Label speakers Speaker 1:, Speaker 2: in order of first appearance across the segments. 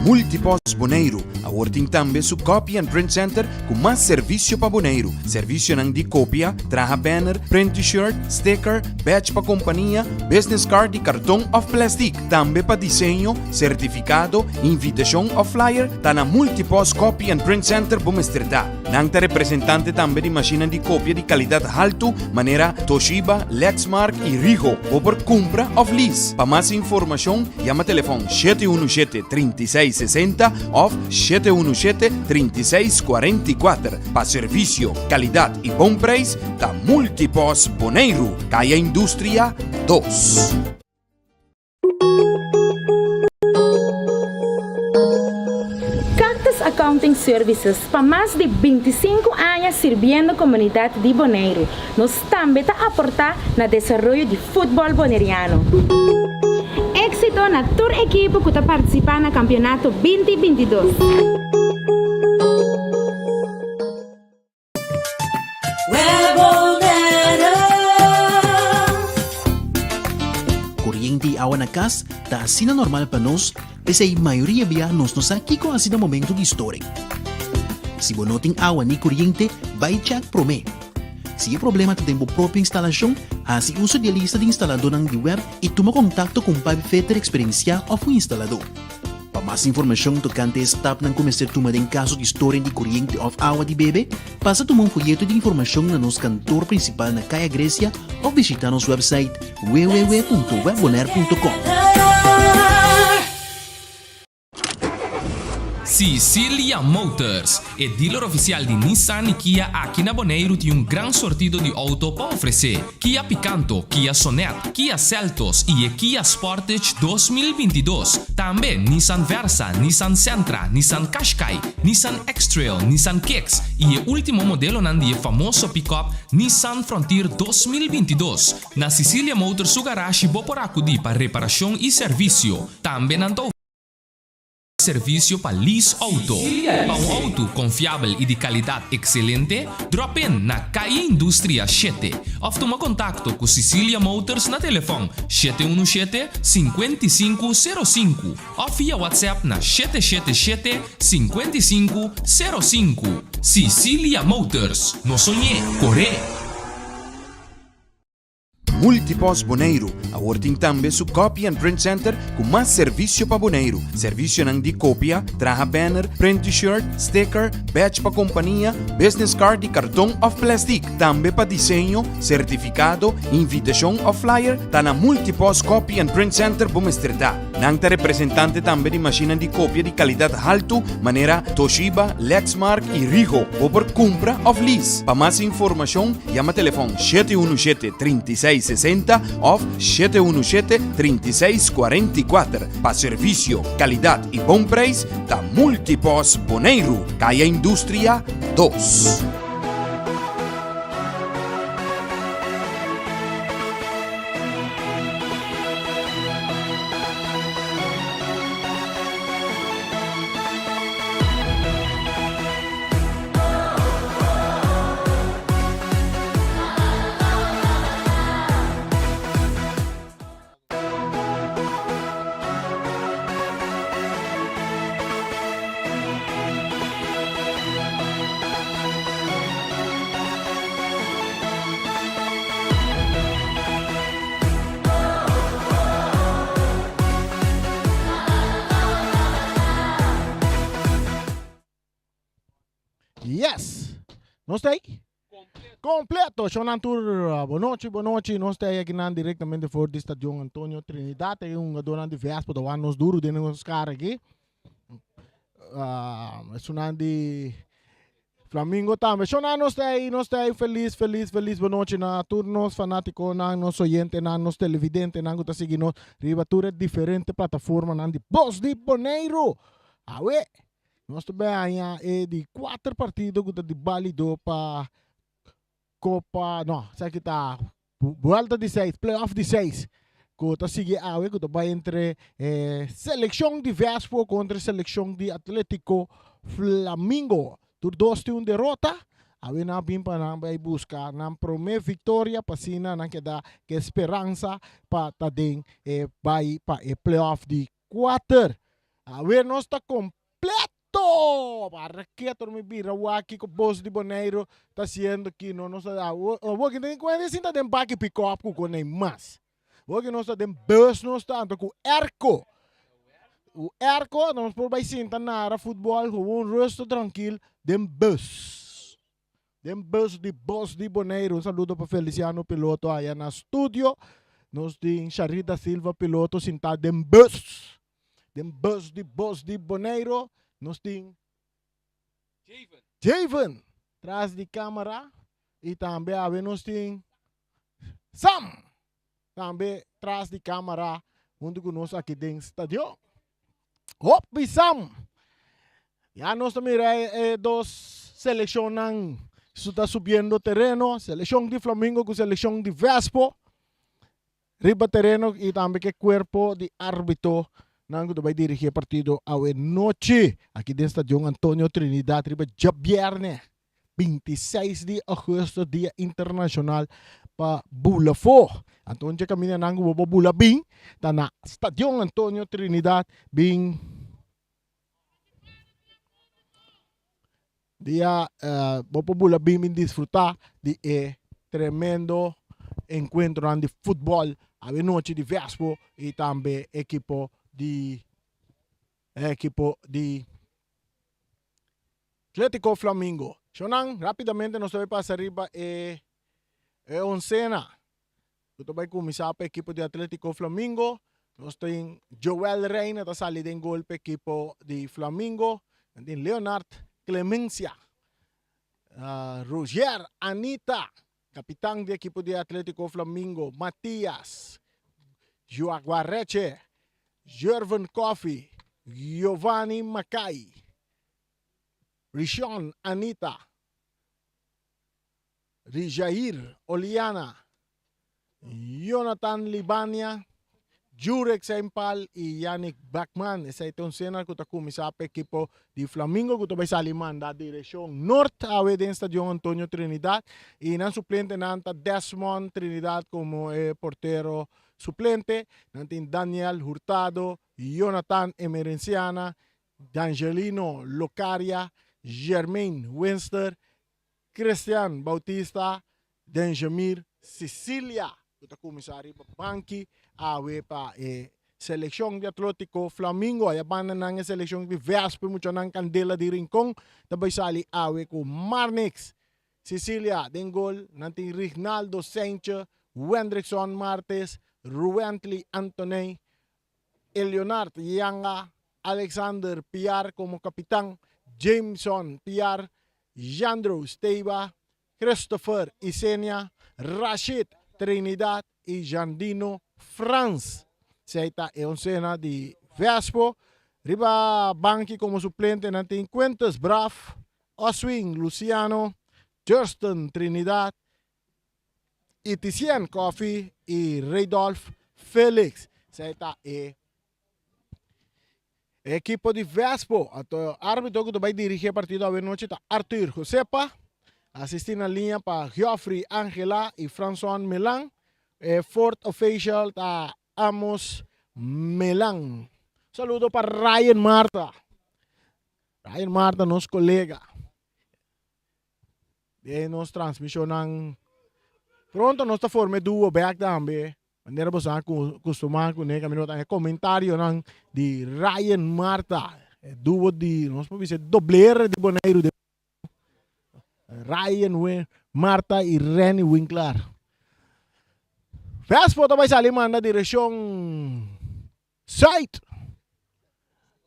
Speaker 1: Multipost Boneiru awor tin tambe su Copy and Print Center ku mas servisio pa Boneiru. Servisionan di kopia, traha banner, print T-shirt, sticker, badge pa kompania, business card di karton òf plèstik. Tambe pa diseño, sertifikado, invitashon òf flyer, ta na Multipost Copy and Print Center bo mester ta. Nan ta representante tambe di mashinnan di kopia di kalidat haltu manera Toshiba, Lexmark i Rigo. Bo por kumpra òf lease. Pa mas informashon yama telefòn 717 36 60 òf 717 36 44. Pa servisio, kalidat i bon preis ta Multipost Boneiru, Kaya Industria 2.
Speaker 2: Cactus Accounting Services pa mas di 25 aña sirbiendo komunidat di Boneiru. Nos tambe ta aportá na desaroyo di futbòl boneriano. Éksito na tur ekipo ku ta partisipá na kampionato 20 22.
Speaker 3: Koriente i awa na kas ta asina normal pa nos, p'esei mayoria bia nos no sa kiko hasi na momento di storing. Si bo no tin awa ni koriente, bai chèk promé. Si e problema ta den bo propio instalashon, hasi uso di e lista di instaladónan di web i tuma kontakto ku un pipefitter eksperensiá òf un instaladó. Pa mas informashon tokante e stapnan ku mester tuma den kaso di storing di koriente òf awa di bebe, pasa tuma un foyeto di informashon na nos kantor prinsipal na Kaya Grecia òf bishitá nos wèpsait www.webbonaire.com.
Speaker 4: Sicilia Motors, e dealer oficial di Nissan y Kia aki na Boneiru tin un gran sortido di auto pa ofrece. Kia Picanto, Kia Sonet, Kia Seltos y e Kia Sportage 2022. Tambe Nissan Versa, Nissan Sentra, Nissan Qashqai, Nissan X-Trail, Nissan Kicks y e ultimo modelonan di e famoso pick-up Nissan Frontier 2022. Na Sicilia Motors su garashi bo por acudi pa reparacion y servicio. Tambe nan ta Servisio pa lease auto. Pa un auto konfiabel i di kalidat ekselente, drop in na Calle Industria shete òf tuma kontakto ku Sicilia Motors na telefòn 717 55 05 òf via WhatsApp na 777 55 05. Sicilia Motors, no soñ'é, kor'é!
Speaker 1: Multipost Boneiru awor tin tambe su Copy and Print Center ku mas servisio pa Boneiru. Servisionan di kopia, traha banner, print T-shirt, sticker, badge pa kompania, business card di karton òf plèstik. Tambe pa diseño, sertifikado, invitashon òf flyer, ta na Multipost Copy and Print Center bo mester ta. Nan ta representante tambe di mashinnan di kopia di kalidat haltu manera Toshiba, Lexmark i Rigo. Bo por kumpra òf lease. Pa mas informashon Yama telefòn 717 36 60 òf 717 36 44. Pa servisio, kalidat i bon preis ta Multipost Boneiru, Kaya Industria 2.
Speaker 5: Yes! Nos ta ahí? Completo! Shonan tur, bonochi, bonochi. Nos ta ahí akinan directamente for di Stadion Antonio Trinidad. E hungadornan di Vespo ta wak nos duro den nos kara aki. Ah, esunnan di Flamingo tambe. Shonan nos ta ahí, nos ta ahí feliz, feliz, feliz bonochi na tur nos fanaticonan, nos oyentenan, nos televidentenan ku ta sigui nos riba tur e diferente plataformanan di Bos di Boneiru. Awe! Nos ta bay haña e di kuater partido ku ta di balido pa Kopa, no, esaki ta buelta di seis, playoff di seis, ku ta sigui awe ku ta bay entre e selekshon di Vespo kontra e selekshon di Atletico Flamingo. Tur dos tin un derota, awe nan a bin pa nan bay buska nan prome viktoria pa asina nan keda ku e speransa pa ta den e bay pa e playoff di kuater. Awe nos ta completo! Para keto mi bira wak kiko Bos di Boneiru ta haciendo ki no nos ta awor ki tin cuenta sinta den baki pick up cu con mas. Awor ki nos ta den bus nos ta anto cu airco. Cu airco nos por bay sinta nara futbol gewoon rustig trankil den bus. Den bus di Bos di Boneiru. Un saludo pa Feliciano piloto aya na studio. Nos tin Sharita Silva piloto sintá den bus. Den bus di Bos di Boneiru. Nos tin Javen tras di camera. Y tambe awe nos tin Sam tambe tras di camera hunto cu nos aki den stadion. Hopi Sam! Ya nos ta mira e dos seleccionnan su ta subiendo tereno, seleccion di Flamingo cu seleccion di Vespo riba tereno y tambe ke cuerpo di arbitro nan cu ta bay dirigi e partido awe nochi aki den stadion Antonio Trinidad riba djabierne 26 di augustus dia internacional pa bula fo. Anto dje caminda nan cu bo por bula bin ta na Stadion Antonio Trinidad bin dia bo por bula bin bin disfruta di e tremendo encuentronan di futbol awe nochi di Vespo y tambe ekipo di ekipo di Atletico Flamingo. Shownan, rapidamente nos ta bay pasa riba e e oncena cu ta bay cuminsa pa ekipo di Atletico Flamingo. Nos tin Joel Reina ta sali den gol pa ekipo di Flamingo. Nan tin Leonard Clemencia, Roger Anita, capitan di ekipo di Atletico Flamingo, Matias Joaguareche, Jervin Coffey, Giovanni Mackay, Rishon Anita, Rijair Oliana, Jonathan Libania, Jurek Sempal y Yannick Bachmann. Esei ta un sena ku ta kuminsá pa ekipo di Flamingo ku ta bai sali manda direkshon nort awe den Stadion Antonio Trinidad y nan suplentenan ta Desmond Trinidad komo e portero suplente, nan tin Daniel Hurtado, Jonathan Emerenciana, D'Angelino Locaria, Jermaine Winster, Christian Bautista, Denjamir Cecilia ku ta kuminsá riba banki awe pa e selekshon di Atletico Flamingo. Aya banda nan e selekshon di Vespa i muchanan Kandela di Rincon ta bai sali awe ku Marnix Cecilia den gol. Nan tin Rignaldo Saintje, Wendrickson Martes, Ruwently Antoney, Eleonard Yanga, Alexander Piar komo kapitan, Jameson Piar, Jandro Steiba, Christopher Isenia, Rashid Trinidad i Jandino Frans. Esei ta e onsena di Vespo. Riba banki komo suplente nan tin Quintus Braaf, Oswin Luciano, Justin Trinidad, Iticien Coffie i Radolf Felix. Esei ta e ekipo di Vespo. Anto arbitro ku ta bai dirigi e partido awe nochi ta Arthur Josepa. Asisti na liña pa Geoffrey Angela i Franson Melan. E fourth official ta Amos Melan. Saludo pa Ryan Marta. Ryan Marta nos kolega. Den nos transmisionnan pronto nos ta forma e duo bek tambe. Manera boso a kustumá kuné kaminda bo ta haña komentarionan di Ryan Marta. E duo di nos por bisa e doblero di Boneiru den Ryan Marta i Renny Winklar. Vespo ta bai sali manda direkshon Zuid.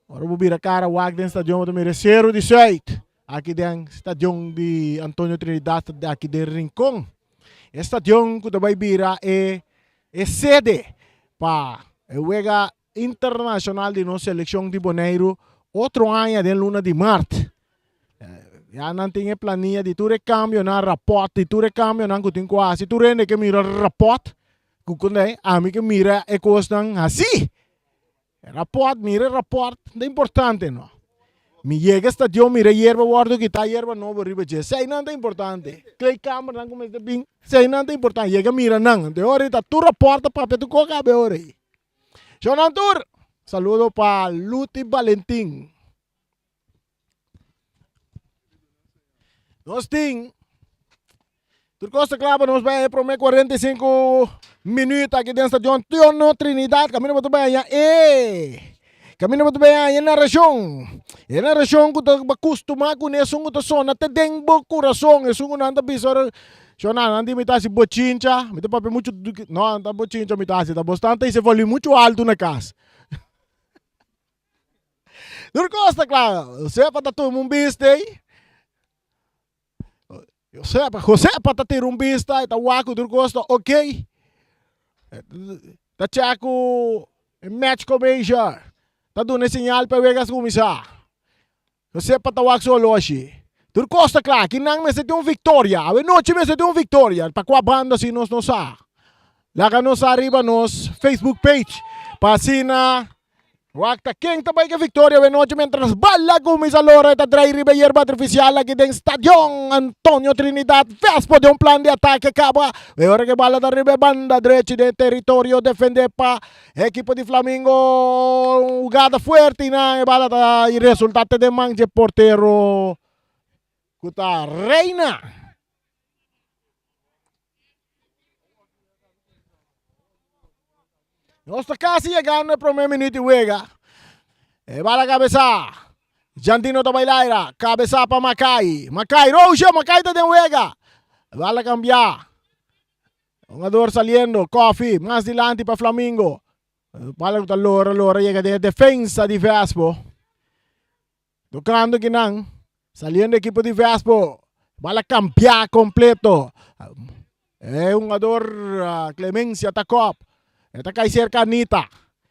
Speaker 5: Ora bo bira cara wak den stadion bo ta mira e Seru di Zuid. Aki den stadion di Antonio Trinidad aki den Rincon. E stadion ku ta bai bira e e sede pa e wega internashonal di nos selekshon di Boneiru otro aña den luna di mart. Ya nan tin e plania di tur e kambionan, rapòt di tur e kambionan ku tin ku hasi. Tur hende ke mira rapòt Ku kundai ami ke mira e kosnan hasi. E rapòrt, mira e rapòrt, ta importante no. Mi yega stadion mira yerba wòrdu kitá, yerba nobo riba dje. Eseinan ta importante. Kleedkamernan ku mester bin, eseinan ta importante. Yega mira nan. Anto e ora ei ta tur rapòrt ta papia tur kos kabe e ora ei. Shownan tur! Saludo pa Luti Valentin. Nos tin tur kos ta kla pa nos bai e prome 45 minuut aki den stadion Tiono Trinidad. Kaminda bo ta bai haña e kaminda bo ta bai haña e narashon. E narashon ku ta kustumá kuné esun ku ta sona te den bo kurason. Esun ku nan ta bisa ora Shona, nan di mi ta hasi bochincha, mi ta papia muchu, no, no ta bochincha mi ta hasi, ta bosnan ta hisi volume muchu altu na kas. Tur kos ta kla, Josefa ta tuma un bista ei, Josefa, Josefa ta tira un bista, e ta wak ku tur kos ta ok, ta chek ku e match commissioner ta duna e señal pa e wega kuminsá. Josefa ta wak su oloshi. Tur kos ta kla, kinan mester tin un viktoria. Awe nochi mester tin un viktoria. Pa kua banda si nos no sa. Laga nos sa riba nos Facebook page pa asina wak ta ken ta bai ke viktoria awe nochi mientras bala kuminsa lora e ta drai riba e yerba artifisial aki den Stadion Antonio Trinidad Vespo den un plan di atake kaba e ora ke bala ta riba e banda drechi den teritorio defende pa Ekipo di Flamingo un hugada fuerte y nan e bala ta y resulta te den man dje portero cu ta Reina. Nos ta casi yegando e prome minuut di wega. E bala cabeza. Jandino ta baila aira. Cabeza pa Makai. Makai, Roosje, Makai ta den wega. Bala cambia. Hungador saliendo, Coffee, mas dilanti pa Flamingo. Bala ku ta lora, lora yega den e defensa di Vespo. Tocando kinan, saliendo ekipo di Vespo. Bala cambia completo. E hungador Clemencia ta kop. E ta kai cerca Anita.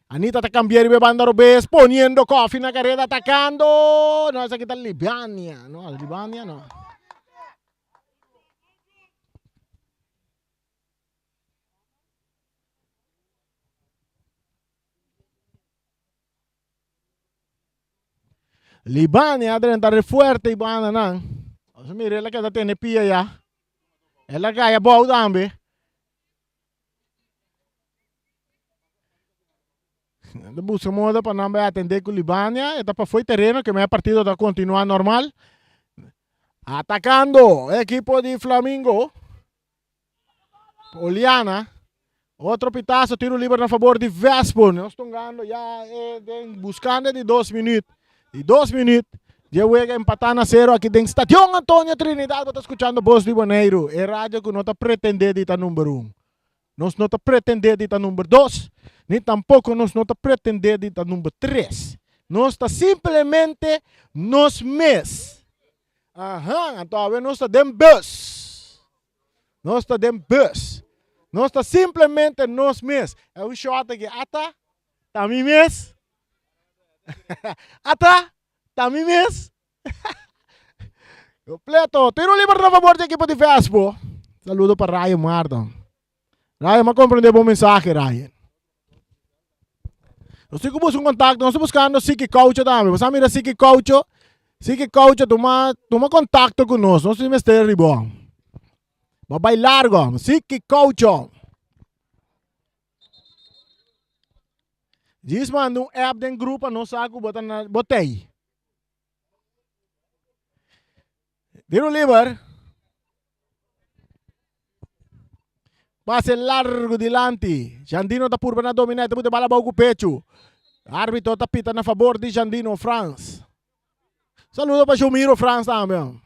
Speaker 5: Anita ta cambia riba e banda robes, poniendo Coffee na careda, atacando. No, esaki ta Libania. No, Libania no. Libania a drenta re fuerte y banda nan. Nos mira el a keda tene pia ya. El a cay abou tambe. Nan ta busca moda pa nan bay atende cu Libania. E ta pa fo'i tereno ke me partido ta continua normal. Atacando ekipo di Flamingo. Oliana. Otro pitazo, tiro liber na favor di Vespo. Nos tongando ya eh, den, buscando di dos minuut. Di dos minuut. Dje wega empatá na cero aki den Stadion Antonio Trinidad. Bo ta escuchando Bos di Boneiru. E radio ku no ta pretende di ta number un. Nos no ta pretendé di ta number dos, ni tampoko nos no ta pretendé di ta number tres. Nos ta simplemente nos mes. Aha, anto awe nos ta den bus. Nos ta den bus. Nos ta simplemente nos mes. E un shot aki, ata, ta mi mes. Ata, ta mi mes. Completo. Tiro liber na favor di equipo di Vespo. Saludo pa Ryan Martin. Ryan, ma comprende bo mensaje, Ryan. Nos tin ku buska un contacto. Nos ta buscando Siki Caucho tambe. Bo sa mira Siki Caucho? Siki Caucho, tuma, tuma contacto ku nos. Nos tin mester riba. Bo bai largo. Siki Caucho. Djis manda un app den grupo pa nos sa ku bo ta na, bo tei. Tiro liber. Pase largo dilanti. Jandino ta purba na domina. Ta pute bala bou ku pechu. Arbitro ta pita na favor di Jandino Frans. Saludo pa Jomiro Frans tambe.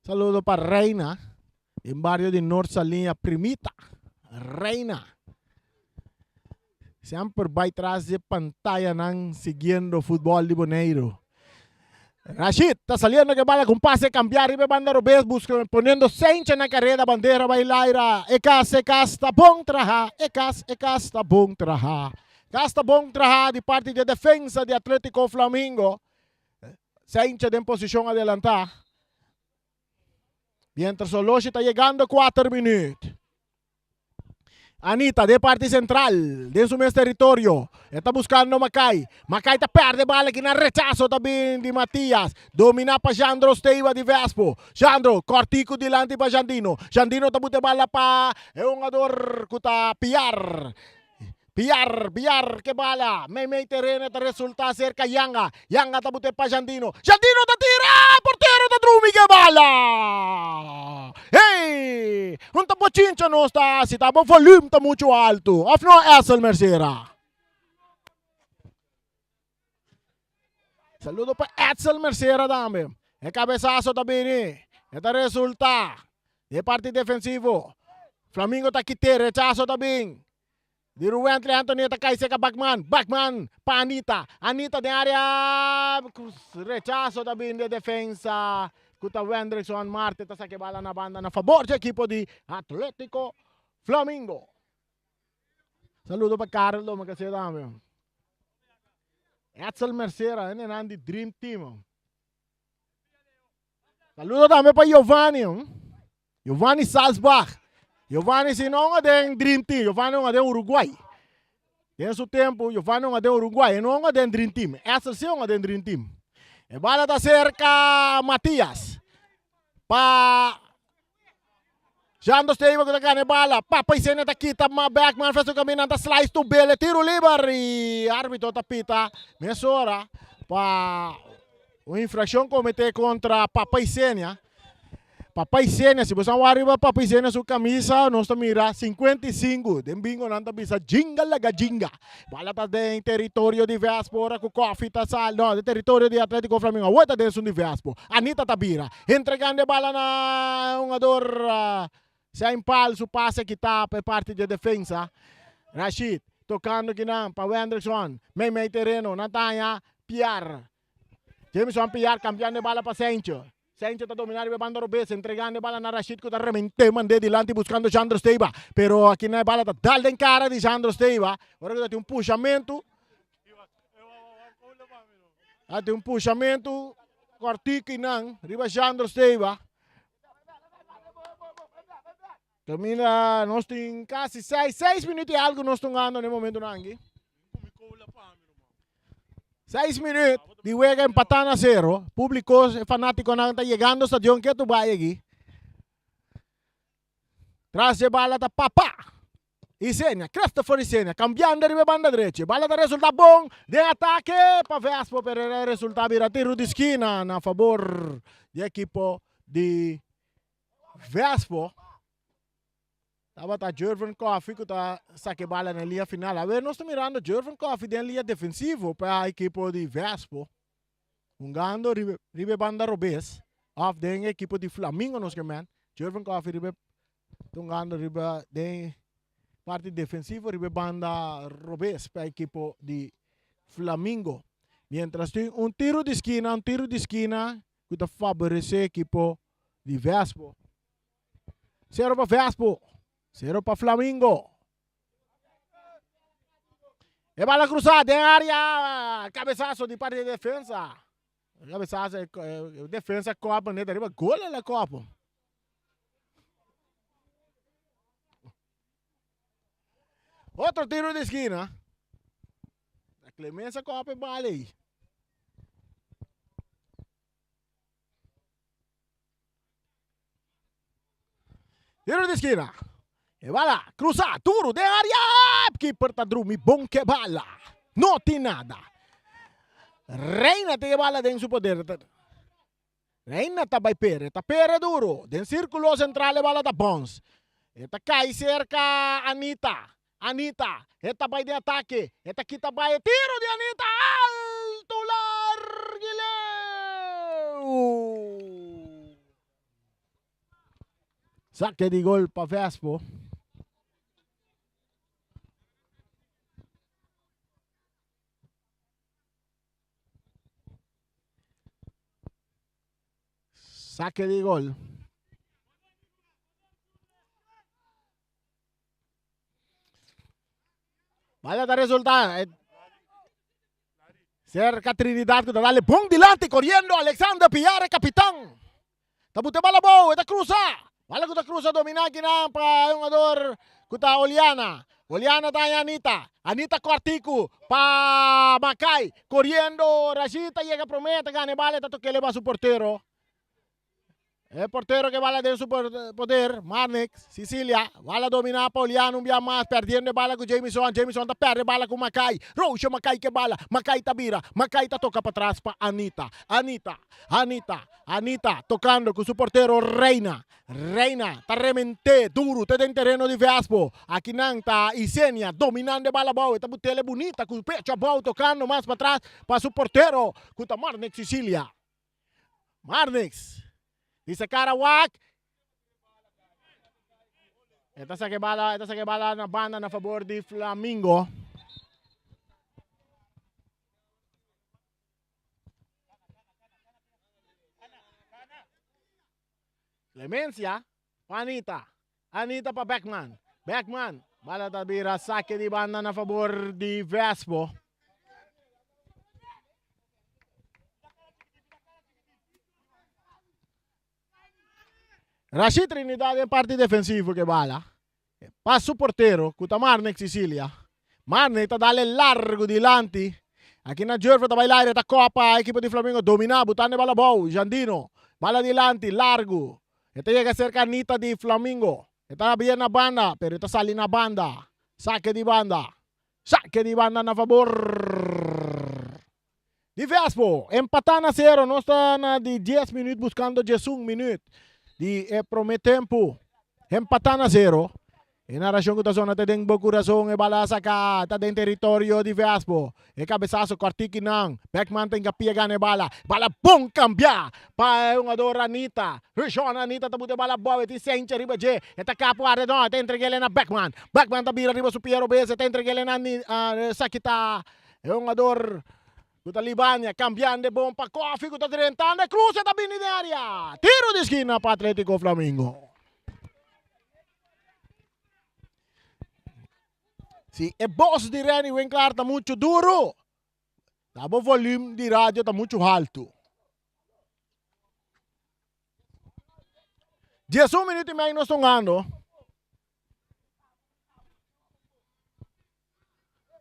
Speaker 5: Saludo pa Reina den bario di Noord Saliña Primita. Reina. Semper bai tras di pantayanan siguiendo futbol di Boneiru. Rashid ta saliendo ke bala con pase cambia riba e banda robes busca poniendo Sencha na careda bandera bai laira e cas e cas ta bon traha e cas e cas ta bon traha cas ta bon traha di parti di defensa di Atletico Flamingo Sencha den posicion adelanta. Mientras Oloshi ta yegando 4 minuut. Anita den parti sentral, den su mes teritorio. E ta buskando Makai. Makai ta pèrdè bala aki na rechaso ta bin di Matias. Dominá pa Jandro Steiva di Vespo. Jandro kòrtiku dilanti pa Jandino. Jandino ta buta e bala pa e hungador ku ta Piar. Piar, Piar ke bala. Meimei tereno e ta resultá serka Yanga. Yanga ta buta e pa Jandino. Jandino ta tira! Portero ta drumi ke bala! Hey! Un ta bochincha nos ta hasi, ta bo volume ta muchu altu. Of no, Essel Mercera? Saludo pa Edsel Mercera tambe. E cabezazo ta bini. E ta resulta. De parti defensivo. Flamingo ta kite. Rechazo ta bin. Di Ruwentley Anthony ta kai seka Bachman. Bachman pa Anita. Anita den area. Rechazo ta bin de defensa. Ku ta Wendrickson Marte ta sake bala na banda na fabor di ekipo di Atletico Flamingo. Saludo pa Karel Domacassé tambe. Edsel Mercera, hendenan di Dream Team. Saludo tambe pa Giovanni. Giovanni Salzbach. Giovanni si no hunga den Dream Team, Giovanni hunga den Uruguay. Den su tempo, Giovanni hunga den Uruguay, e no hunga den Dream Team. Edsel si hunga den Dream Team. E bala ta cerca Matias. Pa Jando Steven ku ta gana e bala. Papa Isenia ta kita ma Beckman fes su kaminda nan ta slice tu bele tiro liber i arbitro ta pita mesora pa un infrakshon komete kontra Papa Isenia. Papa Isenia si bo san wak riba Papa Isenia su kamisa nos ta mira 55 den bingo nan ta bisa jinga laga jinga. Bala ta den teritorio di Vespo ora ku Koffie ta sal no den teritorio di Atletico Flamingo awor ta den esun di Vespo. Anita ta bira entregando e bala na hungador Sein Pal su pase kita pa e parti di e defensa. Rashid tokando kinan pa Wendrickson mei mei tereno nan ta haña Piar. Jameson Piar kambiando e bala pa Seintje. Seintje ta domina riba e banda robes entregando e bala na Rashid ku ta remente mand'é dilanti buskando Jandro Steiba. Pero akinan e bala ta dal den kara di Jandro Steiba. Ora ku ta tin un pushamentu. Ta tin un pushamentu kòrtiku einan riba Jandro Steiba. Termina nos tin kasi seis, seis minuut i algu nos ta hungando na e momentunan aki. Seis minuut di wega empatá na sero. Públiko, e fanátikonan ta yegando stadion ketu bai aki. Tras dje bala ta Papa Isenia, Christopher Isenia, kambiando riba e banda drechi. Bala ta resultá bon den atake pa Vespo, pero e resultá bira tiru di skina na fabor di ekipo di Vespo. Tabata Jervin Coffey ku ta saka e bala na e liña final. Awe nos ta mirando Jervin Coffey den liña defensivo pa ekipo di Vespo. Hungando riba riba e banda robes of den ekipo di Flamingo nos ke men. Jervin Coffey riba ta hungando riba den parti defensivo riba e banda robes pa ekipo di Flamingo. Mientras tin un tiro di skina, un tiro di skina ku ta faborece ekipo di Vespo. Sero pa Vespo, sero pa Flamingo. E bala cruzá den área, cabezazo di parte di defensa. Cabezazo, defensa kopa net ariba gol el a kopa. Otro tiro di esquina. Clemenza kopa e bala ei. Tiro di skina. E bala cruza duro den area. Keeper ta drumi bon ke bala. No tin nada. Reina tin e bala den su poder. Reina ta bai pere. Ta pere duro. Den circulo central e bala ta bounce. E ta kai cerca Anita. Anita, e ta bai den atake, e ta kita bai e tiro di Anita alto largo y leu. Sake di gol pa Vespo. Sake di gol. Bala ta resulta cerca Trinidad ku ta dale bon dilanti corriendo Alexander Piar e capitan. Ta bute bala bou, e ta cruza. Bala ku ta krusa dominá kinan pa e hungador ku ta Oliana. Oliana ta haña Anita. Anita kòrtiku pa Makai. Koriendo Rashid ta yega promé ta gana e bala e ta tok'é leba su portero. E portero ke bala den su poder, Marnix, Sicilia, bala dominá pa Oliano un bia mas, perdiendo e bala ku Jamison, Jamison ta perde bala ku Makai, Roosje Makai ke bala, Makai ta bira, Makai ta toka patras pa Anita, Anita, Anita, Anita tokando ku su portero Reina, Reina ta rement'é duru te den tereno di Vespo, akinan ta Isenia dominando e bala abou, e ta but'el e bunita ku pecho abou tokando mas patras pa su portero ku ta Marnix Sicilia. Marnix di sa cara wak. E ta saca e bala, e ta saca e bala na banda na favor di Flamingo. Clemencia pa Anita. Anita pa Beckman. Beckman. Bala ta bira saque di banda na favor di Vespo. Rashid Trinidad den parti defensivo ke bala. Pa su portero ku ta Marnix Sicilia. Marnix ta dale largo dilanti. Aki na Jurfe ta bai laire ta kopa ekipo di Flamingo domina butando e bala abou. Jandino bala dilanti largo. E ta yega serka Anita di Flamingo. E ta habia na banda pero e ta sali na banda. Sake di banda. Sake di banda na fabor di Vespo. Empatá na sero. Nos ta na di dies minuut buskando diesun minuut di e prome tempu. Empatá na sero. E narashon ku ta sona ta den bo kurason. E bala a saka ta den teritorio di Vespo. E kabesaso kòrtiki nan. Beckman ta hinka pia gana e bala. Bala bon kambiá pa e hungador Anita. Rishon Anita ta buta e bala abou. E tin Sencha riba dje. E ta kap warda. No, e ta entreg'el na Beckman. Beckman ta bira riba su pia robes. E ta entreg'el na esaki ta e hungador ku ta Libania. Kambiando e bon pa Kofi ku ta drentando e krus. E ta bini den área. Tiro di skina pa Atletico Flamingo. Si e bos di Renny Winklaar ta muchu duru, ta bo volume di radio ta muchu haltu. 11 minuut i mei nos tongando.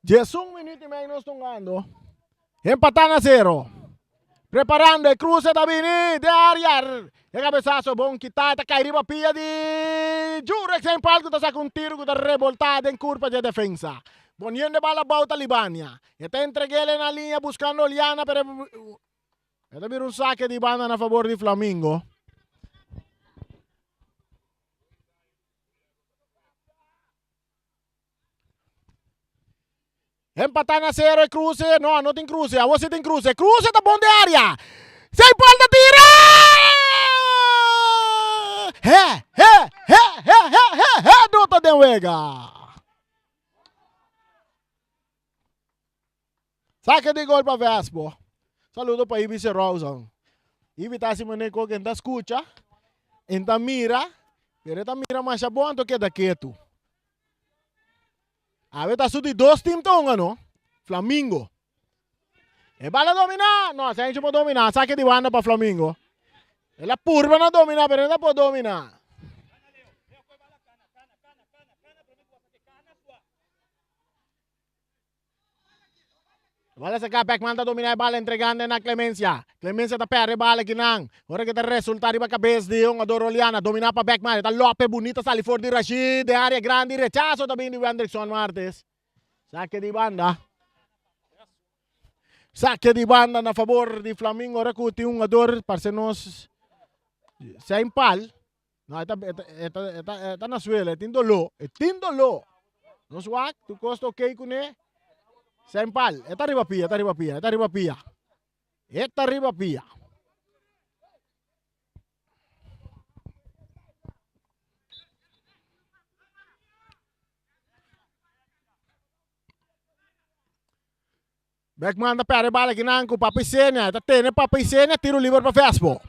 Speaker 5: 11 minuut i mei nos tongando. Empatá na sero. Preparando e cruce ta bini den área. E cabezazo bon kita ta kai riba pia di Jurek Saint Paul ku ta saka un tiro ku ta reboltá den kurpa dje defensa. Poniendo e bala abou ta Libania. E ta entreg'el na liña buskando Oliana pero e ta bira un sake di banda na fabor di Flamingo. Empatá na sero e cruce. No, no tin cruce. Awor si tin cruce. Cruce ta bon den área. Sei bal ta tira! He, he, he, he, he, he, he, no ta den wega. Sake di gol pa Vespo. Saludo pa Ibi Serousan. Ibi ta hasi manera ku ken ta skucha, en ta mira, pero e ta mira masha bon anto keda ketu. Awe ta su di dos team ta hunga no. Flamingo. E bala domina. No, Sencho por domina. Sake di banda pa Flamingo. El a purba na domina, pero no por domina. Bala saca, Beckman ta domina e bala entregando na Clemencia. Clemencia ta perde e bala kinan. Ora que ta resulta riba cabes di hungador Oliana. Domina pa Beckman. Ta Lope bunita sali for di Rashid. Den area grandi. Rechazo ta bin di Wendrickson Martes. Saque di banda. Saque di banda na favor di Flamingo. Ora cu tin hungador parce nos zijn pal. No, e ta, e ta, e ta, e ta, e ta na suela, e tin doló, e tin doló. Nos wak, tur kos ta okey kuné. Zijn pal, e ta riba pia, e ta riba pia, e ta riba pia. E ta riba pia. Beckman ta perde bala kinan ku Papa Isenia. E ta tene Papa Isenia, tiro liber pa Vespo.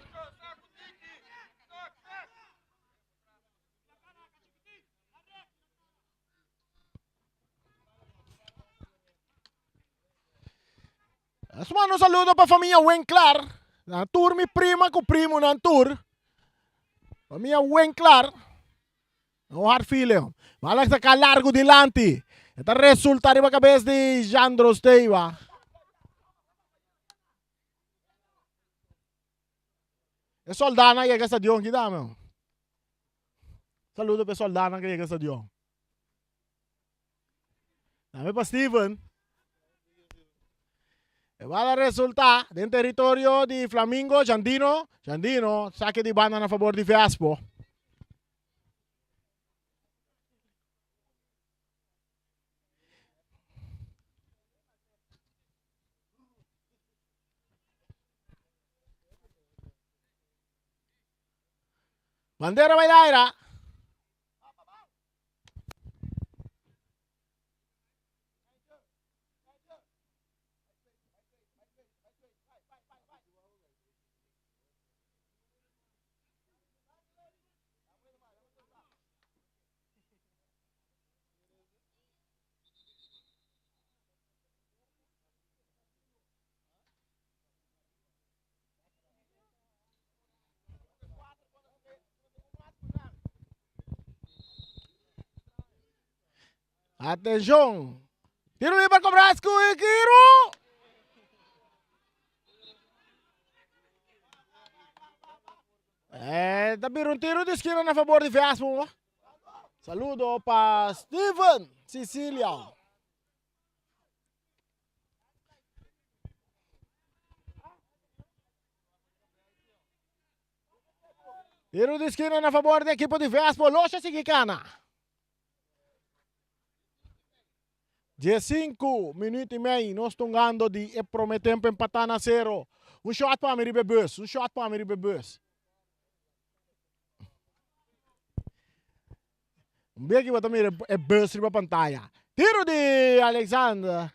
Speaker 5: Nos manda un saludo pa famia Winklar. Nan tur mi prima ku primo nan tur. Pa mi a wen klar. No hard feeling. Bala saka largo dilanti. E ta resulta riba kabes di Jandro Steiva. E soldanan yega stadion ki dame. Saludo pa e soldanan ku yega stadion. Dame pa Steven. E bala resulta den teritorio di Flamingo, Jandino. Jandino, sake di banda na fabor di Vespo. Bandera bai laira. Atenshon! Tiro liber kobra sku i Kiru! Eh, ta bira un tiro di skina na fabor di Vespo. Saludo pa Steven Sicilia. Tiro di skina na fabor di ekipo di Vespo. Losha sigui kana. 15 minuut i mei nos tungando di e prome tempo empatá na sero. Un shot pa mi riba e bus, un shot pa mi riba e bus. Un bia ki bo ta mira e bus riba pantaya. Tiro di Alexander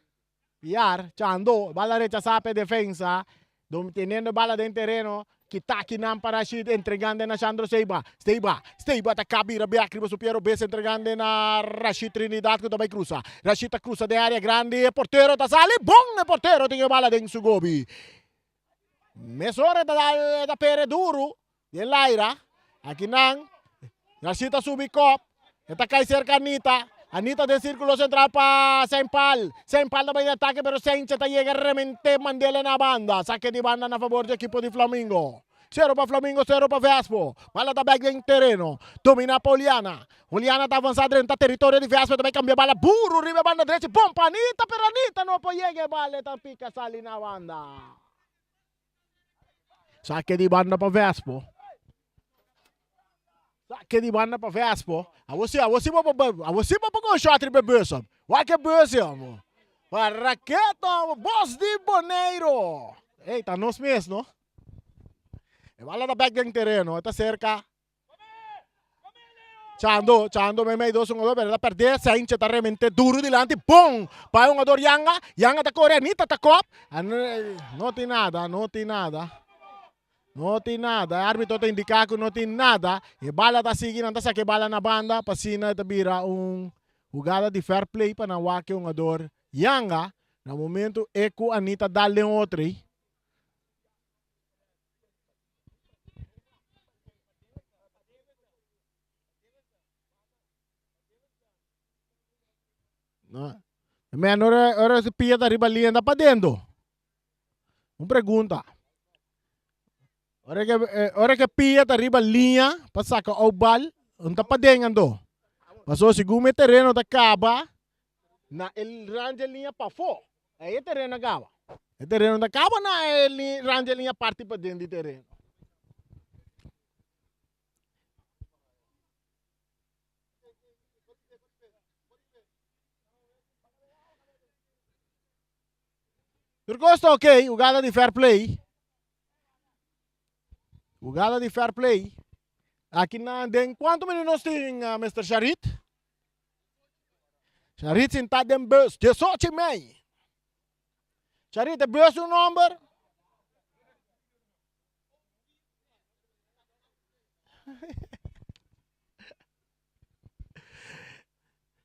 Speaker 5: Piar, Chando, bala rechasá pa e defensa. Dom teniendo e bala den tereno, kita kinan pa Rashid entregando na Shandro Seiba. Seiba, Seiba ta kabira bek riba su pie robes entregando na Rashid Trinidad ku ta bai krusa. Rashid ta krusa den area grandi, e portero ta sali bon, e portero tin e bala den su gobi. Mesora e ta dal e ta pere duru den laira. Akinan Rashid ta subi kop. E ta kai serka Anita. Anita den sirkulo sentral pa Seinpal. Seinpal ta bai den atake pero Seinche ta yega remente Mandela na banda. Sake di banda na fabor di ekipo di Flamingo. Sero pa Flamingo, sero pa Vespo. Bala ta bek den tereno. Domina pa Oliana. Oliana ta avansa drenta teritorio di Vespo. E ta bai kambia bala buru riba e banda drechi. Bon pa Anita pero Anita no por yega e bala. E ta pika sali na banda. Sake di banda pa Vespo. Sake di banda pa Vespo. Awor si, awor si bo por, awor si bo por kon shot riba e bus. Wak e bus ya, mo. Pa raketa, bos di Boneiro. Ey, ta nos mes, no? E bala ta bek den tereno, e ta serka. Chando, Chando meimei dos hungador, pero ta perde. Saintje ta remente duro dilanti. Bon! Pa e hungador Yanga. Yanga ta kore, Anita ta kop. No tin nada, no tin nada. No tin nada. E arbitro ta indica ku no tin nada. E bala ta sigui, nan ta saka e bala na banda pa asina e ta bira un hugada di fair play pa nan wak e hungador Yanga. Na momento e ku Anita dal den otro ei. No. Men ora ora se pia ta riba linea ta pa dentro. Un pregunta. Ora que eh, ora que pia ta riba linea pa saca ou bal, un ta pa den ando. Paso segun e terreno ta caba na el rand e linea pafó. Ahí e terreno a caba. E terreno ta caba na e rand e linea parti paden di terreno. Tur cos ta ok, jugada di fair play. Jugada di fair play. Aki na den cuanto minuut nos tin, uh, Mr. Sharit? Charit sintá den bus, diesocho i mei. Charit, e bus un nomber?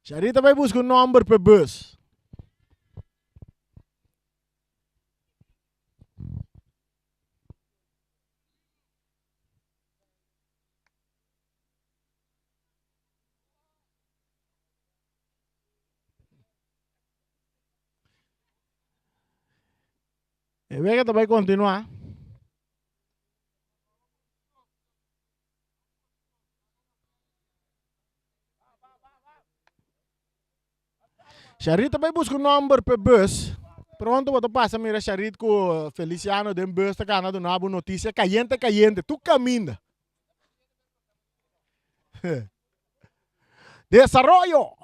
Speaker 5: Charit a bai buska un nomber p'e bus. E wega ta bai kontinuá. Sharit ta bai buska un nòmber p'e bus. Pronto bo ta pasa mira Sharit ku Feliciano den bus ta kana duna bo notisia kayente kayente tur kaminda. Desaroyo!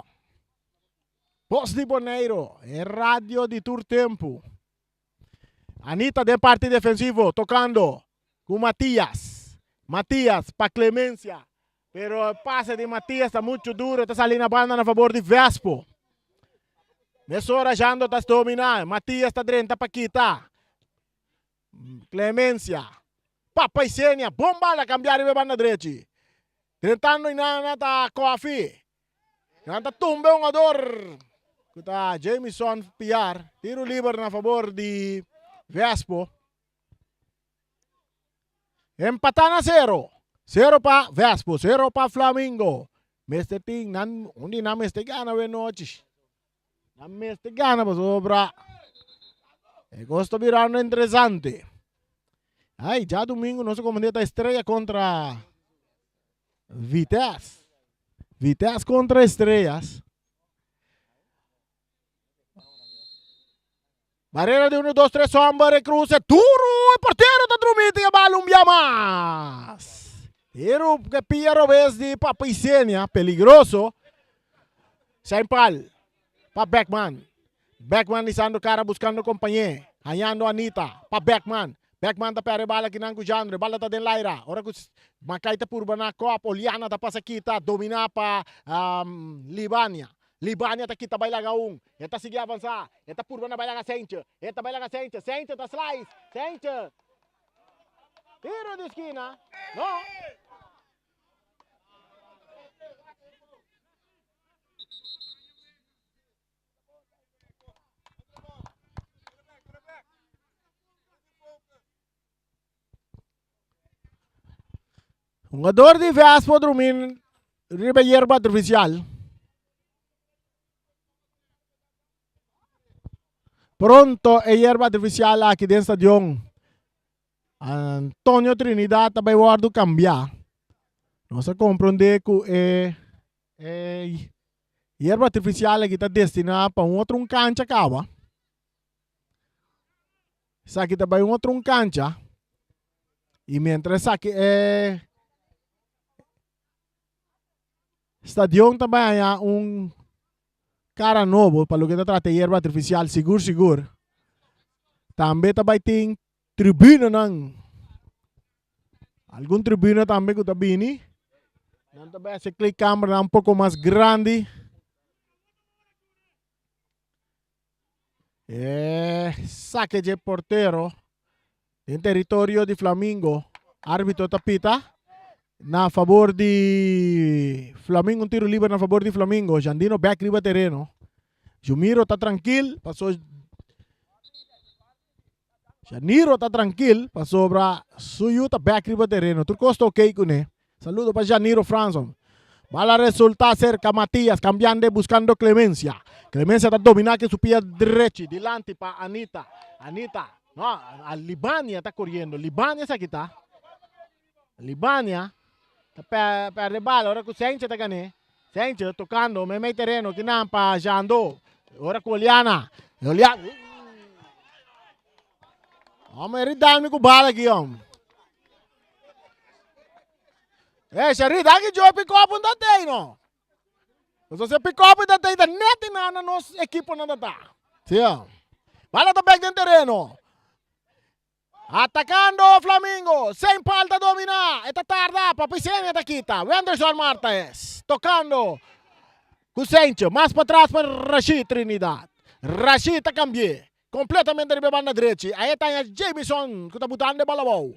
Speaker 5: Bos di Boneiru, e radio di tur tempu. Anita den parti defensivo tocando cu Matias. Matias pa Clemencia. Pero e pase di Matias ta mucho duro, ta sali na banda na favor di Vespo. Mesora Jando ta domina. Matias ta drenta pa kita. Clemencia. Pa Paisenia. Bon bala cambia riba e banda drechi. Drentando inana ta Kofi. Nan ta tumba e hungador ku ta Jamison Piar. Tiro liber na fabor di Vespo. Empatá na sero. Sero pa Vespo, sero pa Flamingo. Mester tin nan un di nan mester gana awe nochi. Nan mester gana pasobra e kos ta birando interesante. Ay, djadumingu nos a komand'é ta Estrella kontra Vitesse. Vitesse contra Estrellas. Barrera de 1, 2, 3, hombre, cruce, duro, el portero ta drumito y bala un bia mas. Tiro que pilla robes di Papa Isenia, peligroso. Seinpal, pa Beckman. Beckman lisando cara buscando compañé. Hallando Anita, pa Beckman. Beckman ta perde bala kinan ku Jandre. Bala ta den laira. Ora ku Makai ta purba na kòp, Oliana ta pasa kita, dominá pa Libania. Libania ta kita bai laga un. E ta sigui avansá. E ta purba na bai laga Seintje. E ta bai laga Seintje. Seintje ta slice. Seintje. Tiro di skina. No. Hungador di Vespo drumi riba yerba artificial. Pronto e yerba artificial aki den stadion Antonio Trinidad ta bai wordo cambia. Nos a comprende cu e e yerba artificial aki ta destina pa un otro un cancha caba. Esaki ta bai un otro un cancha. Y mientras esaki e stadion ta bai haña un cara nobo pa loke ta trata e yerba artificial sigur sigur. Tambe ta bai tin tribunanan. Algun tribuna tambe ku ta bini. Nan ta bai hasi kleedkamernan un poko mas grandi. E sake dje portero den teritorio di Flamingo. Arbitro ta pita na fabor di Flamingo. Un tiro liber na fabor di Flamingo. Jandino bek riba tereno. Jumiro ta trankil paso Janiro ta trankil pasobra su yu ta bek riba tereno. Tur kos ta okey kuné. Saludo pa Janiro Franson. Bala resulta cerca Matias cambiando buscando Clemencia. Clemencia ta domina cu su pia drechi dilanti pa Anita. Anita, no, a Libania ta coriendo. Libania esaki ta. Libania ta perde bala ora cu Senche ta gane. Senche tocando meimei tereno kinan pa Jando. Ora cu Oliana. Oliana. Hombre, eri dalmi cu bala aki, hombre. Eh, Sherry, danki Joe pick up un tatei no. Paso se pick up tatei ta net na na nos equipo na tata. Sí. Bala ta back den terreno. Atacando Flamingo. Sem falta domina. Eta tarda. Papi Senia ta kita. Wenderson Martes. Tocando. Kusencho. Mas para atrás para Rashid Trinidad. Rashid ta cambié. Completamente riba banda drechi. Ahí ta Jameson. Ku ta butando e bola bou.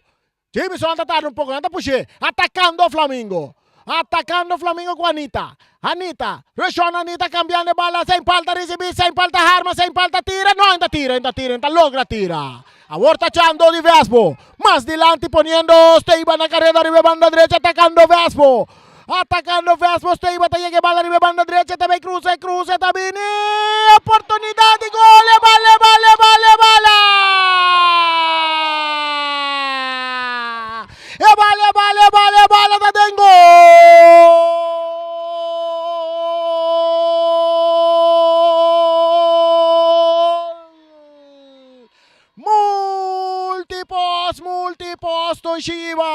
Speaker 5: Jameson ta tarda un poco, nan ta push'é. Atacando Flamingo. Atacando Flamingo cu Anita. Anita. Reshon Anita cambiando e bala. Sin falta ricibi, sin falta harma, sin falta tira. No, enta tira, enta tira, enta logra tira. Awor ta chando di Vespo. Mas dilanti poniendo Steiba na careda riba e banda drecha atacando Vespo. Atacando Vespo, Steiba ta yega e bala riba e banda drecha, ta bay cruza e cruza, ta bini. Oportunidad di gol, e bala, e bala, e bala, e bala! den gol! Multipos, multipos Toshiba!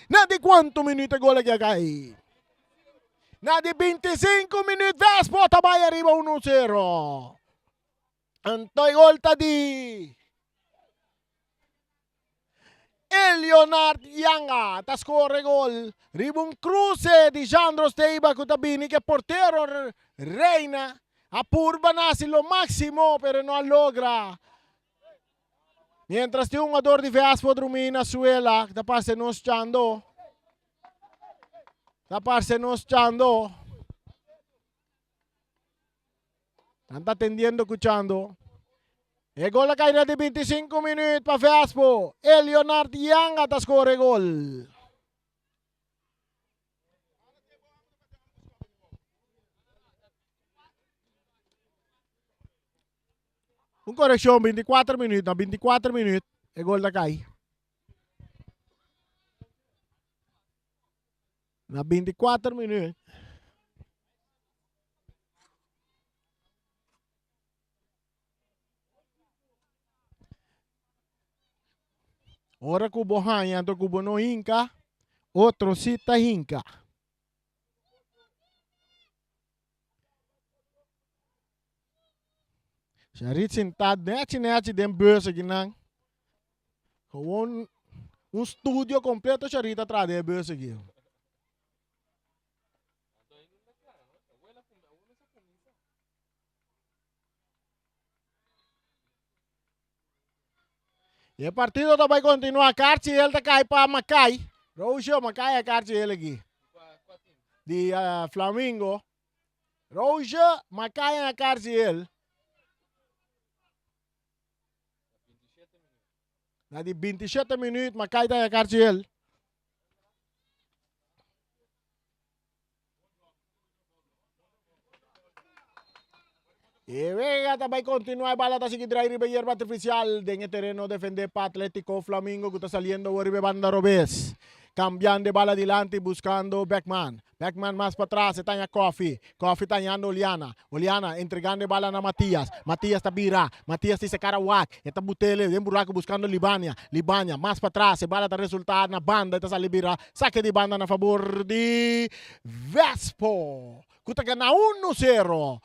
Speaker 5: Na di cuanto minuut e gol aki a cay? Na di 25 minuut Vespo ta bay ariba 1-0. Anto e gol ta di Eleonard Yanga ta score gol riba un cruce di Jandro Steiba cu ta bini cu e portero Reina a purba na haci lo maximo pero no a logra. Mientras tin un jugador di Vespo drumi na suela ta parce nos Chando. Ta parce nos Chando. Nan ta tendiendo kuchando. E gol a kai na di 25 minuut pa Vespo. Eleonard Yanga ta score e gol. Un korekshon, 24 minuut. Na 24 minuut e gol ta kai. Na 24 minuut. Ora ku bo haña anto ku bo no hinka, otro si ta hinka. Sharit sintá nechi nechi den bus akinan. Gewoon un studio completo Sharit a traha den e bus aki. E partido ta bai continua. Karchi el ta kai pa Makai. Roosje Makai a karchi el aki. Di uh, Flamingo. Roosje Makai a karchi el. Na di 27 minuut Makai ta a karchi el. E wega ta bai continua e bala ta sigui drai riba yerba artificial den e tereno defende pa Atletico Flamingo cu ta saliendo awor riba e banda robes. Cambiando e bala dilanti buscando Beckman. Beckman mas patras e taña Koffie. Koffie tañando Oliana. Oliana entregando e bala na Matias. Matias ta bira. Matias tin se cara wak. E ta butele den buraco buscando Libania. Libania mas patras e bala ta resulta na banda e ta sali bira sake di banda na fabor di Vespo ku ta gana uno sero.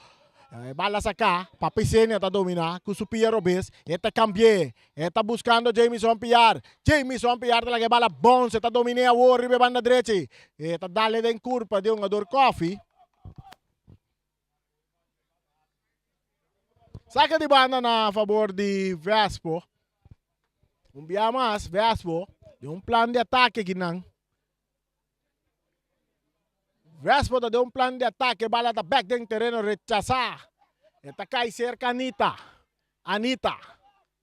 Speaker 5: E bala saká, Papi Senia ta dominá ku su pia robes, e ta kambi'é, e ta buskando Jamison Piar, Jamison Piar ta laga e bala bons, e ta dominé awor riba e banda drechi, e ta dale den kurpa di hungador Koffie. Saka di banda na fabor di Vespo. Un bia mas, Vespo, den un plan di atake kinan. Vespo ta den un plan di atake, bala ta bek den tereno rechasá. E ta kai serka Anita. Anita.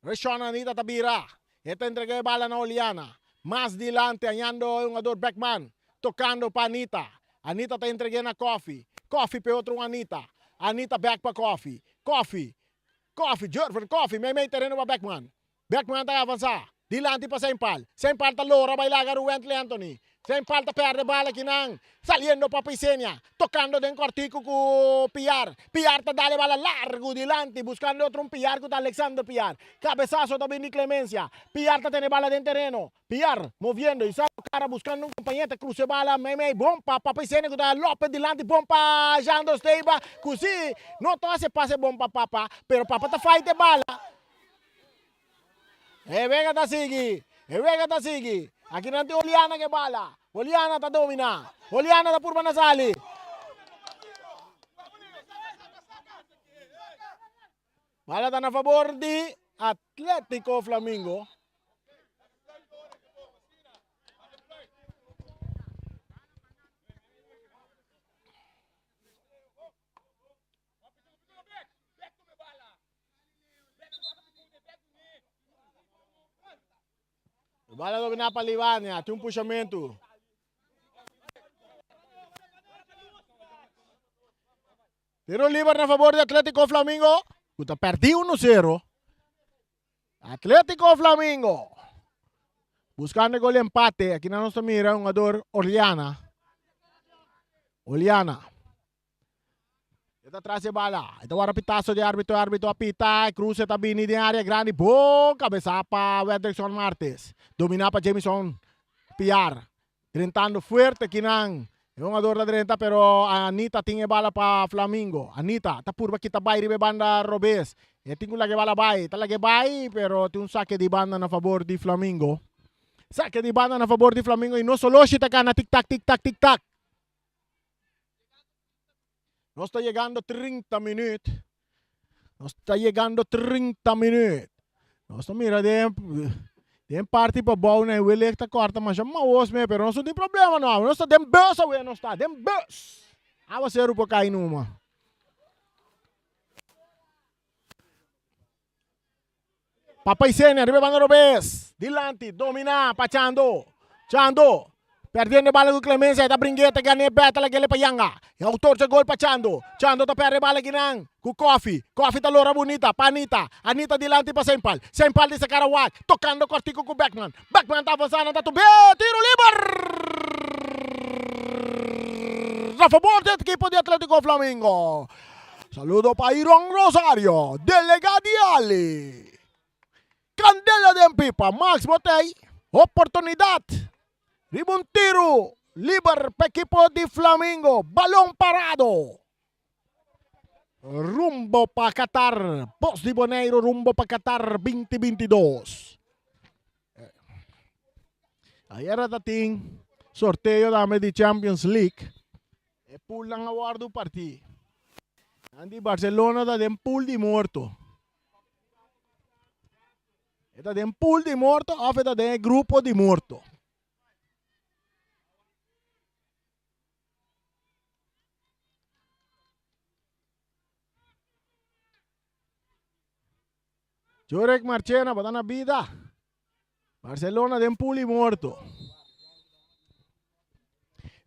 Speaker 5: Reshon Anita ta bira. E ta entrega e bala na Oliana. Mas dilanti hañando e hungador Beckman. Tocando pa Anita. Anita ta entreg'é na Koffie. Koffie p'e otro un Anita. Anita bek pa Koffie. Koffie. Koffie. Jurven Koffie meimei tereno pa Beckman. Beckman ta avansá. Dilanti pa Seinpal. Seinpal ta lora bai laga Ruwentley Anthony. Seinpal ta pèrdè bala kinan. Saliendo pa Pisenia. Tocando den cortico cu Piar. Piar ta dal e bala largo dilanti buscando otro un Piar cu ta Alexander Piar. Cabezazo ta bin di Clemencia. Piar ta tene bala den tereno. Piar moviendo y sa cara buscando un compañero ta cruza e bala meimei bon pa pa Pisenia cu ta Lopez dilanti bon pa Jandro Steiba cu si no ta haci pase bon pa Papa pero Papa ta fight e bala. E wega ta sigui, e wega ta sigui. Aki nan tin Oliana ke bala. Oliana ta domina. Oliana ta purba na sali. Bala ta na fabor di Atletico Flamingo. Bala dominá pa Libania. Tin un pushamentu. Tiro liber na favor di Atletico Flamingo. Ku ta perdí 1-0. Atletico Flamingo. Buscando e gol di empate. Aki nan nos ta mira hungador Orellana. Orellana. E ta tras e bala. E ta wara pitazo di arbitro. Arbitro a pita. E cruce ta bini den area grandi. Bon cabeza pa Wedrickson Martes. Domina pa Jamison Piar. Drentando fuerte kinan. E hungador ta drenta pero Anita tin e bala pa Flamingo. Anita ta purba kita bai riba e banda robes. E tin ku laga e bala bai. Ta laga e bai pero tin un sake di banda na fabor di Flamingo. Sake di banda na fabor di Flamingo y no Soloshi ta gana tik tak tik tak tik tak. Nos ta yegando 30 minuut. Nos ta yegando 30 minuut. Nos ta mira den den parti pa bou na welek ta korta masha maos me, pero nos no tin problema no. Nos ta den bus awe, nos ta den bus. Awaseru por kai numa. Papa Isenia riba e banda robes. Dilanti, domina pa Chando. Chando, perdiendo e bala ku Clemencia, e ta bringu'é, ta gan'é bèk, ta lag'é pa Yanga. E autor dje gol pa Chando. Chando ta pèrdè e bala kinan ku Koffie. Koffie ta lora bunita pa Anita. Anita dilanti pa Sempal. Sempal di Sakara wak, tokando kòrtiku ku Beckman. Beckman ta avansá, nan ta tub'é, tiro liber! Na fabor di ekipo di Atletico Flamingo. Saludo pa Iron Rosario, delega di Ali. Candela den pipa, Max Botey, oportunidad riba un tiro liber pa ekipo di Flamingo, balon parado. Rumbo pa Qatar, Bos di Boneiro rumbo pa Qatar 2022. Ayera ta tin sorteo tambe di Champions League. E poolnan a wòrdu partí. Nan di Barcelona ta den pool di morto. E ta den pool di morto òf e ta den e grupo di morto. Jurek Marchena, bo ta na bida. Barcelona den pool y morto.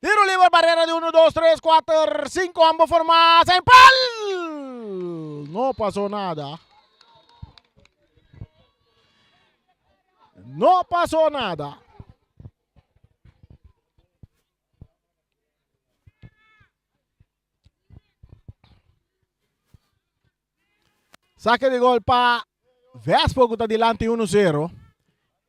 Speaker 5: Tiro libre, barrera de 1, 2, 3, 4, 5, ambos forma, en pal. No pasó nada. No pasó nada. Sake di gol pa Vespo ku ta dilanti 1-0.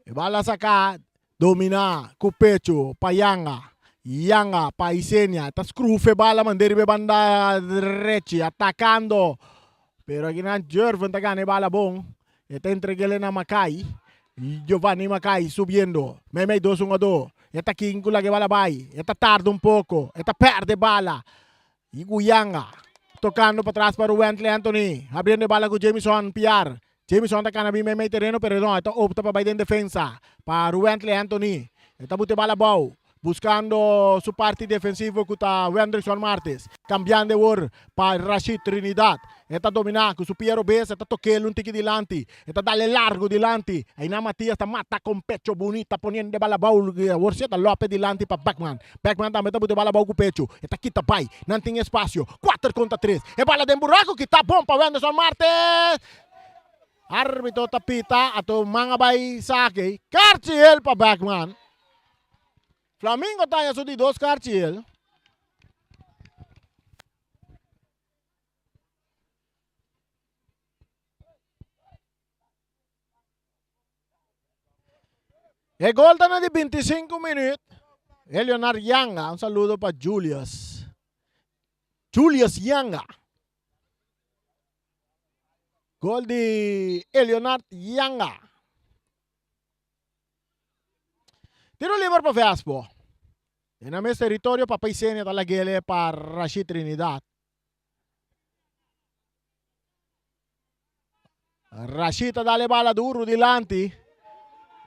Speaker 5: E bala saka domina ku pecho pa Yanga. Yanga pa Isenia. Ta skrufe bala mande riba e banda drechi atakando. Pero akinan Jervin ta gana e bala bon. E ta entreg'el na Makai. Giovanni Makai subiendo. Meimei dos hungadó. E ta kin ku laga e bala bai. E ta tarda un poko. E ta pèrdè bala. Y cu Yanga tocando patras pa Ruwentley Anthony, abriendo e bala cu Jamison Piar. Jamison ta cana bin meimei tereno pero no, e ta opta pa bay den defensa pa Ruwentley Anthony. E ta buta e bala abao, buscando su parti defensivo cu ta Wendrickson Martes. Cambiando awor pa Rashid Trinidad. E ta domina cu su pia robes, e ta tokel un tiki dilanti. E ta dale largo dilanti. Einan Matias ta mata con pecho bunita poniendo e bala abao. Awor si e ta lope dilanti pa Beckman. Beckman tambe ta buta e bala abao cu pecho. E ta kita bay. Nan tin espacio. Cuater contra tres. E bala den buraco kita bon pa Wenderson Martes. Arbitro ta pita. Ato man a bay sake. Karchi hel pa Beckman. Flamingo ta haña su di dos karchi hel. E gol ta na di 25 minuut. E Leonard Yanga, un saludo pa Julius. Julius Yanga. Gol di Leonard Yanga. Tiro liber pa Vespo. Den na mes territorio Papa Isenia ta lagele pa Rashid Trinidad. Rashid ta dale bala duro dilanti.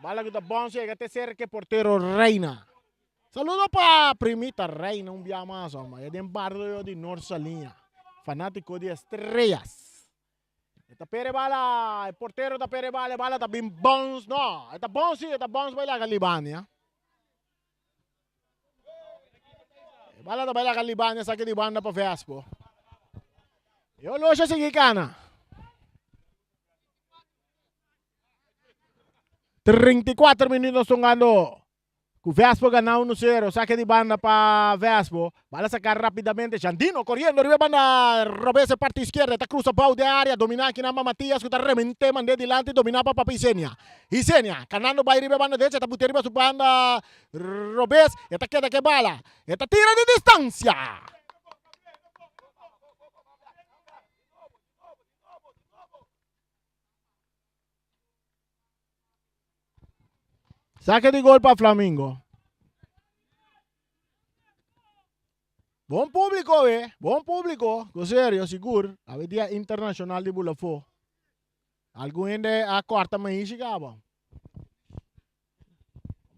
Speaker 5: Bala ku ta bounce yega te cerca e portero Reina. Saludo pa Primita Reina un bia mas hombre. E den barrio di Noord Saliña. Fanatico di Estrellas. E ta pere bala, e portero ta pere bala, e bala ta bin bounce. No, e ta bounce si, e ta bounce bai laga Libania. E bala ta bai laga Libania saki di banda pa Vespo. E oloshi a sigui kana. 34 minuut nos tongando. Ku Vespo gana 1 0. Sake di banda pa Vespo. Bala saka rapidamente. Jandino koriendo riba e banda robes e parti izquierda. Ta krusa bou den area. Domina akinan pa Matias ku ta remente mand'é dilanti. Domina pa Papa Isenia. Isenia kanando bai riba e banda derecha. Ta bute riba su banda robes. E ta keda ku e bala. E ta tira di distansia. Sake di gol pa Flamingo. Bon publico eh, bon publico. Go serio, sigur. Awe dia internacional di Bulafo. Algun hende a corta maishi caba.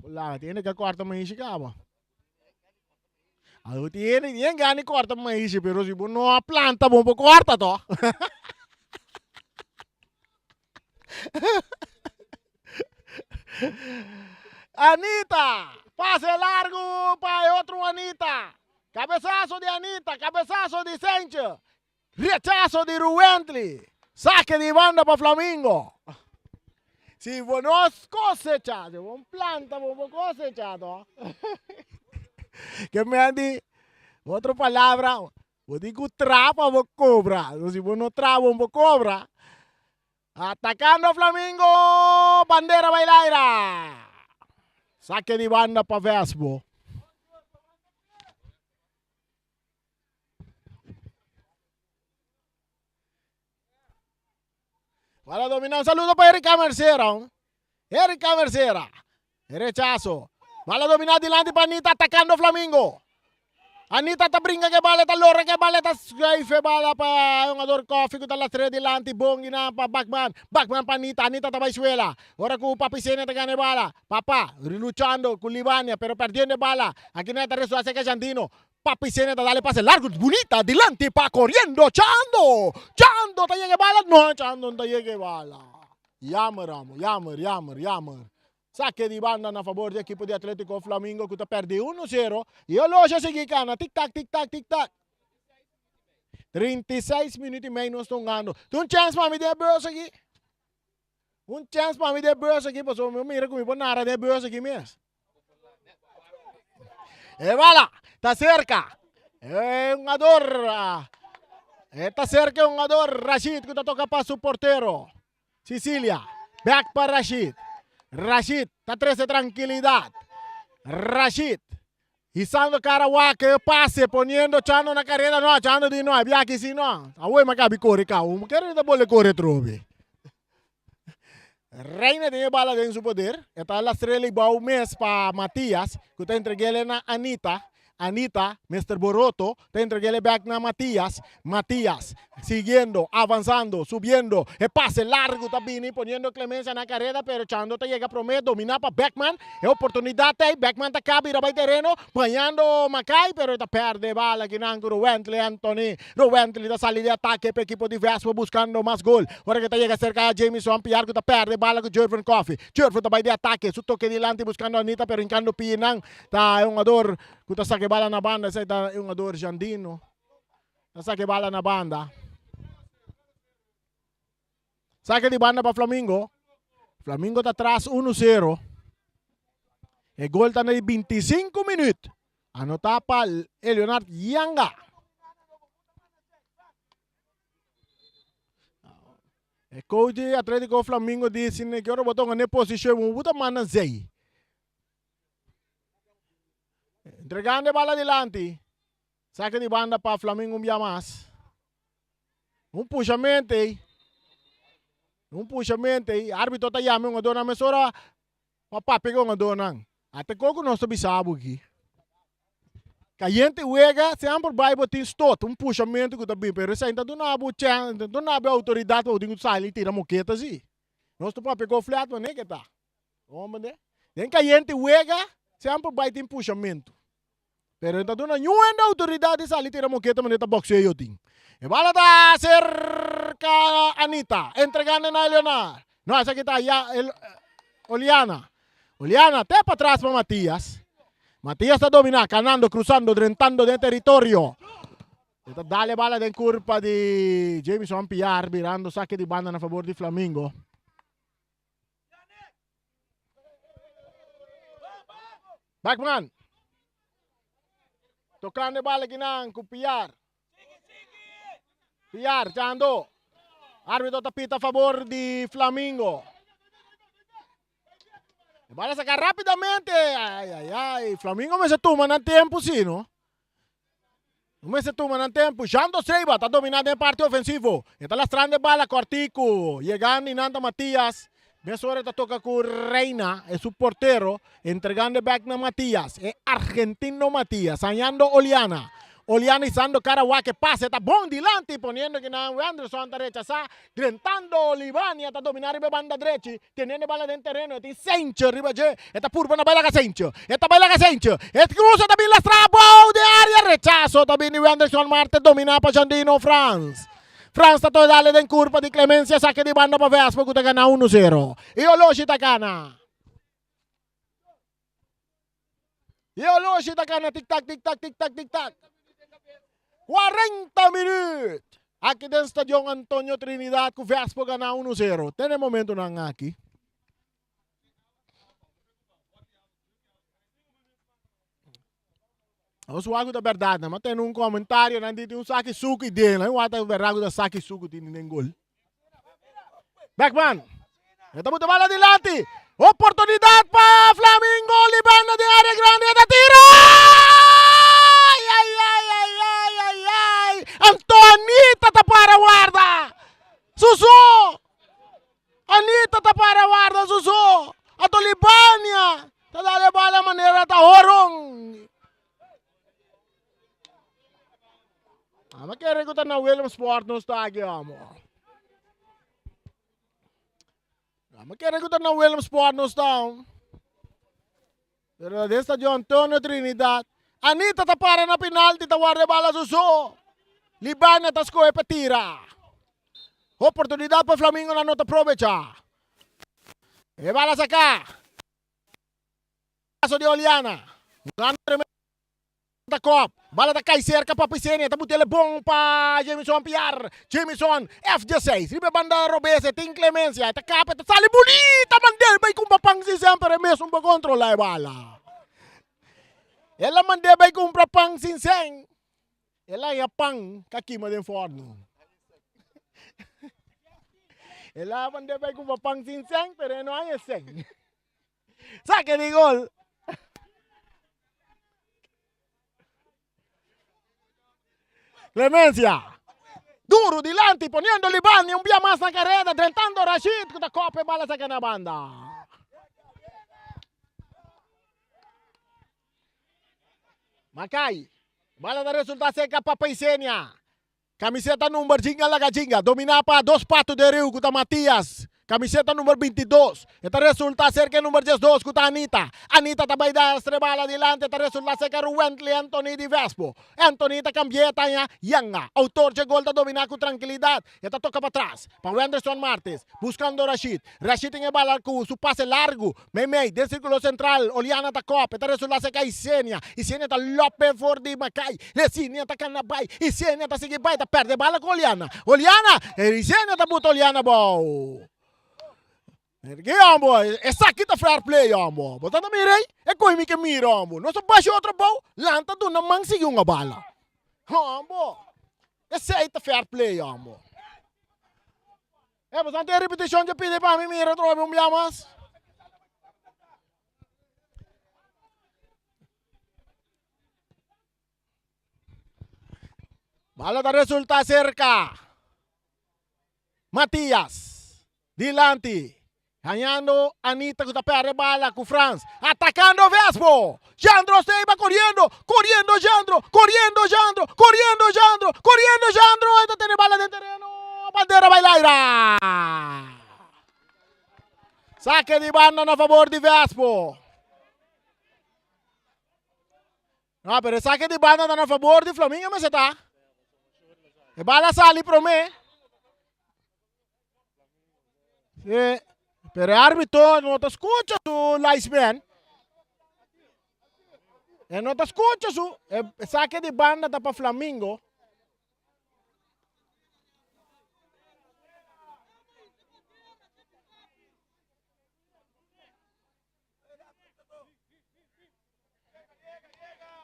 Speaker 5: Laga, tin hende que corta maishi caba. Algo tin hende, tin gana di corta maishi, pero si bo no a planta, bo no por corta toch. Anita, pase largo pa e otro Anita. Cabezazo di Anita, cabezazo di Senche. Rechazo di Ruwently. Saque di banda pa Flamingo. Si bo no cosecha, si bo planta, bo no cosecha to. Ke men di, otro palabra, bo tin ku tra pa bo kobra. Si bo no tra, bo no por kobra. Atacando Flamingo, bandera bai laira. Saque di banda pa Vesbo. Bala domina, un saludo pa Erika Mercera. Erika Mercera. Rechazo. Bala domina dilanti pa Anita atacando Flamingo. Anita ta brinca ke bala, ta lora ke bala, ta schuif bala pa jugador Koffie ku ta lastre dilanti bon gina pa Bachman. Bachman pa Anita, Anita ta bai suela. Ora ku Papi Senia ta gana e bala. Papa luchando ku Libania pero perdiendo e bala. Aki nan ta resto acerca Jandino. Papi Senia ta dale pase largo bunita dilanti pa coriendo Chando. Chando ta yega e bala? No, Chando no ta yega e bala. Jammer amo, jammer, jammer, jammer. Sake di banda na fabor di ekipo di Atletico Flamingo ku ta pèrdè uno sero i e loge a sigui kana tik tak tik tak tik tak. 36 minüt i mei nos ta hungando. Tin un chèns pa mi den e bus aki. Un chèns pa mi den e bus aki pasobra mi mira ku mi por nara den e bus aki mes. E bala ta serka. E hungador e ta serka e hungador Rashid ku ta toka pa su portero. Cicilia, bek pa Rashid. Rashid ta trese trankilidat. Rashid hisando kara wak e pase poniendo Chando na kareda. No, Chando di no, e biaki si no. Awor mi a kabi kore kau. Mi kere ta bole kore trobe. Reina tin e bala den su poder. E ta lastr'el bou mes pa Matias ku ta entreg'el na Anita. Anita, Mister Boroto, ta entreg'el e bek na Matias. Matias, siguiendo, avansando, subiendo. E pase largu ta bini poniendo Clemencia na kareda, pero Chando ta yega prome, domina pa Beckman. E oportunidat ta ei, Beckman ta kabi riba e tereno, bañando Makai, pero e ta perde e bala kinan ku Rowentley Anthony. Rowentley ta sali di atake pa ekipo di Vespo buskando mas gol. Ora ke ta yega serka Jamison Piar ku ta perde e bala ku Jervin Coffey. Jervin ta bai di atake, su toke dilanti buskando Anita, pero hinkando pinan. Ta e hungador ku ta saka e bala na banda, esei ta e hungador Jandino. Ta saka e bala na banda. Saka di banda pa Flamingo. Flamingo ta tras 1-0. E gol ta na di 25 minuut. Anotá pa Leonard Yanga. E coach di Atletico Flamingo di si ne quiero boton ne position, bo ta manda zei. Entregando e bala dilanti. Saque di banda pa Flamingo un bia mas. Un pushamento ei. Un pushamento ei. Arbitro ta yama e hungadornan mesora pa papia ku e hungadornan. Ata koko nos ta bisa bo aki. Kayente wega semper bai bo tin stot, un pushamento ku ta bin, pero esei no ta duna bo chèns, no ta duna bo e outoridat pa bo tin ku sali tira moketa si. Nos ta papia ku flat manera ke ta. Hombre, den cayente wega semper bai tin pushamento. Pero e ta duna niun hende autoridad di sali tira moketa manera ta boxeo tin. E bala ta cerca Anita, entregando na Leonard. No, esaki ta ya el, Oliana. Oliana te pa atras pa Matias. Matias ta domina, canando, cruzando, drentando den territorio. E ta dale bala den curpa di Jameson Piar, birando saque di banda na favor di Flamingo. Backman. Tocando e bala kinan cu Piar. Piar, Chando. Arbitro ta pita a favor di Flamingo. E bala saca rapidamente. Ay, ay, ay. Flamingo mester tuma nan tempo, si, no? Mester tuma nan tempo. Jando Seiba ta domina den parte ofensivo. E ta lastrando e bala cortico. Yegando y nan ta Matias. Mesora ta toca cu Reina, e su portero, entregando e back na Matias. E argentino Matias, hañando Oliana. Oliana izando cara wak e pase ta bon dilanti, poniendo ki nan Wenderson ta rechasa. Drentando Libania ta domina riba e banda drechi, teniendo e bala den tereno. E tin Sentje riba dje. E ta purba na bai laga Sentje. E ta bai laga Sentje. E cruza ta bin lastra bou den area. Rechaso ta bini Wenderson Marte domina pa Jandino Frans. Frans ta toy dale den curpa di Clemencia sake di banda pa Vespo cu ta gana uno zero. E oloshi ta cana. E oloshi ta cana tik tak tik tak tik tak tik tak. 40 minuut. Aki den stadion Antonio Trinidad cu Vespo gana uno zero. Tene momentonan aki. Nos wak ku ta bèrdat nan, ma tene un komentario nan di tin un saki suku i den nan wak ta bèrdat ku ta saki suku tin den gol. Beckman, e ta buta bala dilanti, oportunidat pa Flamingo, Libanda den área grandi e ta tira! Ai, ai, ai, ai, ai, ai, ai, Antonita ta para warda! Susu! Anita ta para warda su so. Ato Libania ta dal e bala manera ta horon. Ama kere ku ta na Willemsport nos ta aki amo. Ama kere ku ta na Willemsport nos ta. Pero den stadion Antonio Trinidad. Anita ta para na penalti ta warda e bala su so. Libania ta skohe pa tira. Oportunidad pa Flamingo nan no ta probecha. E bala saka. Paso di Oliana. Jugando tremendo ta kop. Bala ta kai serka pa Pisenia. Ta butele bon pa Jamison Piar. Jamison F16. Riba e banda robes e tin Clemencia. E ta kapa e ta sali bunita. Mandel bai kumpra pan sin sen pero e mesun por kontrola e bala. El a mand'é bai kumpra pan sin sen. El a haña pan ka kima den forno. El a mand'é bai kumpra pan sin sen pero e no haña sen. Saque di gol. Clemencia. Duro dilanti poniendo Libani un bia mas na carrera drentando Rashid ku ta kope bala saca na banda. Makai. Bala ta resulta seca pa Paisenia. Camiseta number jinga laga jinga, dominá pa dos Pato de Riu ku ta Matias, camiseta number 22. E ta resulta serka e number 12 ku ta Anita. Anita ta bai da stre bala dilanti, e ta resulta serka Ruwentley Anthony di Vespo. Anthony ta kambi'é ta haña Yanga. Outor dje gol ta dominá ku trankilidat. E ta toka patras pa Wenderson Martes, buskando Rashid. Rashid tin e bala ku su pase largu. Meimei den sirkulo sentral, Oliana ta kòp, e ta resultá serka Isenia. Isenia ta lòp'e for di Makai. Lesinia ta kana bai. Isenia ta sigui bai, ta pèrdè bala ku Oliana. Oliana! Isenia ta buta Oliana abou. Ke hombo? Esaki ta fair play, hombo. Bo ta ta mira ei? E koe mi ke mira, hombo. Nos a basha otro abou, lanta duna man sigui un bala. Hombo! Esei ta fair play, hombo. E boso tin repeticion dje pidi pa mi mira atrobe un bia mas. Bala ta resulta cerca. Matias dilanti. Hañando Anita cu ta perde bala cu Frans. Atacando Vespo. Jandro Seiba coriendo. Coriendo Jandro. Coriendo Jandro. Coriendo Jandro. Coriendo Jandro. E ta tene bala den tereno. Bandera bai laira. Saque di banda na favor di Vespo. No, pero e saque di banda ta na favor di Flamingo mester ta. E bala sali prome. Sí, pero e árbitro no ta escucha su linesman. E no ta escucha su e saque di banda ta pa Flamingo.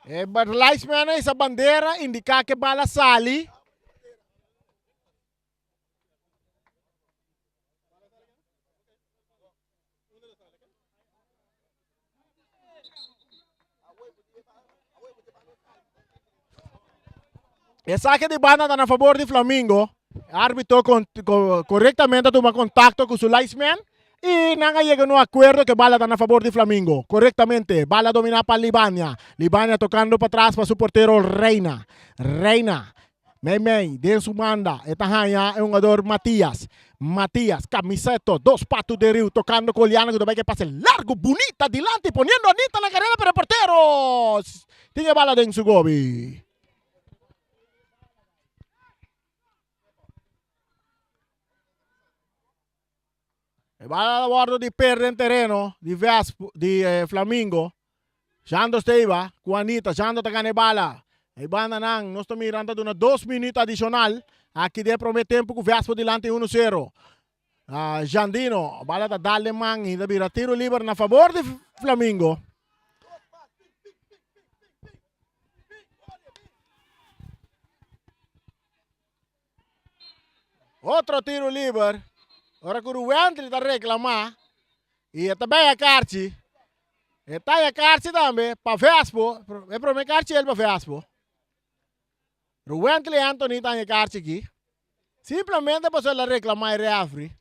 Speaker 5: E linesman a hisa bandera indiká ku e bala sali. E saque di banda ta na favor di Flamingo. Arbitro con, co, correctamente a tuma contacto cu su linesman y nan a yega un acuerdo que bala ta na favor di Flamingo. Correctamente, bala domina pa Libania. Libania tocando pa tras pa su portero Reina. Reina Mei mei den su banda e ta haña e hungador Matias. Matias, camiseto, dos patu den riu, tocando cu Oliana cu ta bay ke pase largo, bunita dilanti, poniendo Anita na carrera pero e portero tin e bala den su gobi. E bala ta wordo di perde den tereno di Vesp di Flamingo. Jando Steiba cu Anita. Jando ta gana e bala. E banda nan nos ta mira nan ta duna dos minuut adicional aki den e prome tempo cu Vespo dilanti uno sero. Jandino bala ta dal den man y ta bira tiro liber na fabor di Flamingo. Otro tiro liber. Ora ku Ruwentli ta reklamá i e ta bai a karchi. E ta a karchi tambe pa Vespo. E promé karchi el pa Vespo. Ruwentli Anthony ta e karchi aki. Simplemente pasobra el a reklamá e refri.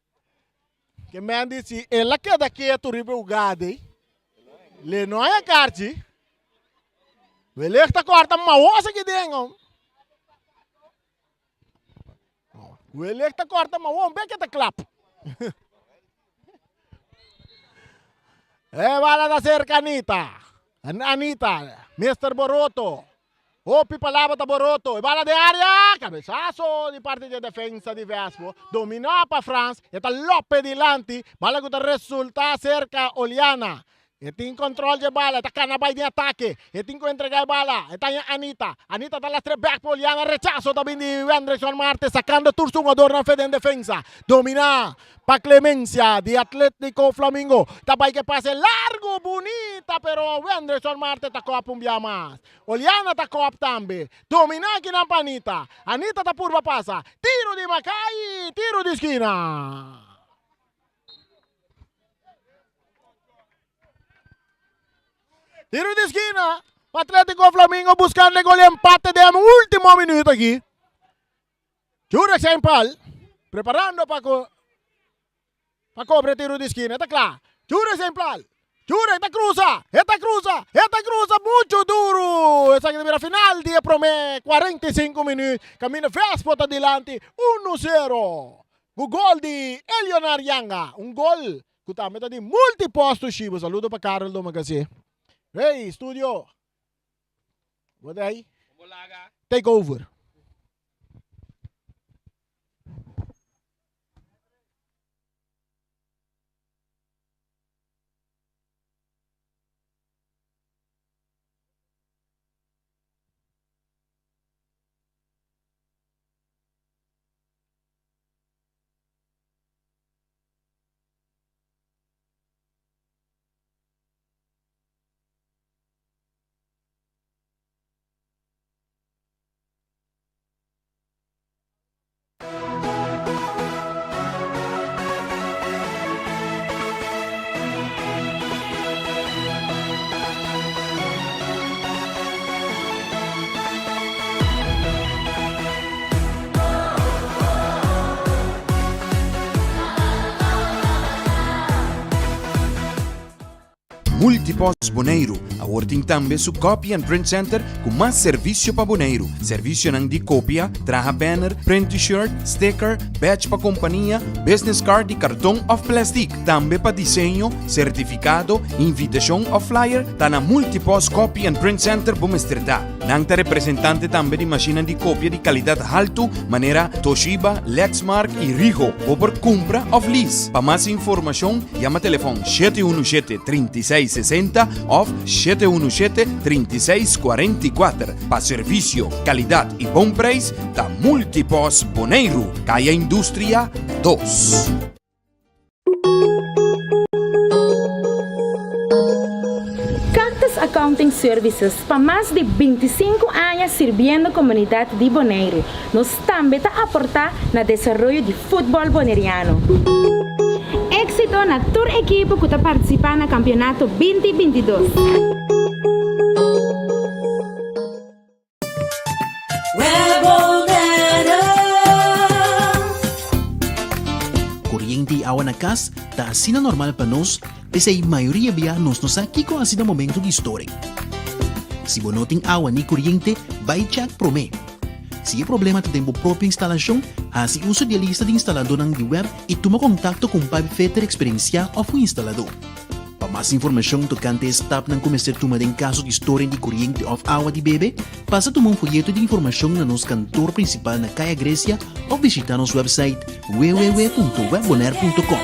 Speaker 5: Ke men di si el a keda ketu riba e hugada ei, le no a karchi. Wellicht ta kòrta maos aki den. Welek ta korta ma won beke ta klap. E bala ta serka Anita. Anita, Mister Boroto. Hopi palabra ta Boroto. E bala den area. Cabezazo di parti di e defensa di Vespo. Domina pa Frans. E ta lope dilanti. Bala ku ta resulta serka Oliana. E tin control dje bala, e ta cana bay den atake. E tin cu entrega e bala. E ta haña Anita. Anita ta lastre bek pa Oliana. Rechazo ta bin di Wendrickson Marte sacando tur su hungadornan fe den defensa. Domina pa Clemencia di Atletico Flamingo. Ta bay cu e pase largo, bunita, pero Wendrickson Marte ta cop un bia mas. Oliana ta cop tambe. Domina akinan pa Anita. Anita ta purba pasa. Tiro di Makai, tiro di skina. Tiro di esquina. Atletico Flamingo buscando el gol de empate de último minuto aquí. Jurek Seinpal preparando para co pa cobra tiro di esquina. Está claro. Jurek Seinpal. Jurek ta cruza. Está cruza. Está cruza. Mucho duro. Esa que mira final di prome 45 minutos. Camina Vespo ta dilanti 1-0. Ku gol di Elionar Yanga, un gol ku tambe ta di multiposto Shibo. Saludo pa Karel Domagazé. Hey, studio. Bo ta ahí? Take over.
Speaker 1: Multipost Boneiru awor tin tambe su Copy and Print Center ku mas servisio pa Boneiru. Servisionan di kopia, traha banner, print T-shirt, sticker, badge pa kompania, business card di karton òf plèstik. Tambe pa diseño, sertifikado, invitashon òf flyer ta na Multipost Copy and Print Center bo mester ta. Nan ta representante tambe di mashinnan di kopia di kalidat haltu manera Toshiba, Lexmark i Ricoh. Bo por kumpra òf lease. Pa mas informashon yama telefòn 717 36 60 òf 717 36 44. Pa servisio, kalidat i bon preis ta Multipos Boneiru, Kaya Industria dos.
Speaker 2: Cactus a. Accounting Services pa mas di 25 aña sirbiendo komunidat di Boneiru. Nos tambe ta aportá na desaroyo di futbòl boneriano. Éksito na tur ekipo ku ta partisipá na kampionato 2022.
Speaker 3: Koriente i awa na kas ta asina normal pa nos, p'esei mayoria bia nos no sa kiko hasi na momento di storing. Si bo no tin awa ni koriente, bai chèk promé. Si e problema ta den bo propio instalashon, hasi uso di e lista di instaladónan di web i tuma kontakto ku un pipefitter eksperensiá òf un instaladó. Pa mas informashon tokante e stapnan ku mester tuma den kaso di storing di koriente òf awa di bebe, pasa tuma un foyeto di informashon na nos kantor prinsipal na Kaya Grecia òf bishitá nos wèpsait www.webbonaire.com.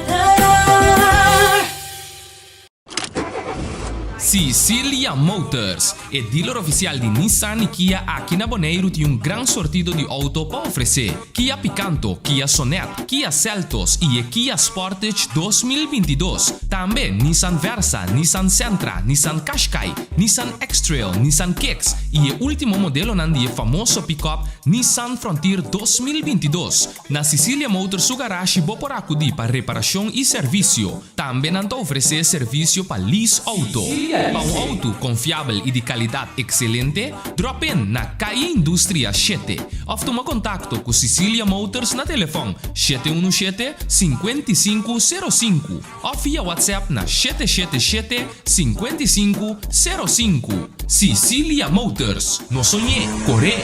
Speaker 4: Sicilia Motors, e dealer ofisial di Nissan i Kia aki na Boneiru tin un gran sortido di outo pa ofresé. Kia Picanto, Kia Sonet, Kia Seltos i e Kia Sportage 2022. Tambe Nissan Versa, Nissan Sentra, Nissan Qashqai, Nissan X-Trail, Nissan Kicks i e último modelonan di e famoso pick-up Nissan Frontier 2022. Na Sicilia Motors su garashi bo por akudí pa reparashon i servisio. Tambe nan ta ofresé servisio pa lease outo. Pa un outo konfiabel i di kalidat ekselente, drop in na Calle Industria shete òf tuma kontakto ku Sicilia Motors na telefòn 717 55 05 òf via WhatsApp na 777 55 05. Sicilia Motors, no soñ'é, kor'é!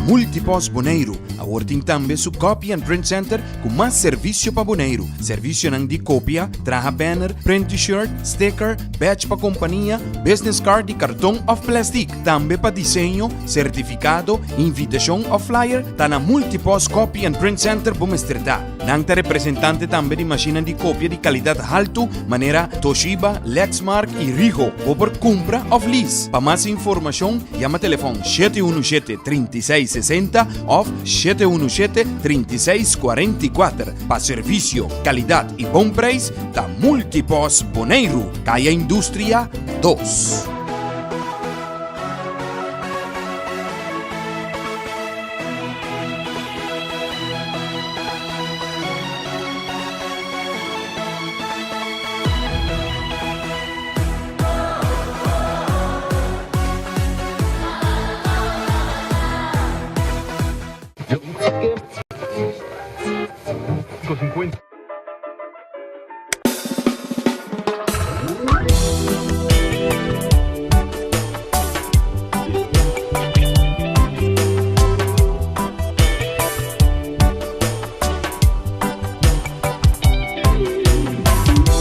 Speaker 1: Multipost Boneiru awor tin tambe su Copy and Print Center ku mas servisio pa Boneiru. Servisionan di kopia, traha banner, print T-shirt, sticker, badge pa kompania, business card di karton òf plèstik. Tambe pa diseño, sertifikado, invitashon òf flyer, ta na Multipost Copy and Print Center bo mester ta. Nan ta representante tambe di mashinnan di kopia di kalidat haltu manera Toshiba, Lexmark i Ricoh. Bo por kumpra òf lease. Pa mas informashon yama telefòn 717 36 60 òf 717 36 44. Pa servisio, kalidat i bon preis ta Multipost Boneiru, Kaya Industria 2.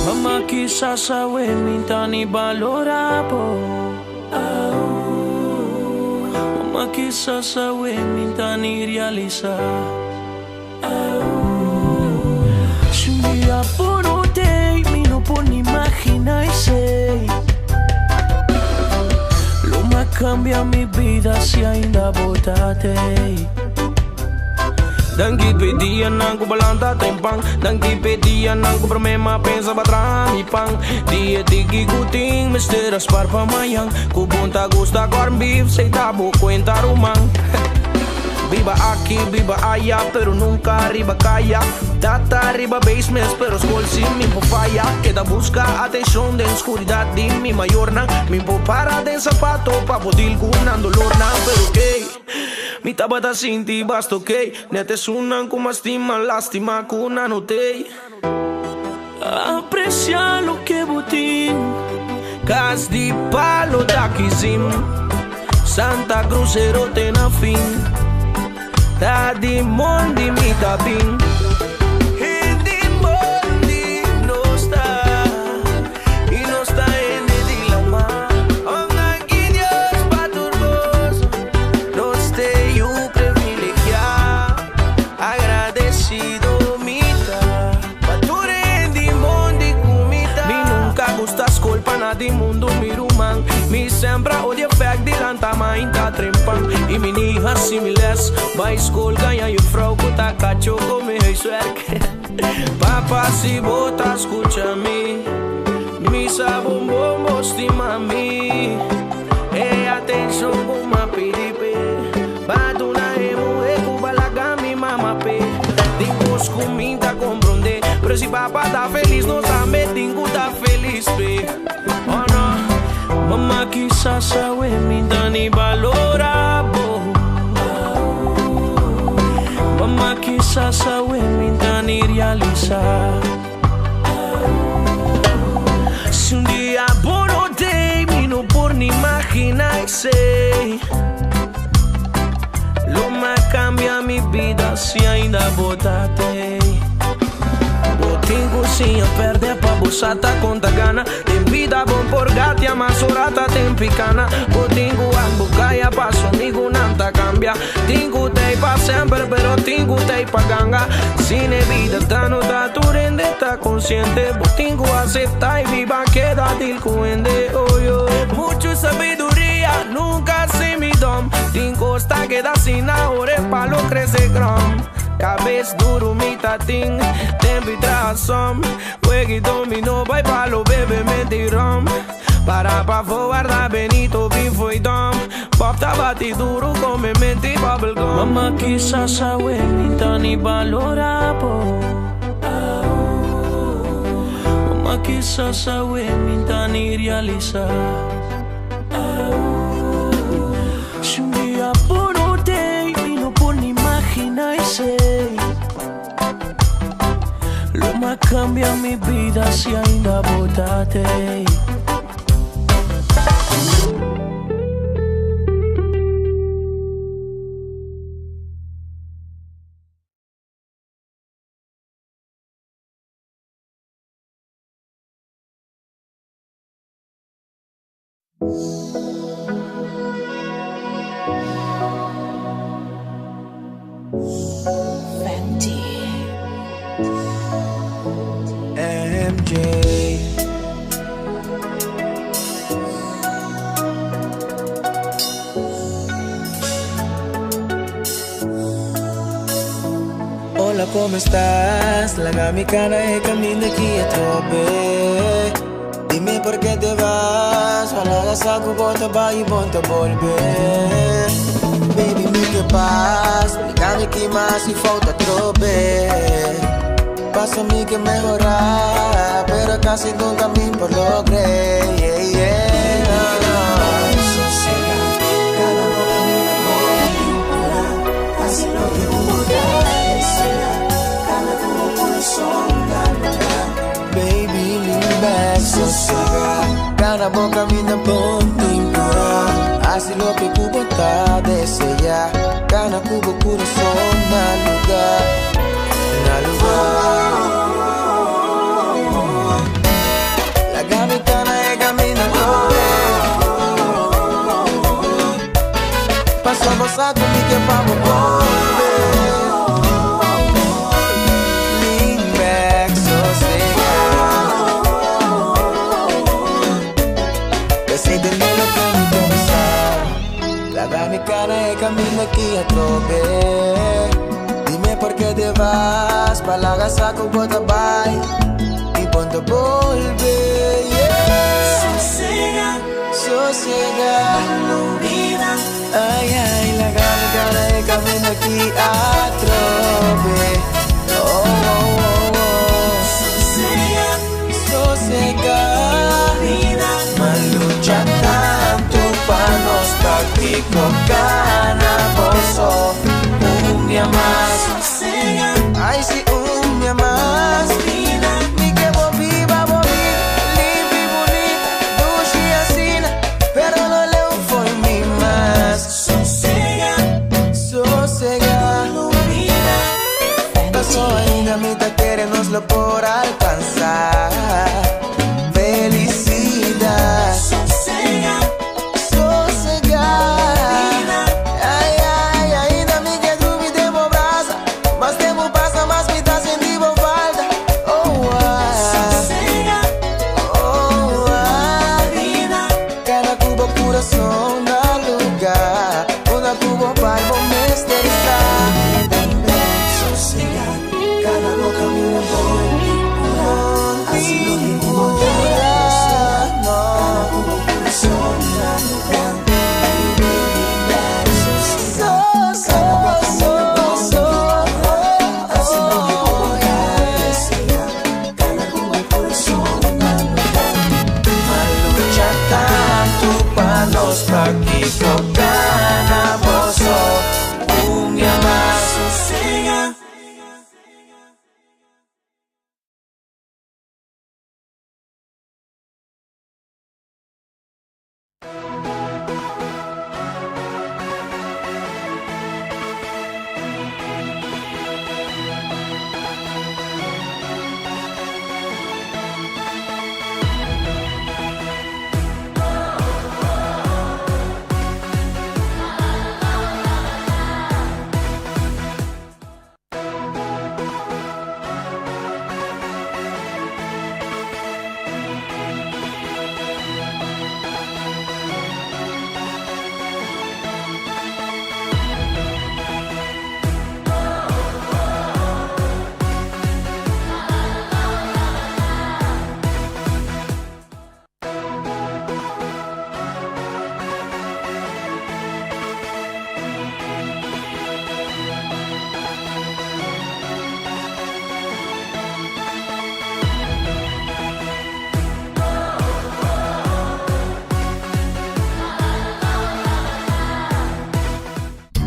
Speaker 6: Mama kisas awe mi ta ni balora bo Mama kisas awe mi ta ni realisa Si un dia bo no tei mi no por ni imagina esei Lo m'a cambia mi bida si ainda bo ta tei. Danki p'e dianan ku bo lanta trempan Danki p'e dianan ku promé m'a pensa pa traha mi pan Di e tiki ku tin mester a spar pa mañan Ku bon ta gusta corn beef sey ta bo kuenta ruman Biba aki, biba aya, pero nunka riba kaya Tata riba basements, pero skol si mi por faya Keda buska atenshon den skuridat di mi mayornan Mi por para den sapato pa por deal ku nan dolornan Pero key, mi tabata sinti basta okey Net esunnan ku mas stima, lastima ku nan no tey Aprecia loke bo tin. Cas di palo ta kizim. Santa Cruz erote na fin. Ta di mondi mi ta bin. Hende mondi nos ta. Y nos ta hende di lama. Oh danki Dios pa tur cos. Nos te yu privilegia. Agradecido mi ta pa tur hende mondi ku mi ta. Mi nunca gusta skol pa na di mundu mi ruman. Mi sempre a odia fek di lanta mainta trempan. Y mi ni hasi mi les bai skol gaña juffrouw ku ta kacho ku mi huiswerk. Papa si bo ta skucha mi. Mi sa bon bon bo stima mi. E atenshon ku m'a pidi p'e. B'a duna e muhé ku b'a laga mi mama p'e. Tin kos ku mi ta komprondé. Pero si papa ta felis nos tambe tin ku ta felis p'e. Oh no. Mama kisas awe mi ta ni balora bo. Mama kisas awe mi ta ni realisa. Si un dia bo no t'ei mi no por ni imagina esei. Lo m'a cambia mi bida si ainda bo ta t'ei. Bo tin cu siña perde pa bo sa ta con ta gana. Den bida bon por gatia mas ora ta den picana. Bo tin cu wak bo caya paso amigunan ta cambia. Tin cu t'ei pa semper pero tin cu t'ei pa ganga. Sin e bida ta no ta tur hende ta consciente. Bo tin cu acepta y biba keda deal cu hende oh yo. Mucho sabiduria nunca si mi dom. Tin cos ta keda asina ora e palo crece grom. Cabes duro mi ta tin tempo y traha som. Wega domino bay palo bebe menti rom. Para pafó warda Benito bin fo'i dom. Pop ta bati duro come menti bubble gum. Mama kisas awe mi ta ni balora bo. Mama kisas awe mi ta ni realisa. Si un dia bo no t'ei mi no por ni imagina esei. Lo m'a cambia mi bida si ainda bo ta t'ei.
Speaker 7: MJ. Hola, ¿cómo estás? Laga mi cana e caminda aki atrobe. Dime por qué te vas. Palabra saco bota ba y bonta volve. Baby, mi ke pas. Explícame qué más si falta trobe. Paso mi ke mehorá, pero casi nunca mi por logr'é. Yeah, yeah, no, no. Sosegá, cana bo kaminda bon purá. Hasi loke bo ta deseá. Cana ku bo kurason na lugá. Baby, lean back, sosegá. Cana bo kaminda bon purá. Hasi loke bo ta deseá. Cana ku bo kurason na lugá. Na lugá. Laga mi cana e kaminda atrobe. Paso bo sa ku mi ke pa bo bolbe. Lean back, sosegá. Kasi tende loke mi ta bisa. Laga mi cana e kaminda aki atrobe. Dime por qué te vas. Palabra saco bota bye. Y ponte volve. Yeah. Sosegá, sosegá. Ay, ay, laga mi cana e kaminda aki atrobe. Oh, oh, oh, oh. Sosegá, sosegá. M'a lucha tantu pa nos pakiko kana boso. Un dia mas. Ay, si un dia mas. Mi ke bo biba, bo bida, limpi, bunita, dushi asina, pero no leu fo'i mi mas. Sosegá, sosegá. Paso ainda mi ta kere nos lo por alkansá. Felisidat. Sosegá, sosegá. Ai, ai, ainda mi ke drumi den bo brasa. Mas tempu pasa, mas mi ta sinti bo falta. Oh, ah. Oh, ah. Kana ku bo kurason na lugá. Unda ku bo bai bo mester sa. Sosegá, kana bo kaminda bon. Dios pakiko gana boso un bia mas sosega.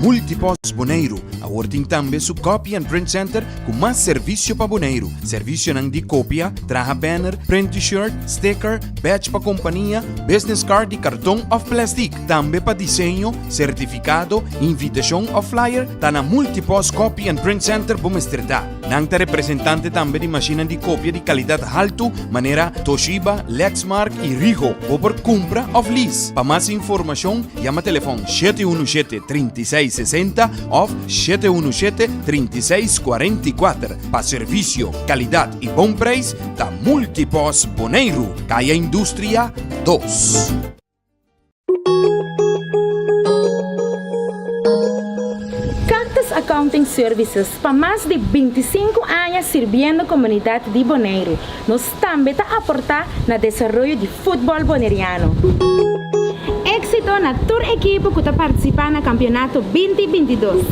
Speaker 1: Multipost Boneiru awor tin tambe su Copy and Print Center ku mas servisio pa Boneiru. Servisionan di kopia, traha banner, print t-shirt, sticker, badge pa kompania, business card di karton òf plèstik. Tambe pa diseño, sertifikado, invitashon òf flyer, ta na Multipost Copy and Print Center bo mester ta. Nan ta representante tambe di mashinnan di kopia di kalidat haltu manera Toshiba, Lexmark i Ricoh. Bo por kumpra òf lease. Pa mas informashon yama telefòn 717 36 60 òf 717 36 44. Pa servisio, kalidat i bon preis ta Multipost Boneiru, Kaya Industria dos.
Speaker 2: Cactus Accounting Services pa mas di 25 aña sirbiendo komunidat di Boneiru. Nos tambe ta aportá na desaroyo di futbòl boneriano. Éksito na tur ekipo ku ta partisipá na kampionato 2022.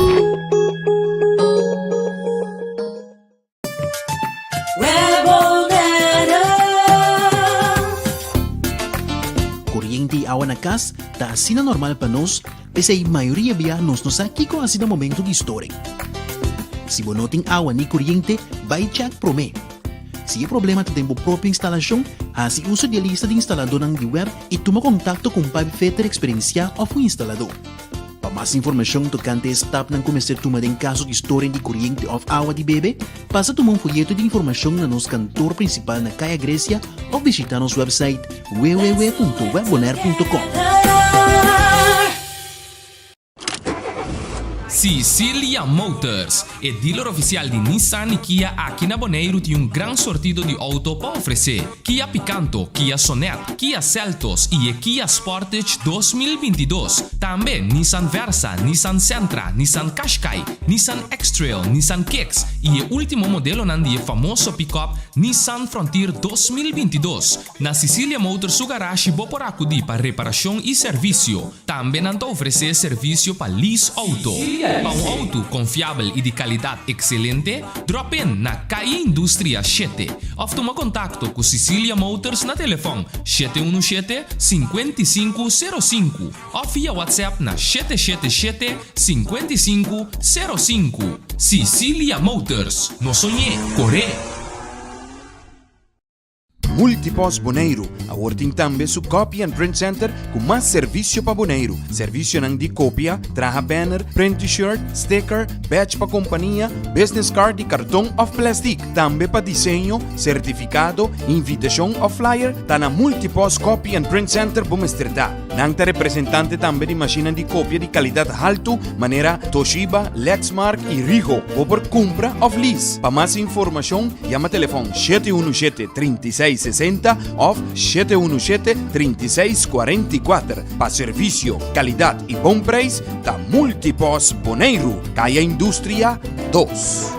Speaker 3: Koriente i awa na kas ta asina normal pa nos, p'esei mayoria bia nos no sa kiko hasi na momentu di storing. Si bo no tin awa ni koriente, bai chèk promé. Si e problema ta den bo propio instalashon, hasi uso di e lista di instaladónan di web i tuma kontakto ku un pipefitter eksperensiá òf un instaladó. Pa mas informashon tokante e stapnan ku mester tuma den kaso di storing di koriente òf awa di bebe, pasa tuma un foyeto di informashon na nos kantor prinsipal na Kaya Grecia òf bishitá nos wèpsait www.webbonaire.com.
Speaker 4: Sicilia Motors, e dealer oficial di Nissan y Kia aki na Boneiru tin un gran sortido di auto pa ofrece. Kia Picanto, Kia Sonet, Kia Seltos y e Kia Sportage 2022. Tambe Nissan Versa, Nissan Sentra, Nissan Qashqai, Nissan X-Trail, Nissan Kicks y e ultimo modelonan di e famoso pick-up Nissan Frontier 2022. Na Sicilia Motors su garashi bo por acudi pa reparacion y servicio. Tambe nan ta ofresé servisio pa lease outo. Pa un outo konfiabel i di kalidat ekselente, drop in na Calle Industria shete òf tuma kontakto ku Sicilia Motors na telefòn 717 55 05 òf via WhatsApp na 777 55 05. Sicilia Motors, no soñ'é, kor'é!
Speaker 1: Multipost Boneiru awor tin tambe su Copy and Print Center ku mas servisio pa Boneiru. Servisionan di kopia, traha banner, print t-shirt, sticker, badge pa kompania, business card di karton òf plèstik. Tambe pa diseño, sertifikado, invitashon òf flyer, ta na Multipost Copy and Print Center bo mester ta. Nan ta representante tambe di mashinnan di kopia di kalidat haltu manera Toshiba, Lexmark i Ricoh. Bo por kumpra òf lease. Pa mas informashon, Yama telefòn 717 36 60 òf 717 36 44. Pa servisio, kalidat i bon preis ta Multipos Boneiru, Kaya Industria 2.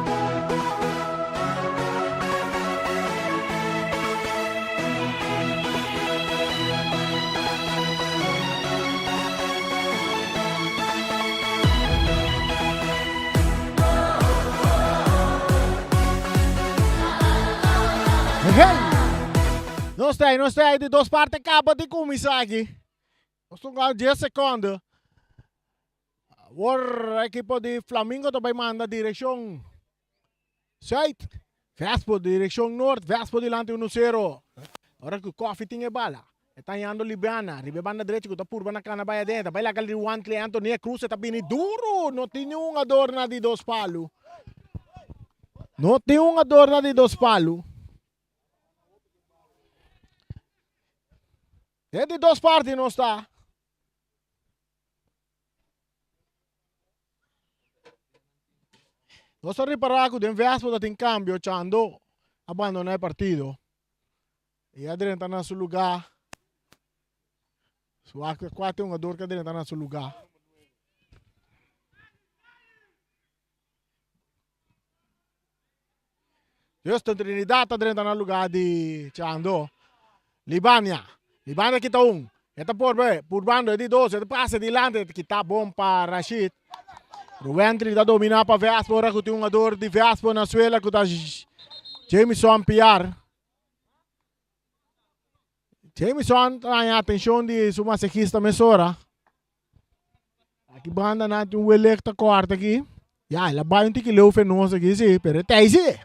Speaker 5: Hey! Nos ta ahí, nos ta ahí di dos parte kaba di kuminsá aki. Nos ta hunga dies seconde. Awor ekipo di Flamingo ta bai manda direccion zuid. Vespo direccion noord. Vespo dilanti 1-0. Ora cu Koffie tin e bala. E ta hañando Libiana riba e banda drechi cu ta purba na cana bai aden. Ta bai laga Wantley Anthony Cruz e ta bini duro. No tin niun hungador na di dos palu. No tin hungador na di dos palu. Den di dos parti nos ta. Nos ta ripara cu den Vespo ta tin cambio Chando a bandona e partido. Y a drenta na su lugar. Su cuate hungador que a drenta na su lugar. Justin Trinidad ta drenta na lugar di Chando. Libania. Libania kita un. E ta por be, purbando e di dos, e ta pasa dilante, e kita bon pa Rashid. Ruwentri ta domina pa Vespo, ora ku tin un jugador di Vespo na suela ku ta Jamison Piar. Jamison ta haña atenshon di su masajista mesora. Aki banda nan tin un welek ta kòrta aki. Ya, el a bai un tiki leu fe nos aki si, pero e ta ei si.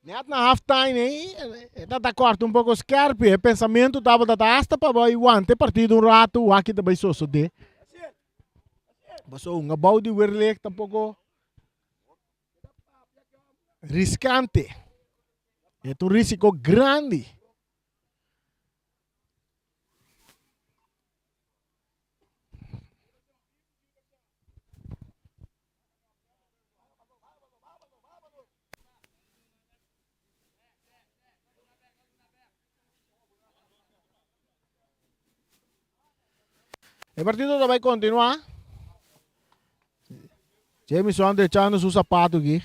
Speaker 5: Net na half time ei, e ta ta kòrta un poko skerpi. E pensamentu tabata ta hasta pa bai wanta e partido un ratu, wak ki ta bai sosodé. Pasobra un abou di werlek ta un poko riskante. E ta un risiko grandi. E partido ta bai continua. Jamison drechando su zapato aki.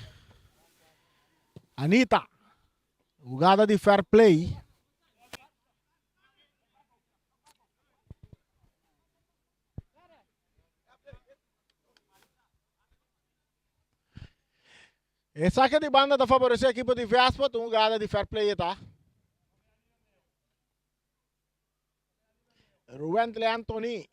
Speaker 5: Anita. Hugada di fair play. E saque di banda ta favorece equipo di Vespa, un hugada di fair play ta. Ruwentle Anthony.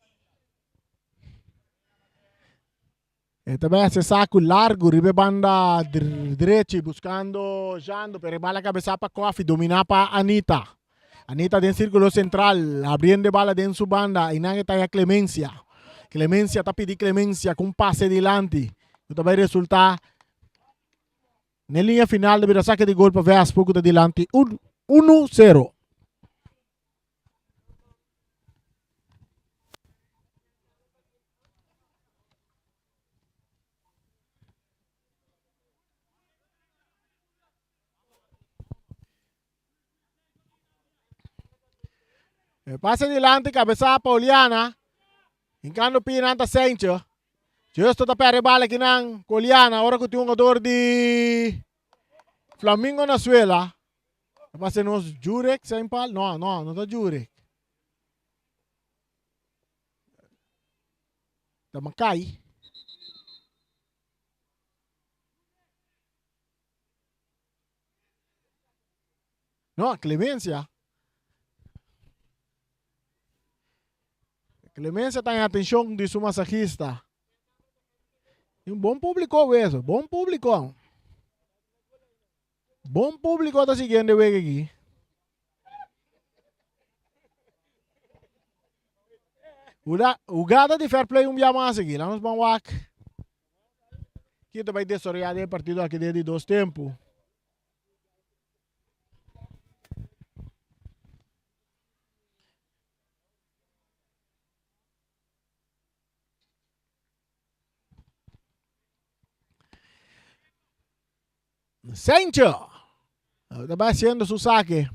Speaker 5: E ta bai hasi saku largu riba e banda drechi buskando Jando pero e bala kabesá pa Koffie dominá pa Anita. Anita den sirkulo sentral abriendo e bala den su banda einan e ta haya Clemencia. Clemencia ta pidi Clemencia ku un pase dilanti ku ta bai resultá n'e liña final ta bira sake di gol pa Vespo ku ta dilanti unu sero. E pasa dilanti cabeza Pauliana. Hincando pie nan ta Saintje. Justo ta perde bala aki nan Coliana ora cu tin un jugador di Flamingo na suela. Ta pasa nos Jurek zijn pal? No, no, no ta Jurek. Ta Makai. No, Clemencia. Clemencia ta en atencion di su masajista. Un bon publico eso, bon publico. Bon publico ta siguiendo e wega aki. Hugada di fair play un bia mas aki. Laat nos ban wak. Ki ta bai desaroyá den e partido aki den di dos tempu. Sancho ta bai haciendo su saque.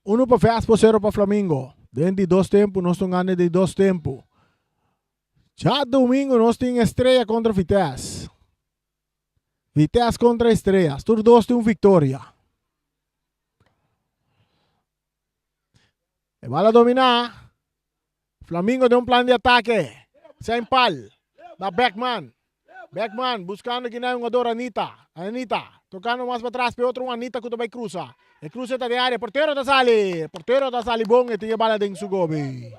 Speaker 5: Uno pa Vespo, cero pa Flamingo. Den di dos tempo, nos ta gana di dos tempo. Djadomingo nos tin Estrella contra Vitesse. Vitesse contra Estrellas. Tur dos tin un victoria. E bala domina. Flamingo den un plan di atake. Zijn pal. Na Beckman. Beckman buscando aki na e hungador Anita. Anita tocando mas patras pe otro un Anita cu ta bay cruza. E cruze ta den area. Portero ta sali. Portero ta sali bon e tin e bala den su gobi.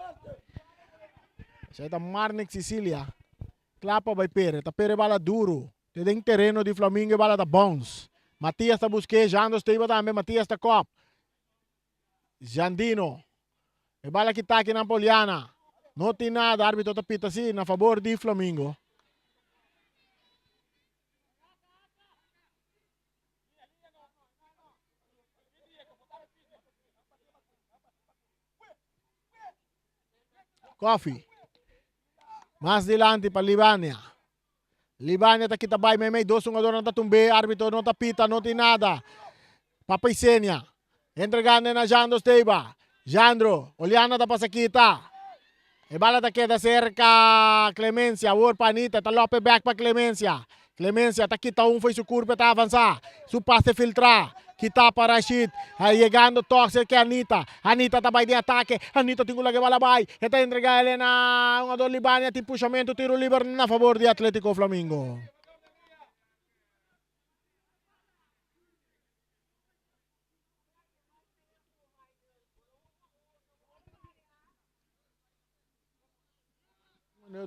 Speaker 5: Esey ta Marnix Cecilia. Cla pa bay pere. Ta pere bala duro. Te den tereno di Flamingo e bala ta bounce. Matias ta buske. Jando Steba tambe. Matias ta kop. Jandino. E bala kita aki nan pa Oliana. No tin nada. Arbitro ta pita si na fabor di Flamingo. Koffie. Mas dilanti pa Libania. Libania ta kita bai meimei dos hungadornan ta tumbe arbitro no ta pita no tin nada. Papa Isenia entregando na Jandro Steba. Jandro, Oliana ta pasa kita. E bala ta keda serka Clemencia awor pa Anita ta lope bek pa Clemencia. Clemencia ta kita un fo'i su kurpa e ta avansa. Su pase filtra. Kita pa Rashid. Yegando tok serka Anita. Anita ta bai den atake. Anita tin ku laga e bala bai. E ta entrega el na hungador Libania. Tin pushamentu tiro liber na fabor di Atletico Flamingo.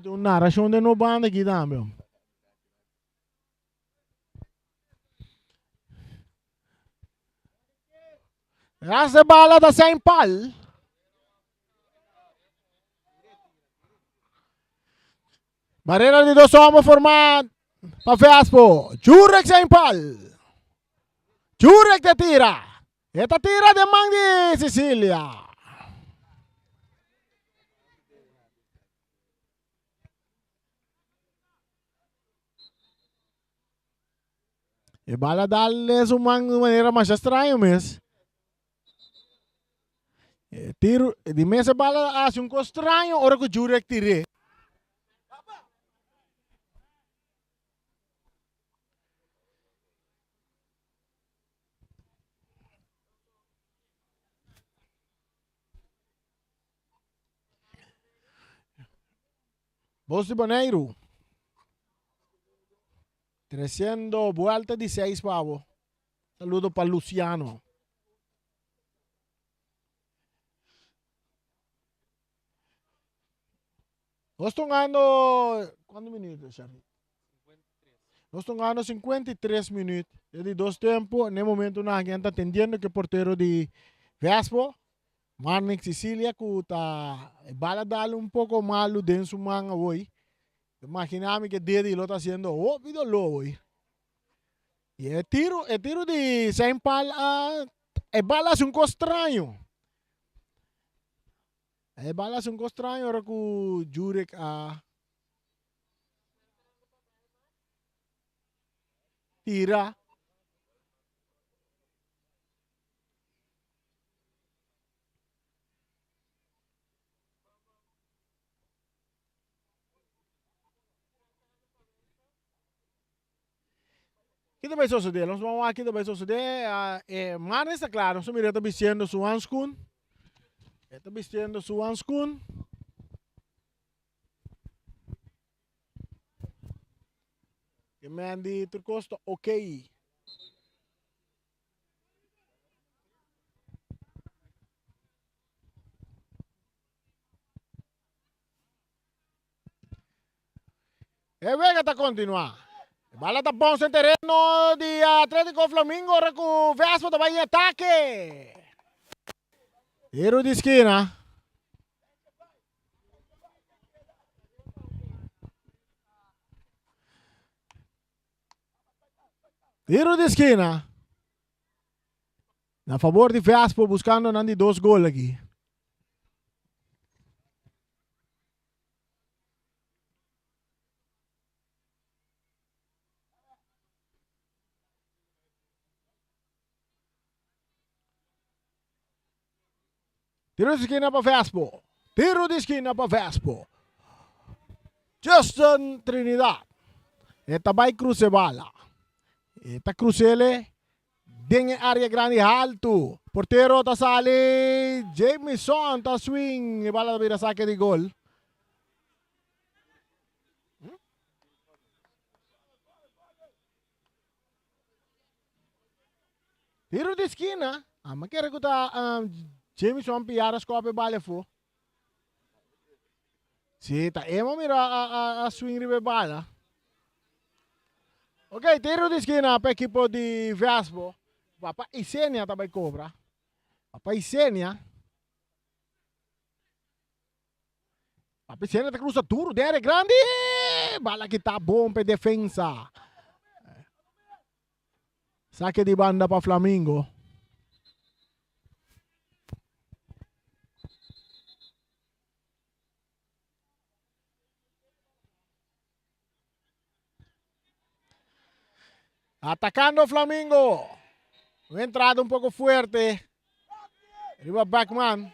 Speaker 5: Un narracion den no banda aki tambe. Ras de bala ta zijn pal. Barrera di dos homber forma pa Vespo. Jurek zijn pal. Jurek te tira. E ta tira den man di Cecilia. E bala dal den su man di manera masha straño mes. E tiro di mes e bala haci un cos straño ora cu Jurek tir'é. Bos di Boneiru. Treciendo buelta di seis pa bo. Saludo pa Luciano. Nos tongando cuánto minuto, Charlie? Nos tongando 53 minuut. E di dos tempo, ne momento na gente atendiendo que portero di Vespo, Marnix Cecilia ku ta bala dal un poco malo den su man hoy. Imaginami que Didi lo ta haciendo hopi dolor hoy. Y e tiro, e tiro di zijn pal a e bala hace un cos straño. E bala hace un cos straño ora cu Jurek a tira. Ki ta bai sosodé? Nos ban wak ki ta bai sosodé. E man esta kla, nos ta mira e ta bistiendo su hanskun. E ta bistiendo su hanskun. E man di tur kos ta okay. E wega ta kontinuá. E bala ta bounce den tereno di Atletico Flamingo ora ku Vespo ta bai in atake. Tiro di skina. Tiro di skina. Na fabor di Vespo buscando nan di dos gol aki. Tiro di skina pa Vespo. Tiro di skina pa Vespo. Justin Trinidad. E ta bai cruce bala. E ta crucele Den e area grandi haltu. Portero ta sali. Jamison ta swing. E bala ta bira sake di gol. Tiro di skina, ami a kere ku ta Jamison Piar a skòp e bal afó. Si, ta e mira a swing riba e bala. Ok, tiro di skina pa ekipo di Vespo. Papa Isenia ta bai kobra. Papa Isenia. Papa Isenia ta krusa duro den área grandi. Bala kita bon pa e defensa. Sake di banda pa Flamingo. Atacando Flamingo. Un entrada un poco fuerte. Riba Beckman.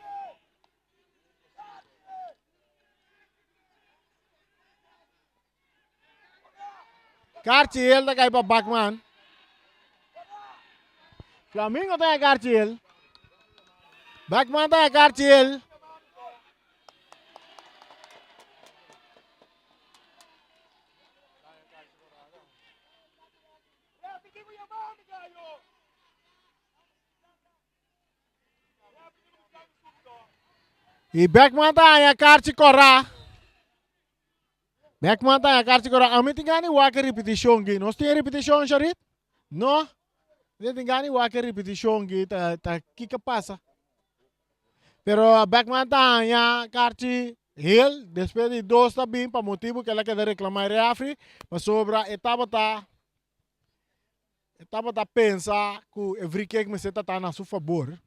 Speaker 5: Karchi hel ta kai pa Bakman. Flamingo ta karchi hel. Bakman ta karchi hel. I Beckman ta haña karchi kòrá. Beckman ta haña karchi kòrá. Ami tin gana di wak e ripitishon aki. Nos tin e ripitishon, Sharit? No? Mi tin gana di wak e ripitishon aki. Ta, ta kiko pasa? Pero Beckman ta haña karchi hel despues di dos ta bin pa motibu ku el a keda reklamá e refri pasobra e tabata E tabata pensa ku e free-kick mester ta ta na su fabor.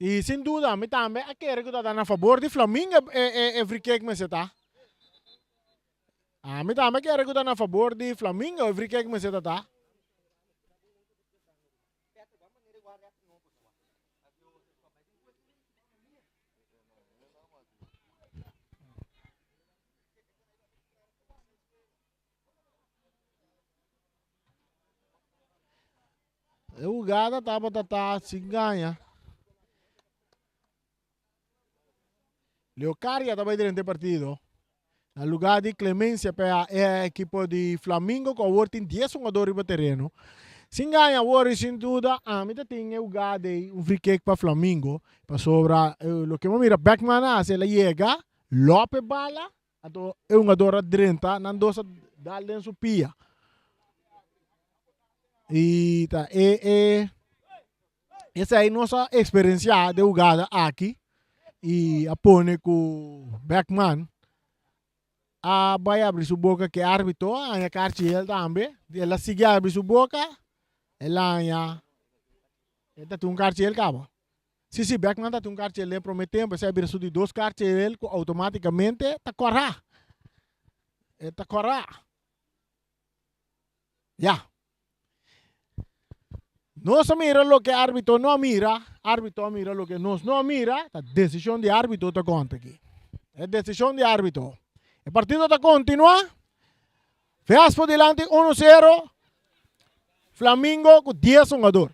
Speaker 5: I sin duda mi tambe a kere ku ta ta na fabor di Flamingo e free-kick mester ta. Ami tambe a kere ku ta na fabor di Flamingo e free-kick mester ta ta. E hugada tabata ta sin gaña. Leocaria ta bai drenta e partido. Na lugar di Clemencia pa e ekipo di Flamingo ku awor tin dies hungador riba tereno. Sin gaña awor i sin duda ami ta tin e hugada ei un free kick pa Flamingo pasobra loke mi a mira Beckman a hasi el a yega lòp e bala Anto e hungador a drenta, nan dos a dal den su pia. I ta e e esei nos a eksperensiá den hugada aki i a pone ku Beckman a bai abri su boka ku e árbitro a haña karchi el tambe. El a sigui abri su boka, el a haña e ta tin un karchi el kaba. Si si Beckman ta tin un karchel den prome tempo esei a bira su di dos karchel ku outomatikamente ta kòrá. E ta kòrá. Ya. Nos a mira loke árbitro no a mira, árbitro a mira loke nos no a mira, ta desishon di árbitro ta konta aki. E desishon di árbitro. E partido ta kontinuá. Vespo dilanti uno sero, Flamingo ku dies hungador.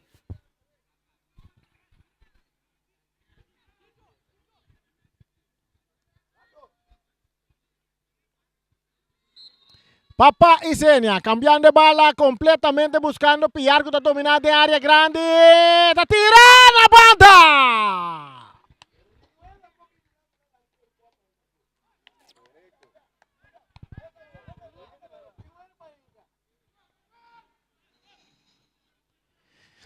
Speaker 5: Papa Isenia cambiando e bala completamente buscando Piar cu ta domina den area grandi. Ta tira na banda!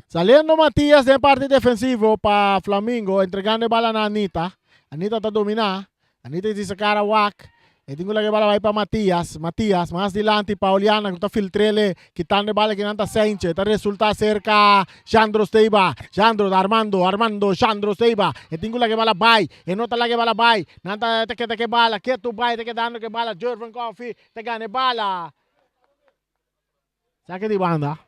Speaker 5: Saliendo Matias den parti defensivo pa Flamingo, entregando e bala na Anita. Anita ta domina. Anita di sacar a wak. E tin ku laga e bala bai pa Matias. Matias mas dilanti pa Oliana ku ta filtrele, kitando e bala kinan ta Saintje. Ta resulta serka Jandro Steiba. Jandro ta Armando, Armando, Jandro Steiba. E tin ku laga e bala bai. E no ta laga e bala bai. Nan ta ta keda ke bala. Ketu bai ta kedando ke bala. Jervin Coffie ta gana e bala. Sake di banda.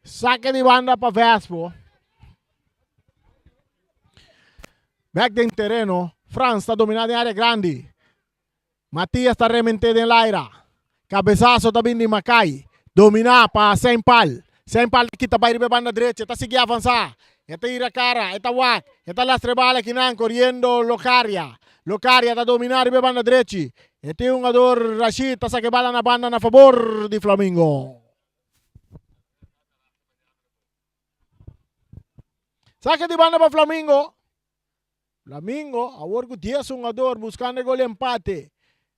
Speaker 5: Sake di banda pa Vespo. Bek den tereno. Frans ta domina den area grandi. Matias ta remente den laira. Cabezazo ta bin di Makai. Domina pa Seinpal. Seinpal ta kita bai riba e banda drecha. E ta sigui avansa. E ta ira cara. E ta wak. E ta lastra e bala kinan coriendo Locaria. Locaria ta domina riba e banda drechi. E tin hungador Rashid ta saka e bala na banda na fabor di Flamingo. Sake di banda pa Flamingo. Flamingo awor ku dies hungador buskando e gol di empate.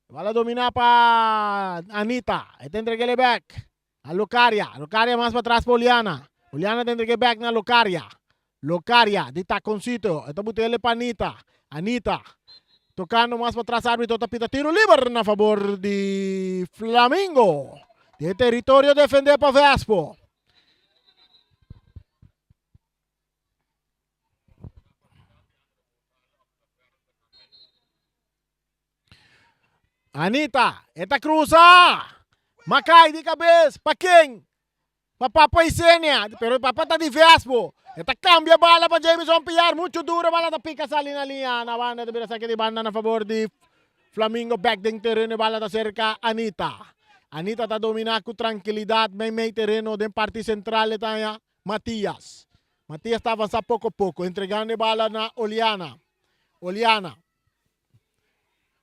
Speaker 5: Bala domina pa Anita. E ta entreg'el bek na Locaria. Locaria mas patras pa Oliana. Oliana ta entreg'e bek na Locaria. Locaria di takoncito. E ta but'el pa Anita. Anita tocando mas patras arbitro ta pita tiro liber na fabor di Flamingo. Den teritorio defende pa Vespo. Anita, e ta cruza. Macay di cabez. Pa ken? Pa Papa Isenia. Pero Papa ta di Vespo. E ta cambia bala pa Jameson Piar. Mucho duro bala ta pica sali na linea. Na banda ta bira saque di banda na favor di Flamingo. Back den terreno bala ta cerca Anita. Anita ta domina cu tranquilidad. Mei mei terreno den parti central e ta haya Matias. Matias ta avansa poco poco entregando e bala na Oliana. Oliana.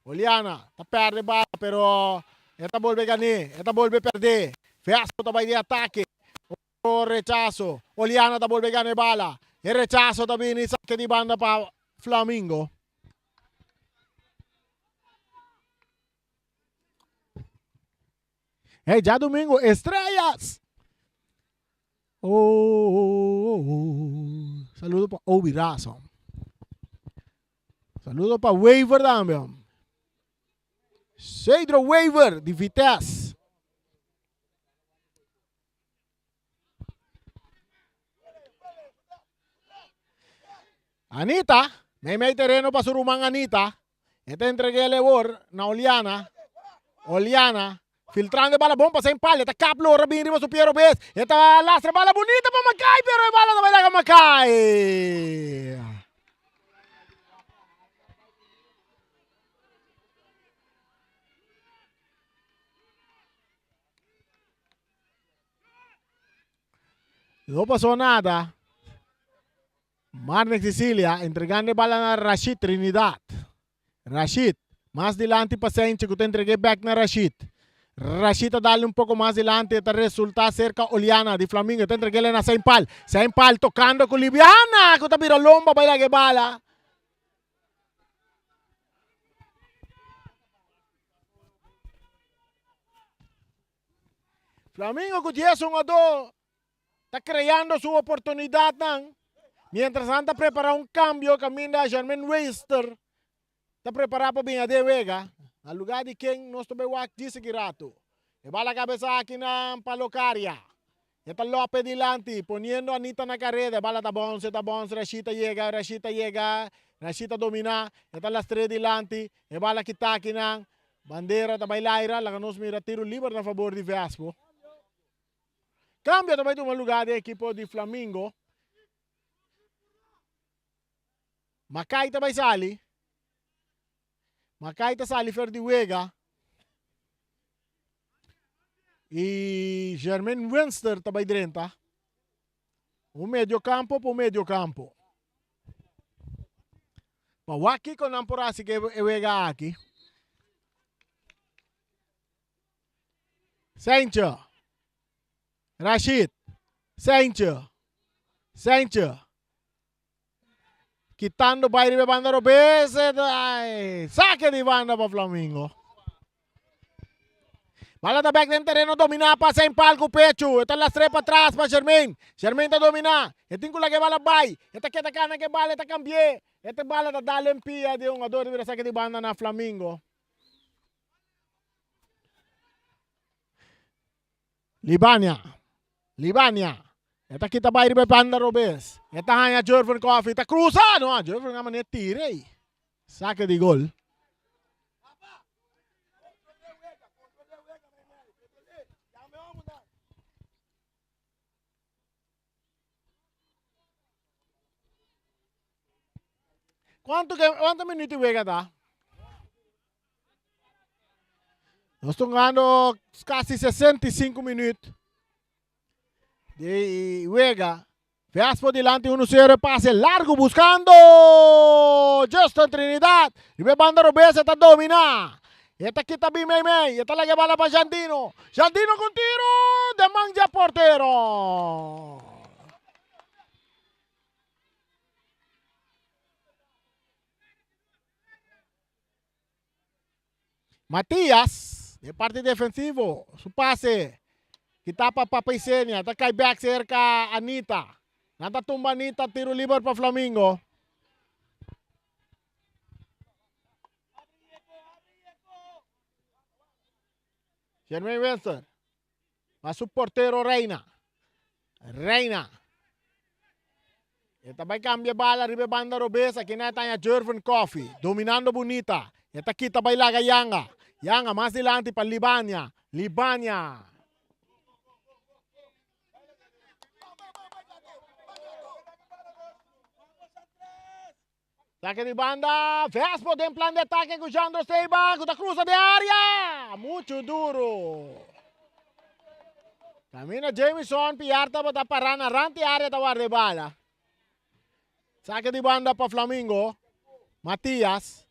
Speaker 5: Oliana ta perde bala pero e ta bolbe gané, e ta bolbe perdé. Vespo ta bai di atake. Otro rechaso. Oliana ta bolbe gana e bala. E rechaso ta bini sake di banda pa Flamingo. Hey, djadumingo, Estrellas! Oh, oh, oh, oh. Saludo pa Obi Razo. Saludo pa Waver tambe. Cedro Waver di Vitesse. Anita, mei mei tereno pa su ruman Anita. E ta entregué lebor na Oliana. Oliana, filtrando e bala bon pa sen pal. E ta kap lora bin riba su pie robes. E ta lastra bala bunita pa Makai, pero e bala ta bai laga Makai. No pasó nada. Marnix Cecilia entregando e bala na Rashid Trinidad. Rashid, mas dilanti pa Senchi ku ta entreg'é bèk na Rashid. Rashid ta dal un poko mas dilanti e ta resultá serka Oliana di Flamingo. E ta entreg'é na Seinpal. Seinpal tokando ku Libiana ku ta bira lomba bai laga e bala. Flamingo ku dies hungadó ta kreando su oportunidatnan, mientras nan ta prepará un kambio kaminda Jermaine Wester ta prepará pa bin ade wega na lugá di ken nos ta bai wak djis aki ratu. E bala kabesa aki nan pa Locaria. E ta Lope dilanti, poniendo Anita na kareda. E bala ta bòns, e ta bòns, Rashid ta yega, Rashid ta yega, Rashid ta dominá, e ta lastr'é dilanti, e bala kita aki nan. Bandera ta bai laira, laga nos mira tiro liber na fabor di Vespo. Cambio ta bai tuma lugar den ekipo di Flamingo. Makai ta bai sali. Makai ta sali fer di wega. I Jermaine Winster ta bai drenta. Un medio campo pa un medio campo. Pa wak kiko nan por hasi ku e wega aki. Sentje. Rashid. Sentje. Sentje. Kitando bai riba e banda robes. Ay, sake di banda pa Flamingo. Bala ta bek den tereno dominá pa Saint Paul ku pechu. E ta lastre pa tras pa Jermaine. Jermaine ta dominá. E tin ku laga e bala bai. E ta keda kana ku e bala, e ta kambi'é. E ta bala ta dal den pia di e hungador di bira sake di banda na Flamingo. Libania. Libania. E ta kita bai riba e banda robes. E ta haña Jervin Coffee. Ta krusa! No, Jervin a manera tira ei. Sake di gol. Cuanto que cuanto minuto wega ta? Nos ta jugando casi 65 minuut di wega. Vespo dilanti 1-0 pase largo buscando Justin Trinidad. Riba e banda robes e ta domina. E ta kita bin mei mei. E ta laga e bala pa Jandino. Jandino con tiro den man dje portero. Matias, den parti defensivo, su pase kita pa Papa Isenia, ta kai bek serka Anita. Nan ta tumba Anita, tiro liber pa Flamingo. Jermaine Winston, pa su portero Reina. Reina. E ta bai cambia bala riba e banda robes. Aki na e taña Jervin Coffee. Dominando bunita. E ta kita bai laga Yanga. Yanga mas dilanti pa Libania. Libania. Saque di banda, Vespo den plan di atake ku Jandro Seiba ku ta cruza den area. Mucho duro. Camina Jamison, Piar tabata para na rand di area ta warda e bala. Saque di banda pa Flamingo. Matias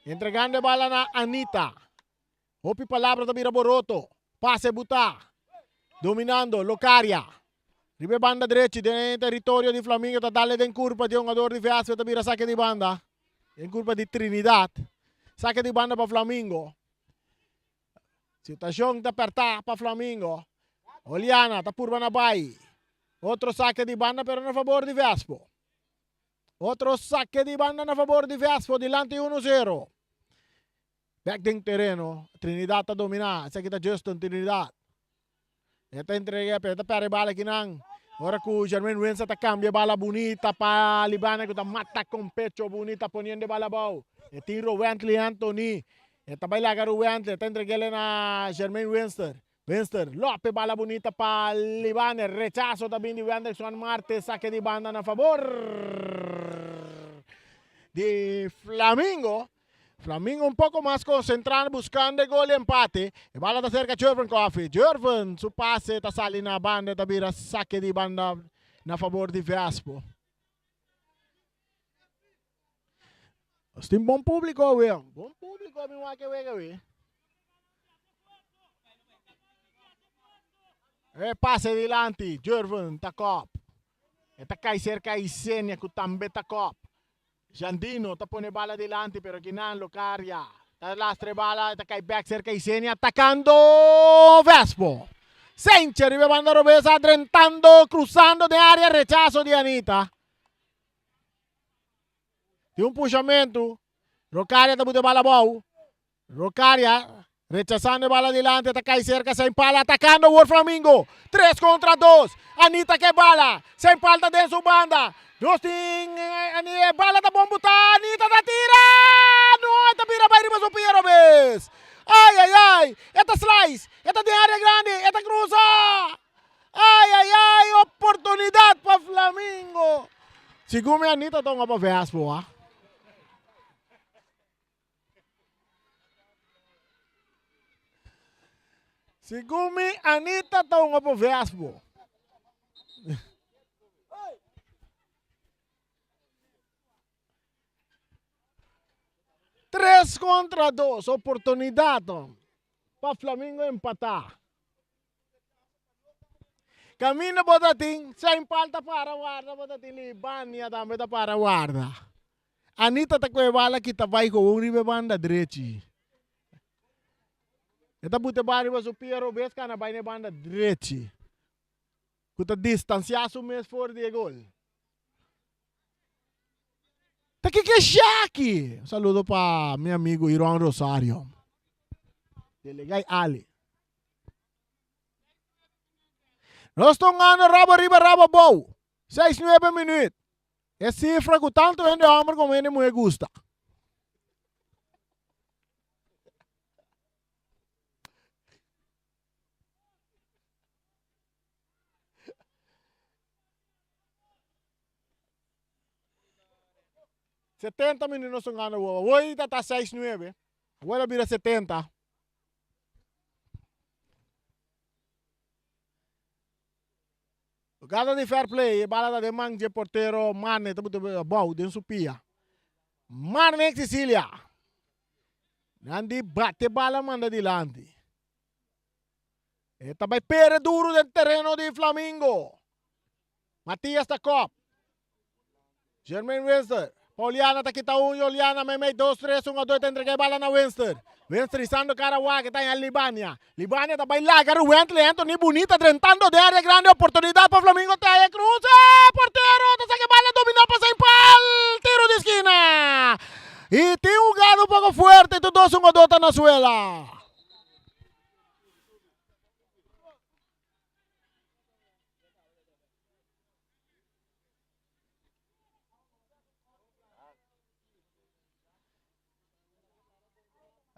Speaker 5: entregando e bala na Anita. Hopi palabra ta bira boroto. Pase buta. Dominando Locaria. Riba e banda drechi den e teritorio di Flamingo ta dale den curpa di e hungador di VSV ta bira sake di banda. Den curpa di Trinidad. Sake di banda pa Flamingo. Situacion ta perta pa Flamingo. Oliana ta purba na bai. Otro sake di banda pero na fabor di Vespo. Otro sake di banda na fabor di Vespo dilanti uno zero. Bek den tereno, Trinidad ta dominá. Esaki ta Justin Trinidad. E ta entrega, pero e ta perde bala akinan. Ora ku Jermaine Winsa ta kambia bala bunita pa Libana ku ta mata kon pecho bunita poniendo e bala abou. E tin Rowentley Anthony. E ta bai laga Rowentley, e ta entreg'el na Jermaine Winster. Winster lope bala bunita pa Libane. Rechaso ta bin di Wendrickson Marte. Sake di banda na fabor di Flamingo. Flamingo un poco mas concentrando buscando e gol di empate. E bala ta cerca Jervin Coffee. Jervin su pase ta sali na banda e ta bira sake di banda na fabor di Vespo. Nos tin bon publico awe. Bon publico mi wak e wega awe. E pase dilanti, Jervin ta kop. E ta kai cerca Isenia ku tambe ta kop. Jandino ta pone bala dilanti pero kinan Locaria ta lastra e bala e ta kai bek serka Isenia atakando Vespo. Senche riba e banda robes adrentando cruzando den area rechaso di Anita. Tin un pushamentu Locaria ta buta e bala abou. Rocaria rechasando e bala dilanti ta kai serka Saint Paul atakando awor Flamingo tres kontra dos Anita ke bala Saint Paul ta den su banda nos tin e bala ta bon buta Anita ta tira no e ta bira bai riba su pia robes ay ay ay e ta slice e ta den area grandi e ta krusa ay ay ay oportunidat pa Flamingo segun mi Anita ta hunga pa Vespo a. Segun mi, Anita ta hunga pa Vespo. Tres kontra dos, oportunidat pa Flamingo empatá. Kaminda bo ta tin, Saint Paul ta para warda, bo ta tin Libania tambe ta para warda. Anita ta kohe bala kita bai gewoon riba e banda drechi. E ta buta e bala riba su pia robes kana bai na e banda drechi. Ku ta distansiá su mes for di e gol. Ta kiko e shaki? Un saludo pa mi amigo Iron Rosario. Delegai Ali. Nos ta hungando rabo riba rabo abou. Seis nuebe minuut. E sifra ku tantu hende hòmber komo hende muhé gusta. Setenta minuut nos ta hungando awor. Awor ta ta seis nuebe. Awor a bira setenta. Jugada di fair play, e bala ta den man dje portero Marne, ta buta abou den su pia. Marne Cecilia. Nan di bate bala manda dilanti. E ta bai pere duro den tereno di Flamingo. Matias ta kop. Jermaine Winster. Pauliana ta kita un, Yoliana meimei dos, tres, un a dos ta entrega e bala na Winster. Winster hisando cara wak e ta haña Libania. Libania ta bai laga Ruwentley Anthony bunita drentando den area grandi oportunidad pa Flamingo ta haña cruce portero ta saca e bala domina pa Saint Paul tiro di esquina y tin hugado un poco fuerte tur dos hungador ta na suela.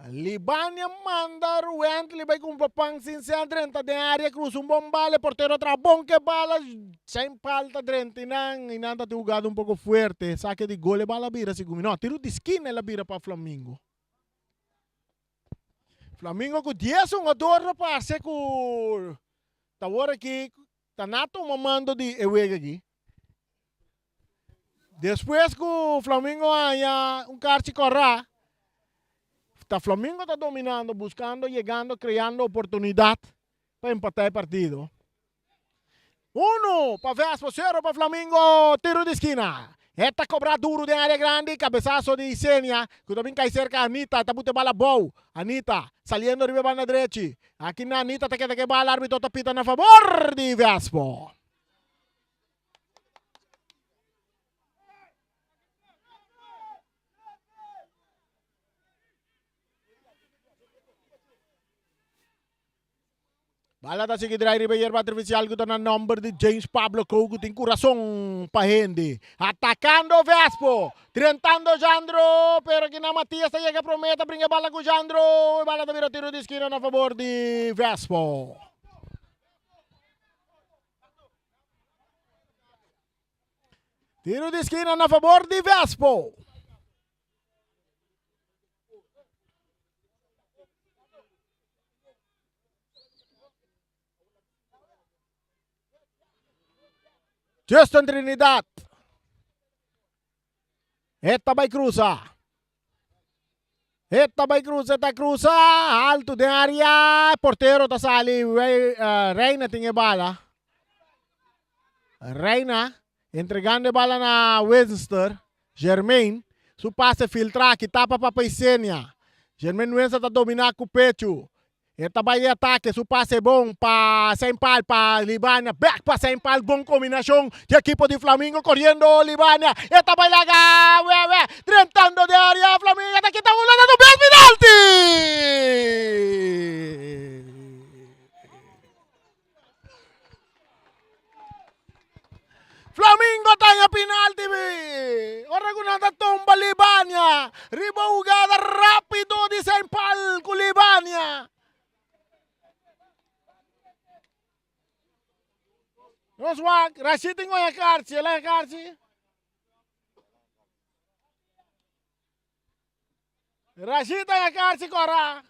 Speaker 5: Libania manda Ruwentley bai cumpra pan sin sea drenta den area cruza un bon bala e portero traha bon ke bala sin falta drenta y nan y nan ta tin hugado un poco fuerte sake di gol e bala bira segun mi no tiro di skina el a bira pa Flamingo. Flamingo cu dies hungador ta parce cu ta awor aki ta na tuma mando di e wega aki. Despues ku Flamingo haña un karchi kòrá, ta Flamingo ta dominando, buskando, yegando, kreando oportunidat pa empatá e partido. Unu pa Vespo, sero pa Flamingo, tiru di skina. E ta kobrá duru den área grandi, kabesaso di Isenia ku ta bin kai serka Anita, e ta buta e bala abou. Anita saliendo riba e banda drechi. Aki na Anita ta keda ku e bala, arbitro ta pita na fabor di Vespo. Bala ta sigui drai riba yerba artificial cu ta na nomber di James Pablo Kou cu tin curason pa hende. Atacando Vespo, drentando Jandro, pero kina Matias ta yega prome ta bringa e bala cu Jandro. E bala ta bira tiro di esquina na favor di Vespo. Tiro di esquina na favor di Vespo. Justin Trinidad. E ta bai cruza. E ta bai cruza, ta cruza. Alto den area. Portero ta sali. Reina tin e bala. Reina entregando e bala na Winster. Germain. Su pase filtra aki tapa pa Paisenia. Germain Winster ta domina cu pecho. E ta bai e atake, su pase bon pa Seinpal pa Libania, bek pa Seinpal, bon kombinashon di ekipo di Flamingo koriendo Libania, e ta bai laga Wewe drentando den area Flamingo ta kita un lata un bes penalti! Flamingo ta haña penalti ora ku nan ta tumba Libania riba hugada rapido di Seinpal ku Libania. Nos wak, Rashid tin goña karchi, el a haña karchi. Rashid a haña karchi kòrá.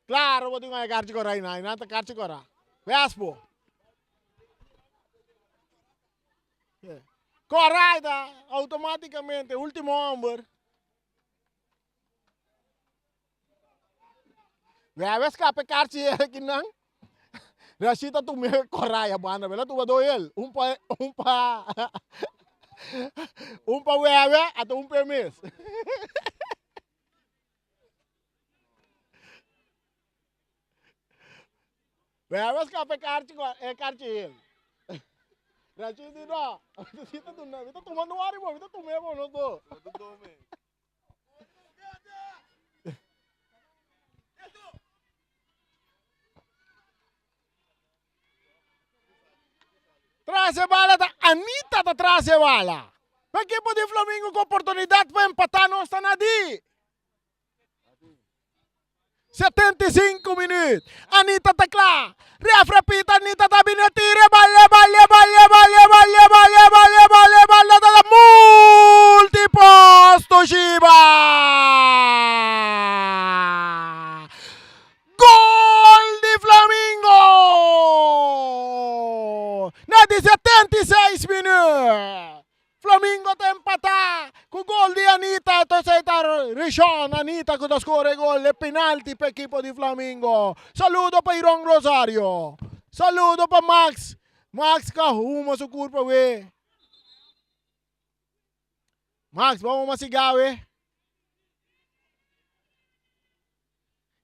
Speaker 5: Klaro bo tin ku haña karchi kòrá einan, einan ta karchi kòrá. Wespo. Kòrá ei ta outomátikamente, último hòmber. Wèwè skapa e karchi akinan. Rashid a tuma e kòrá ei a banda, el a tuma dos el, un pa un pa un pa Wèwè ata un pa e mes. Wèwè skapa e karchi e karchi el. Rashid di no, mi ta duna, mi ta tuma nuari bo, mi ta tum'é bo nos dos. Tras e bala ta Anita ta tras e bala. Pa ekipo di Flamingo ku oportunidat pa empatá nos ta na di. 75 minuut. Anita ta kla. Ref repita Anita ta bini e tira e bala e bala e bala e bala e bala e bala e bala e bala e bala ta da multiposto Shiba. Gol di Flamingo! Na di 76 minuut. Flamingo ta empatá ku gol di Anita, entonces ta Rishon Anita ku ta skor e gol e penalti pa ekipo di Flamingo. Saludo pa Iron Rosario. Saludo pa Max. Max ka huma su kurpa we. Max, bo a siga awe.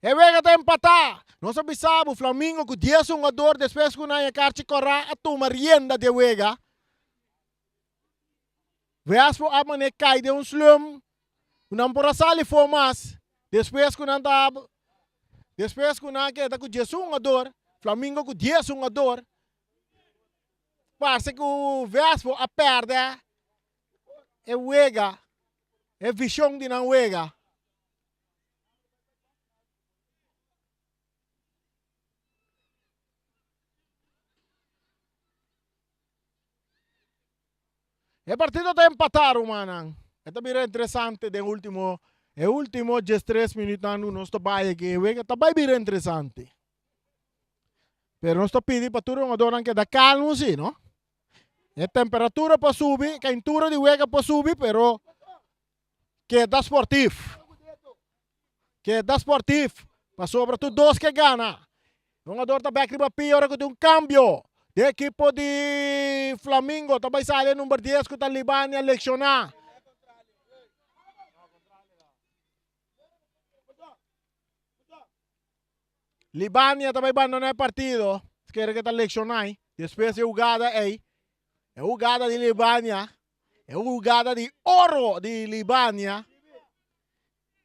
Speaker 5: E wega ta empatá. Nos a bisa bo, Flamingo ku dies hungador despues ku nan e karchi kòrá a tuma rienda di e wega. Vespo a man'é kai den un slum ku nan por a sali for mas despues ku nan ta despues ku nan a keda ku dies hungador, Flamingo ku dies hungador. Parse ku Vespo a pèrdè e wega, e vishon di nan wega. E partido ta empatá, rumannan. E ta bira interesante den último, e último diestres minuutnan ku nos ta bai aki. E wega ta bai bira interesante. Pero nos ta pidi pa tur hungadornan keda kalmu si, no? E temperatura por subi, keintura di wega por subi, pero Keda sportief. Keda sportief. Pasobra tur dos ke gana. Hungador ta bek riba pia ora ku tin un kambio. Den ekipo di Flamingo ta bai sali e number dies ku ta Libania lekshoná. Libania ta bai bandoná e partido. Kere ke ta lekshoná. Despues e hugada ei. E hugada di Libania. E hugada di oro di Libania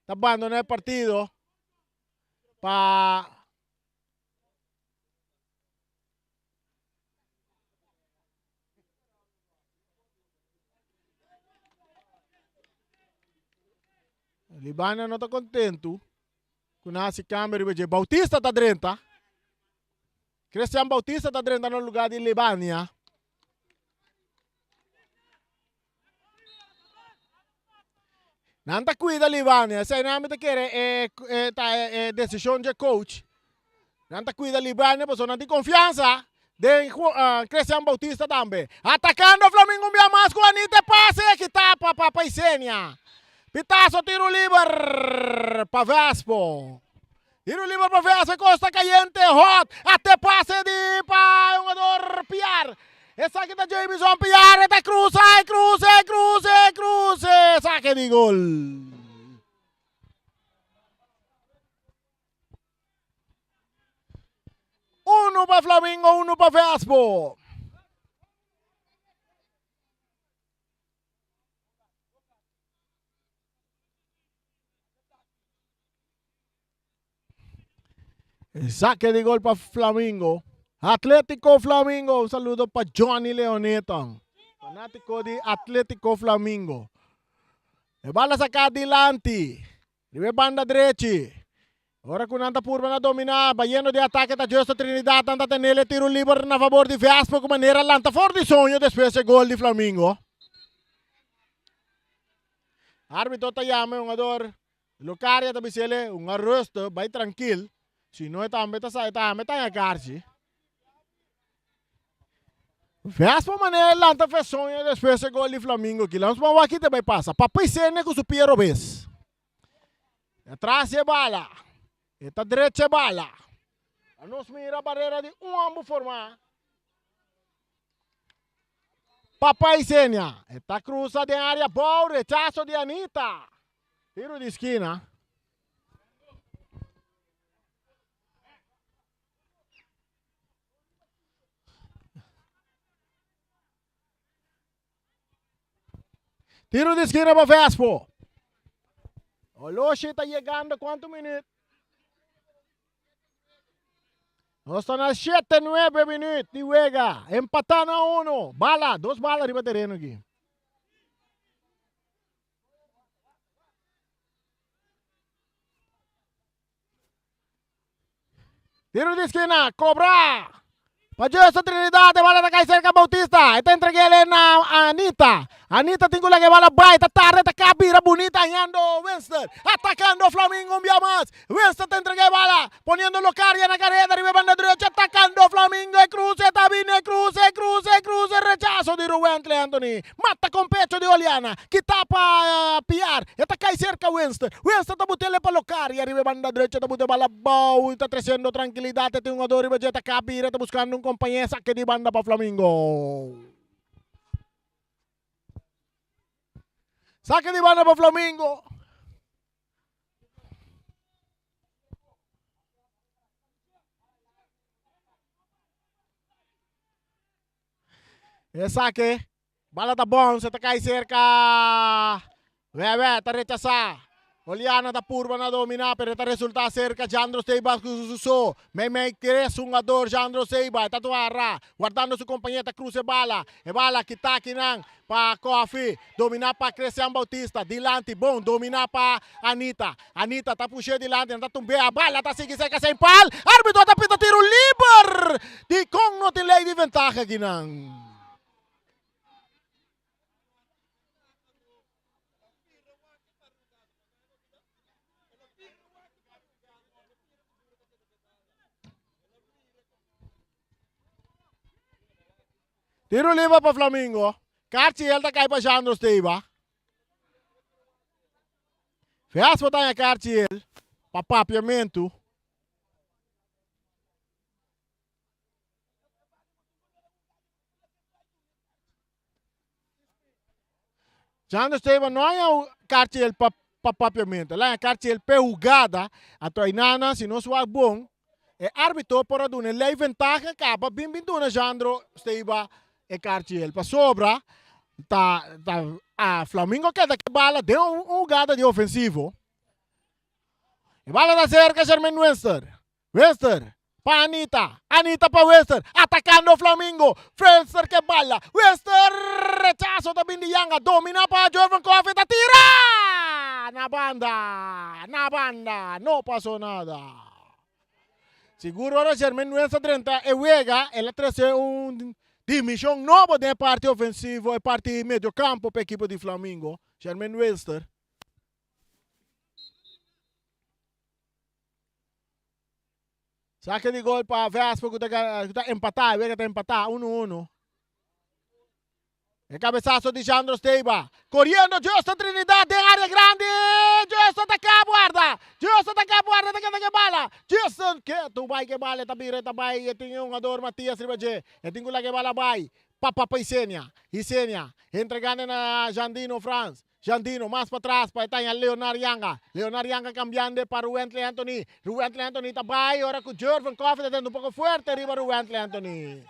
Speaker 5: ta bandona e partido pa Libania no ta kontentu ku nan hasi kambio riba dje. Bautista ta drenta. Christian Bautista ta drenta na lugar di Libania. Nan ta cuida Libania. Esei nan mi ta kere e, e, ta e, e decision dje coach. Nan ta cuida Libania pasobra nan tin confiansa den uh, Christian Bautista tambe. Atacando Flamingo un bia mas cu Anita pase ki tapa pa Paisenia. Pitazo tiro liber pa Vespo. Tiro liber pa Vespo Costa cayente hot. Ate pase di pa jugador Piar. Esaki ta Jamison Piar. E ta cruza, e cruza, e cruza, e cruza. Saque di gol. Uno pa Flamingo, uno pa Vespo. Saque di gol pa Flamingo. Atletico Flamingo. Un saludo pa Johnny Leoneta. Fanático di Atletico Flamingo. E bala saca dilanti. Riba banda drechi. Ora cu nan ta purba na domina, bayendo di atake ta Justo Trinidad. Nan ta tenele tiro liber na favor di Vespo cu manera lanta for di soño despues e gol di Flamingo. Arbitro ta yama e hungador Locaria ta bisele hunga rustig, bai trankil, si no e tambe ta sa e tambe ta haña karchi. Vespa manera e lanta fe soño despues e gol di Flamingo aki. Lams ban wak ki ta bai pasa. Papa Isenia ku su pia robes. Atras e bala. E ta drecha e bala. Nos mira barera di un ambu forma. Papa Isenia. E ta cruza den area bou, rechazo di Anita. Tiro di skina. Tiro di skina pa Vespo. Oloshi ta yegando cuanto minuut? Nos ta na 7, 9 minuut di wega. Empatá na uno. Bala, dos bala riba tereno aquí. Tiro di esquina, cobra. Pa Justo Trinidad, e bala ta cai cerca Bautista. E ta entreguele na Anita. Anita tin cu laga e bala bai. Ta tarde, ta cabira bunita hañando Winston. Atacando Flamingo un bia mas. Winston ta entrega e bala, poniendo Locaria na careda riba e banda drecha. Atacando Flamingo, e cruce ta bini, e cruce, e cruce, e cruce. Rechazo di Ruwentley Anthony. Mata con pecho di Oliana, ki tapa Piar. E ta cai cerca Winston. Winston ta butele pa Locaria riba e banda drecha, ta bute bala abao y ta treciendo tranquilidad. E tin hungador riba dje ta cabira, ta buscando un compañe. Saque di banda pa Flamingo. Sake di banda pa Flamingo. E sake. Bala ta bounce, ta kai serka Wewe, ta rechasá. Oliana ta purba na dominá, pero e ta resultá serka Jandro Seiba ku su so. Meimei tres hungador Jandro Seiba, e ta tuara, wardando su kompañé, ta krusa e bala. E bala kitá akinan pa Koffie, dominá pa Christian Bautista, dilanti bon, dominá pa Anita. Anita ta push'é dilanti, nan ta tumb'é, a bala ta sigui serka Saint Paul. Arbitro ta pita tiro liber! Dikon no tin lei di ventaha akinan? Tiro liber pa Flamingo. Karchi el ta kai pa Jandro Steiba. Vespa ta haña karchi el pa papiamentu. Jandro Esteban no haña karchi pa pa papiamentu. El haña karchi p'e hugada. Anto ainana si nos wak bon, e arbitro por a duna e lei ventaha kaba bin bin duna Jandro Steba e karchi pasobra ta ta a Flamingo keda ke bala den un hugada di ofensivo. E bala ta serka Jermaine Wester. Wester pa Anita, Anita pa Wester, atakando Flamingo, Wester ke bala, Wester rechaso ta bin di Yanga, domina pa Jorvan Coffie ta tira! Na banda, na banda, no paso nada. Sigur ora Jermaine Wester drenta e wega, el a trece un dimension nobo den e parti ofensivo, e parti mediocampo pa ekipo di Flamingo, Jermaine Wester. Sake di gol pa Vespa ku ta ku ta empatá, e wega ta empatá unu unu. E kabesaso di Jandro Steiba. Koriendo Justin Trinidad den área grandi. Justin ta kap warda. Justin ta kap warda ta keda ke bala. Justin ketu bai ke bala e ta bira e ta bai e tin e hungador Matias riba dje. E tin ku laga e bala bai pa Papa Isenia. Isenia entregando na Jandino Frans. Jandino mas patras pa e taña Leonard Yanga. Leonard Yanga cambiando pa Ruwentley Anthony. Ruwentley Anthony ta bay ora cu Jervin Coffey ta tende un poco fuerte riba Ruwentley Anthony.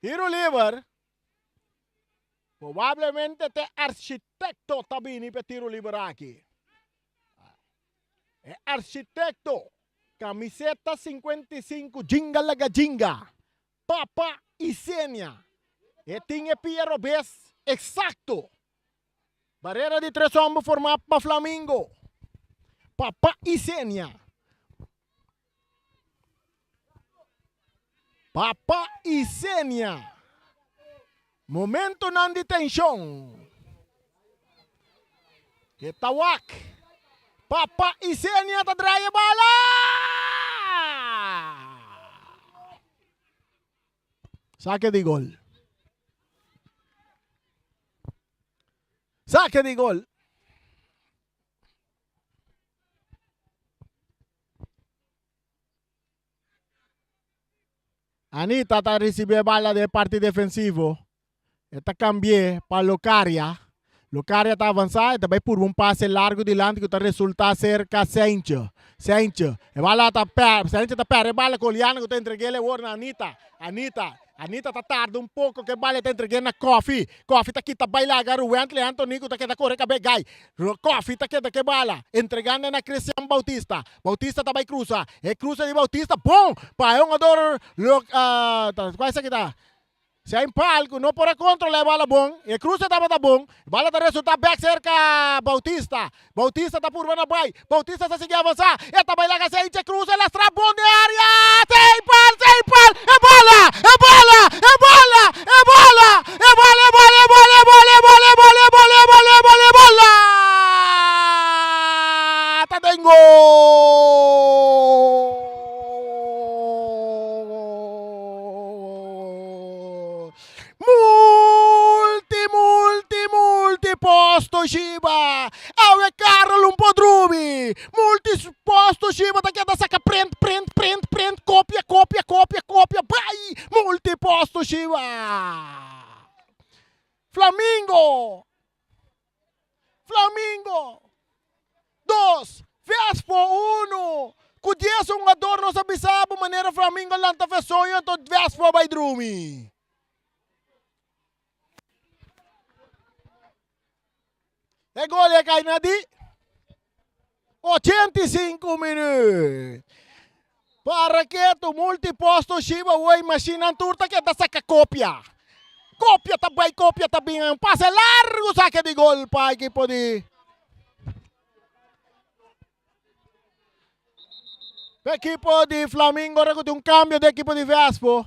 Speaker 5: Tiro liber. Probablemente te architecto ta bini pe tiro liber aki. E architecto Camiseta 55 Jinga laga jinga Papa Isenia E tin e pia robes exacto Barera di tres homber forma pa Flamingo Papa Isenia Papa Isenia Momentonan di tenshon. E ta wak. Papa Isenia ta draai e bala! Sake di gol. Sake di gol. Anita ta ricibi e bala den e parti defensivo. E ta cambi'e pa Locaria. Locaria ta avansa, e ta bay purba un pase largo dilanti cu ta resulta cerca Seintje. Seintje, e bala ta per, Seintje ta perde e bala cu Oliana cu ta entreg'el awor na Anita. Anita, Anita ta tarda un poco cu e bala e ta entreg'e na Koffie. Koffie ta kita bay laga Ruwentley Anthony cu ta keda core cabe gai. Koffie ta keda cu e bala, entregando na Christian Bautista. Bautista ta bai cruza. E cruza di Bautista bon pa e hungador lo cual esaki ta? Shane Paal cu no por a controla e bala bon. E cruza tabata bon. E bala ta resulta bek cerca Bautista. Bautista ta purba na bai. Bautista ta sigui avanza. E ta bai laga Seinche cruza lastra bon den area. Shane Paal, Shane Paal! E bala! E bala! E bala! E bala! E bala, e bala, e bala, e bala, e bala, e bala, e bala, e bala, e bala, e bala! Ta den gol! Multi, multi, multi posto Shiba! Awe Karel un por drumi! Multi posto Shiba ta keda saka print, print, print, print, kopia, kopia, kopia, kopia, bai! Multiposto Shiba! Flamingo! Flamingo! Dos, Vespo unu! Ku dies hungador nos a bisa bo manera Flamingo a lanta fe soño anto Vespo a bai drumi. E gol e kai na di 85 minuut. Para ketu multiposto Shiba woi mashinan tur ta keda saka kopia. Kopia ta bai kopia ta bin un pase largu sake di gol pa ekipo di ekipo di Flamingo ora ku tin un kambio di ekipo di Vespo.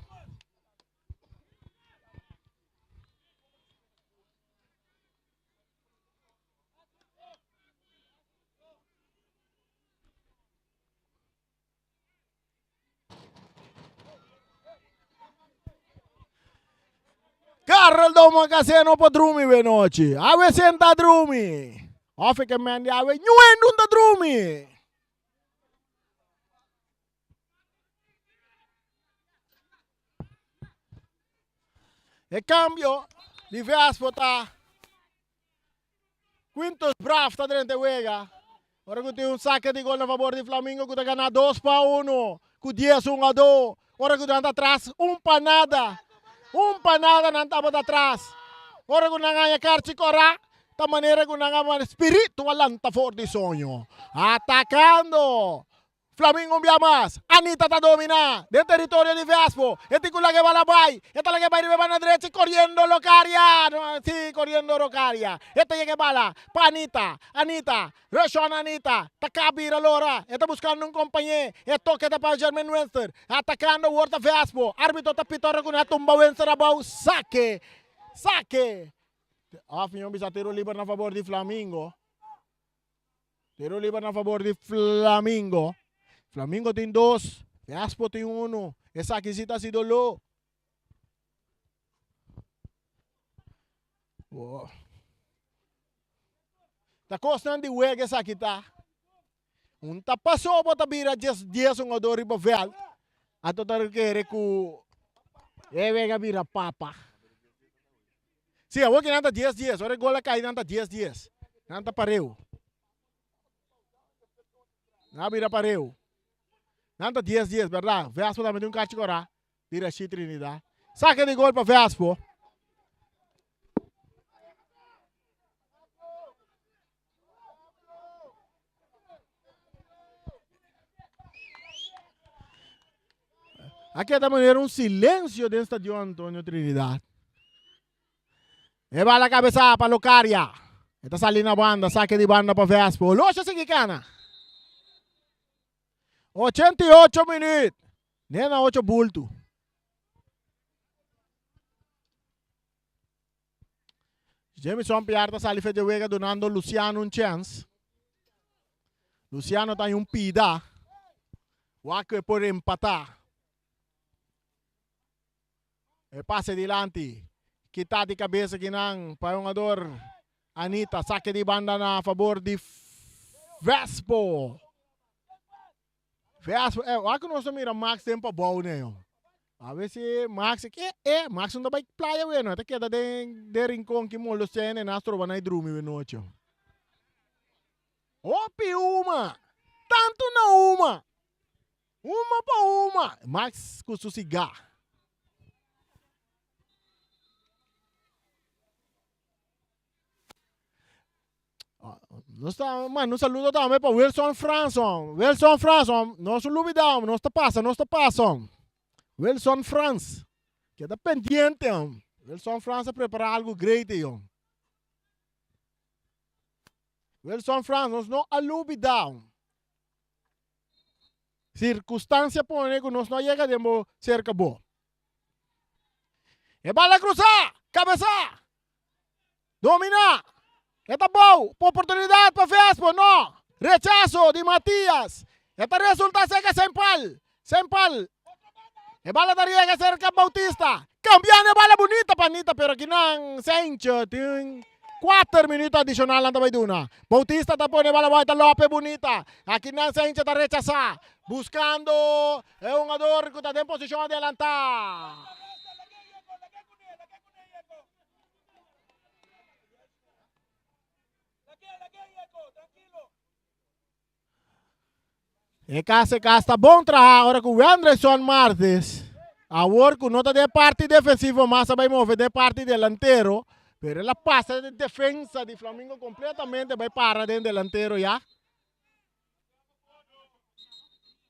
Speaker 5: Carl Domo casi no por drumi we nochi. Awe senta drumi. Of ke men di awe ñuen ta drumi. E cambio di Vespo ta Quintus Braaf ta drenta e wega. Ora ku tin un sake di gol na fabor di Flamingo ku ta gana 2-1 ku 10 hungadó. Ora ku nan ta atras un pa nada. Un pa nada nan tabata atras. Ora ku nan haña karchi kòrá ta manera ku nan a spiritu a lanta for di soño. Atakando Flamingo un bia mas. Anita ta domina den teritorio di Vespo. E tin cu laga e bala bay. E ta laga e bay riba e banda drechi coriendo Locaria. Si, coriendo Rocaria. E ta yega e bala pa Anita. Anita, Reshon Anita ta ca bira lora. E ta buscando un compañe. E toke ta pa Jermaine Wenster. Atacando awor ta Vespo. Arbitro ta pita ora cu nan a tumba Wenster abao. Sake! Sake! Of mi bisa tiro liber na fabor di Flamingo. Tiro liber na fabor di Flamingo. Flamingo tin dos, Vespo tin uno. Esaki si ta hasi doló. Wow. Ta kosnan di wega esaki ta. Un ta pasó bo ta bira djes dies hungador riba veld. Anto ta kere ku e wega bira papa. Sí, awor ki nan ta dies dies. Ora e gol a kai nan ta dies dies. Nan ta pareu. Nan a bira pareu. Nan ta dies dies, berdad. Vespo tambe tin un kachi kora di Rashid Trinidad. Sake di gol pa Vespo. A keda manera un silencio den Stadion Antonio Trinidad. E bala cabeza pa Locaria. E ta sali na banda, saque di banda pa Vespo. Losha sigui cana. 88 minuut. Nena 8 bulto. Jamison Piar ta sali fe dje wega dunando Luciano un chèns. Luciano ta un pida. Wak ku e por empatá. E pase dilanti. Kita di kabesa kinan pa e hungador Anita. Sake di banda na fabor di Vespo. Vespo, eh, wak ku nos ta mira Max den pabou ne, yo. A ver si Max, eh, eh, Max no ta bai playa we, no. E ta keda den, den rincon ki molostea hende na stroba na e drumi we nochi. Hopi huma! Tantu na huma! Huma pa huma! Max ku su siga. Nos ta manda un saludo tambe pa Wilson Franson. Wilson Franson, nos no lubida, nos ta pasa, nos ta pasa. Wilson Frans, keda pendiente. Wilson Frans a prepara algo great yo. Wilson Frans, nos no a lubida. Circunstancia pone ku nos no a yega den bo cerca bo. E bala cruza, cabeza. Domina. E ta bou. Oportunidad pa Vespo. No. Rechazo di Matias. E ta resulta cerca Sempal. Sempal. E bala ta riega cerca Bautista. Cambiando e bala bunita pa Anita, pero akinan Sencho tin 4 minuto adicional nan ta bai duna. Bautista ta pone bala vuelta Lope bunita. Akinan Sencho ta rechasa. Buscando e hungador cu ta den posicion adelanta. E cas e cas ta bon traha ora cu Wendreyson Martes awor cu no ta den parti defensivo mas a bay move den parti delantero pero el a pasa den defensa di Flamingo completamente bay para den delantero ya.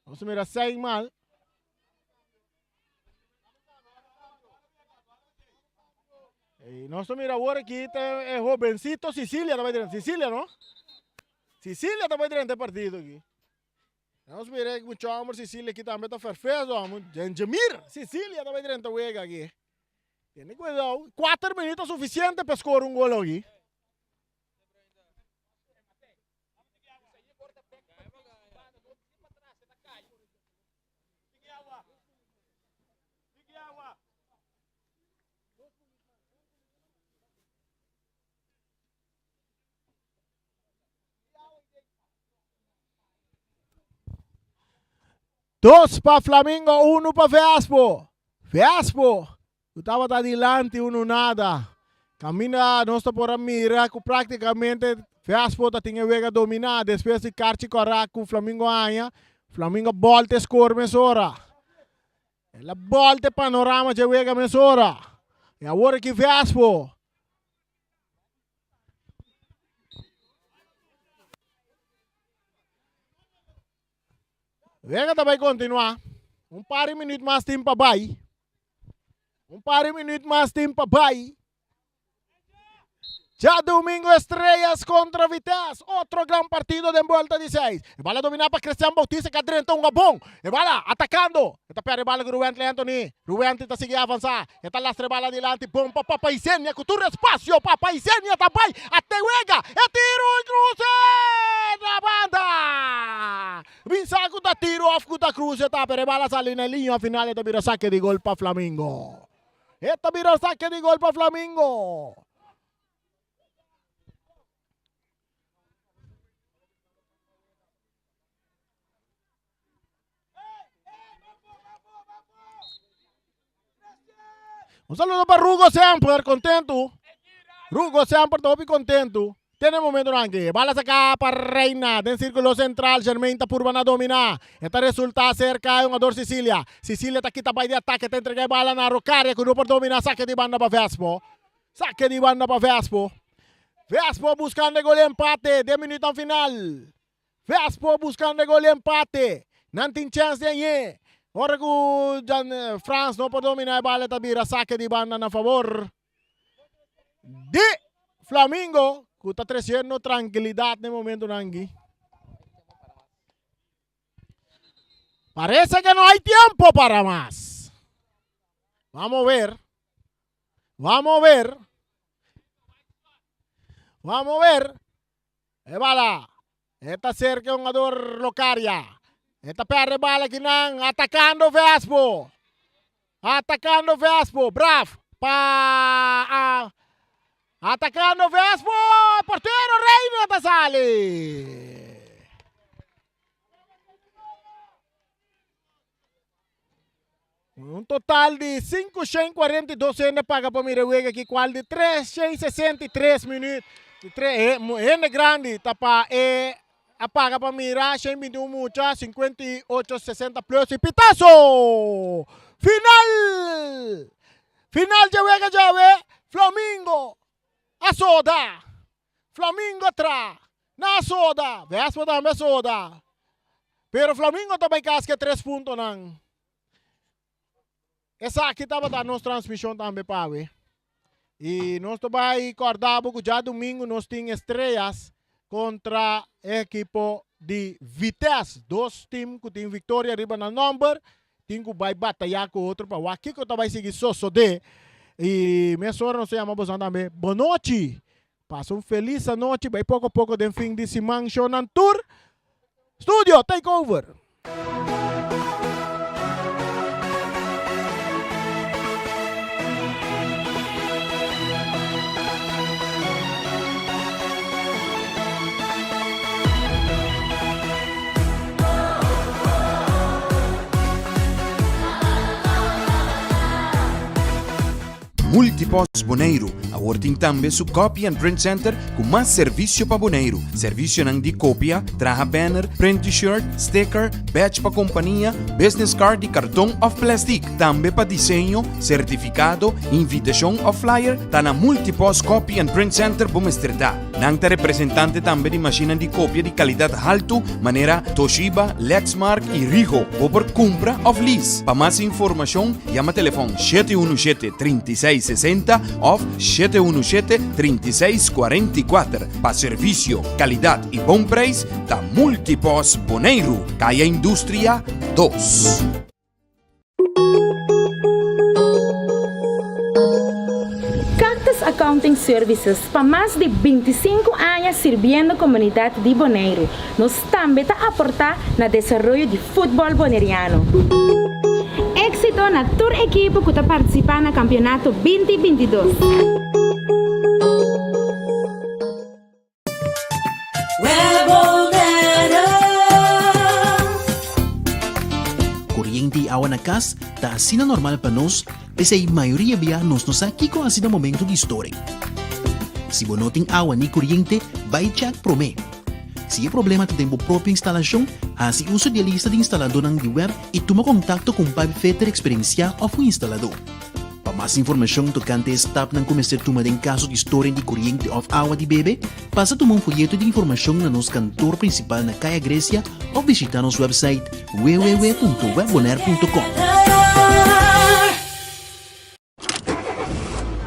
Speaker 5: Nos a mira seis mal. Y nos a mira awor aki ta e jovencito Sicilia ta bay drenta. Sicilia no? Sicilia ta bay drenta e partido aki. Nos mira e mucho homber Sicilia aki tambe ta ferfezo amo. Jenjemir Sicilia ta bay drenta wega aki. Tene cuidao. Cuater minuut ta suficiente pa score un gol aki. Dos pa Flamingo, uno pa Vespo. Vespo, ku tabata dilanti uno nada. Kaminda nos ta por a mira ku praktikamente Vespo ta tin e wega dominá despues di karchi kòrá ku Flamingo haña. Flamingo a bòlta e skor mesora. El a bòlta e panorama dje wega mesora. I awor aki Vespo. Wega ta bai kontinuá. Un par di minüt mas tin pa bai. Un par di minüt mas tin pa bai. Djadumingo Estrellas kontra Vitesse. Otro gran partido den buelta di seis. E bala dominá pa Christian Bautista ku a drenta un gabon. E bala atakando. E ta pèrdè e bala ku Ruwentley Anthony. Ruwentley ta sigui avansá. E ta lastra e bala dilanti. Bon pa Papa Isenia ku tur espasio. Papa Isenia ta bai ate wega. E tiro i kruse na banda. Bin sa ku ta tiro òf ku ta kruse ta, pero e bala sali na e liña final e ta bira sake di gol pa Flamingo. E ta bira sake di gol pa Flamingo. Un saludo pa Rugo Semper, contento. Rugo Semper ta hopi contento. Tene momento nan aki. Bala saca pa Reina den circulo central. Germain ta purba na domina. E ta resulta cerca e hungador Sicilia. Sicilia ta kita bay di atake. Ta entrega e bala na Rocaria cu no por domina. Saque di banda pa Vespo. Saque di banda pa Vespo. Vespo buscando e gol empate den minutan final. Vespo buscando e gol empate. Nan tin chens di añe. Ora cu Jan Frans no por domina e bala ta bira saque di banda na favor di Flamingo cu ta treciendo tranquilidad na e momentonan aki. Parece que no hay tiempo para mas. Vamos ver. Vamos ver. Vamos ver. E bala e ta serka e hungador Locaria. E ta perde bala kinan atacando Vespo. Atacando Vespo. Braaf pa a atacando Vespo. Portero Reina ta sali. Un total di 542 hende paga pa mira e wega aki cual di 363 minuut. Di tre, hende grandi ta pa e a paga pa mira 121 mucha, 58 60 plus y pitazo! Final! Final dje wega djawe, Flamingo a soda. Flamingo tra na soda, Vespa tambe soda. Pero Flamingo ta bai kas ke tres puntonan. Esaki tabata nos transmishon tambe pa awe. I nos ta bai kòrda bo ku djadumingu nos tin Estrellas kontra e ekipo di Vitesse. Dos tim ku tin viktoria riba nan nòmber tin ku bai batayá ku otro pa wak kiko ta bai sigui sosodé. I mesora nos ta yama boso tambe bonochi. Pasa un felis anochi, bai poko poko den fin di siman shownan tur. Studio, take over!
Speaker 1: Multipost Boneiru awor tin tambe su Copy and Print Center ku mas servisio pa Boneiru. Servisionan di kopia, traha banner, print T-shirt, sticker, badge pa kompania, business card di karton òf plèstik. Tambe pa diseño, sertifikado, invitashon òf flyer ta na Multipost Copy and Print Center bo mester ta. Nan ta representante tambe di mashinnan di kopia di kalidat haltu manera Toshiba, Lexmark i Ricoh. Bo por kumpra òf lease. Pa mas informashon yama telefòn 717 36 60 òf 717 36 44. Pa servisio, kalidat i bon preis ta Multipost Boneiru, Kaya Industria 2.
Speaker 2: Cactus Accounting Services pa mas di 25 aña sirbiendo komunidat di Boneiru. Nos tambe ta aportá na desaroyo di futbòl boneriano. Éksito na tur ekipo ku ta partisipá na kampionato 2022.
Speaker 3: Koriente i awa na kas ta asina normal pa nos, p'esei mayoria bia nos no sa kiko hasi na momento di storing. Si bo no tin awa ni koriente, bai chèk promé. Si e problema ta den bo propio instalashon, hasi uso di e lista di instaladónan di web i tuma kontakto ku un pipefitter eksperensiá òf un instaladó. Pa mas informashon tokante e stapnan ku mester tuma den kaso di storing di koriente òf awa di bebe, pasa tuma un foyeto di informashon na nos kantor prinsipal na Kaya Grecia òf bishitá nos wèpsait www.webbonaire.com.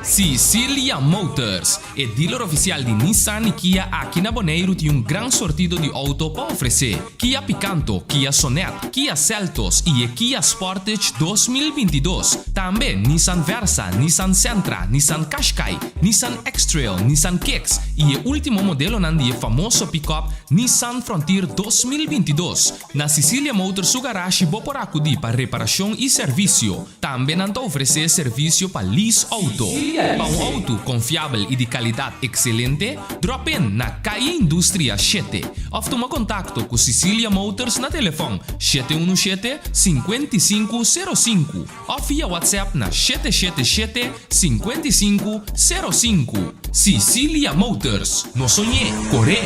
Speaker 4: Sicilia Motors, e dealer ofisial di Nissan i Kia aki na Boneiru tin un gran sortido di outo pa ofresé. Kia Picanto, Kia Sonet, Kia Seltos i e Kia Sportage 2022. Tambe Nissan Versa, Nissan Sentra, Nissan Qashqai, Nissan X-Trail, Nissan Kicks i e último modelonan di e famoso pick-up Nissan Frontier 2022. Na Sicilia Motors su garashi bo por akudí pa reparashon i servisio. Tambe nan ta ofresé servisio pa lease outo. Pa un outo konfiabel i di kalidat ekselente, drop in na Calle Industria 7 òf tuma kontakto ku Sicilia Motors na telefòn 717 55 05 òf via WhatsApp na 777 55 05. Sicilia Motors, no soñ'é, kor'é!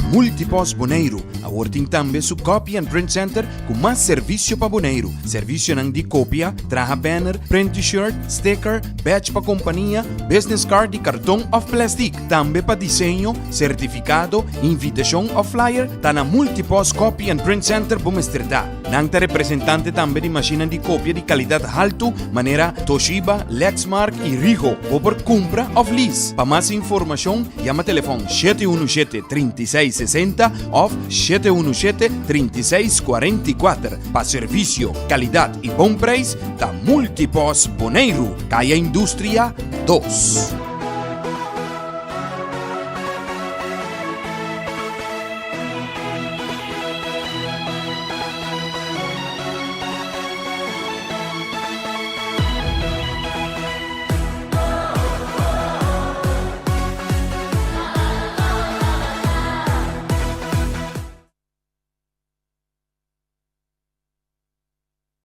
Speaker 1: Multipost Boneiru awor tin tambe su Copy and Print Center ku mas servisio pa Boneiru. Servisionan di kopia, traha banner, print T-shirt, sticker, badge pa kompania, business card di karton òf plèstik. Tambe pa diseño, sertifikado, invitashon òf flyer ta na Multipost Copy and Print Center bo mester ta. Nan ta representante tambe di mashinnan di kopia di kalidat haltu manera Toshiba, Lexmark i Ricoh. Bo por kumpra òf lease. Pa mas informashon yama telefòn 717 36 60 òf 717 36 44. Pa servisio, kalidat i bon preis ta Multipost Boneiru, Kaya Industria 2.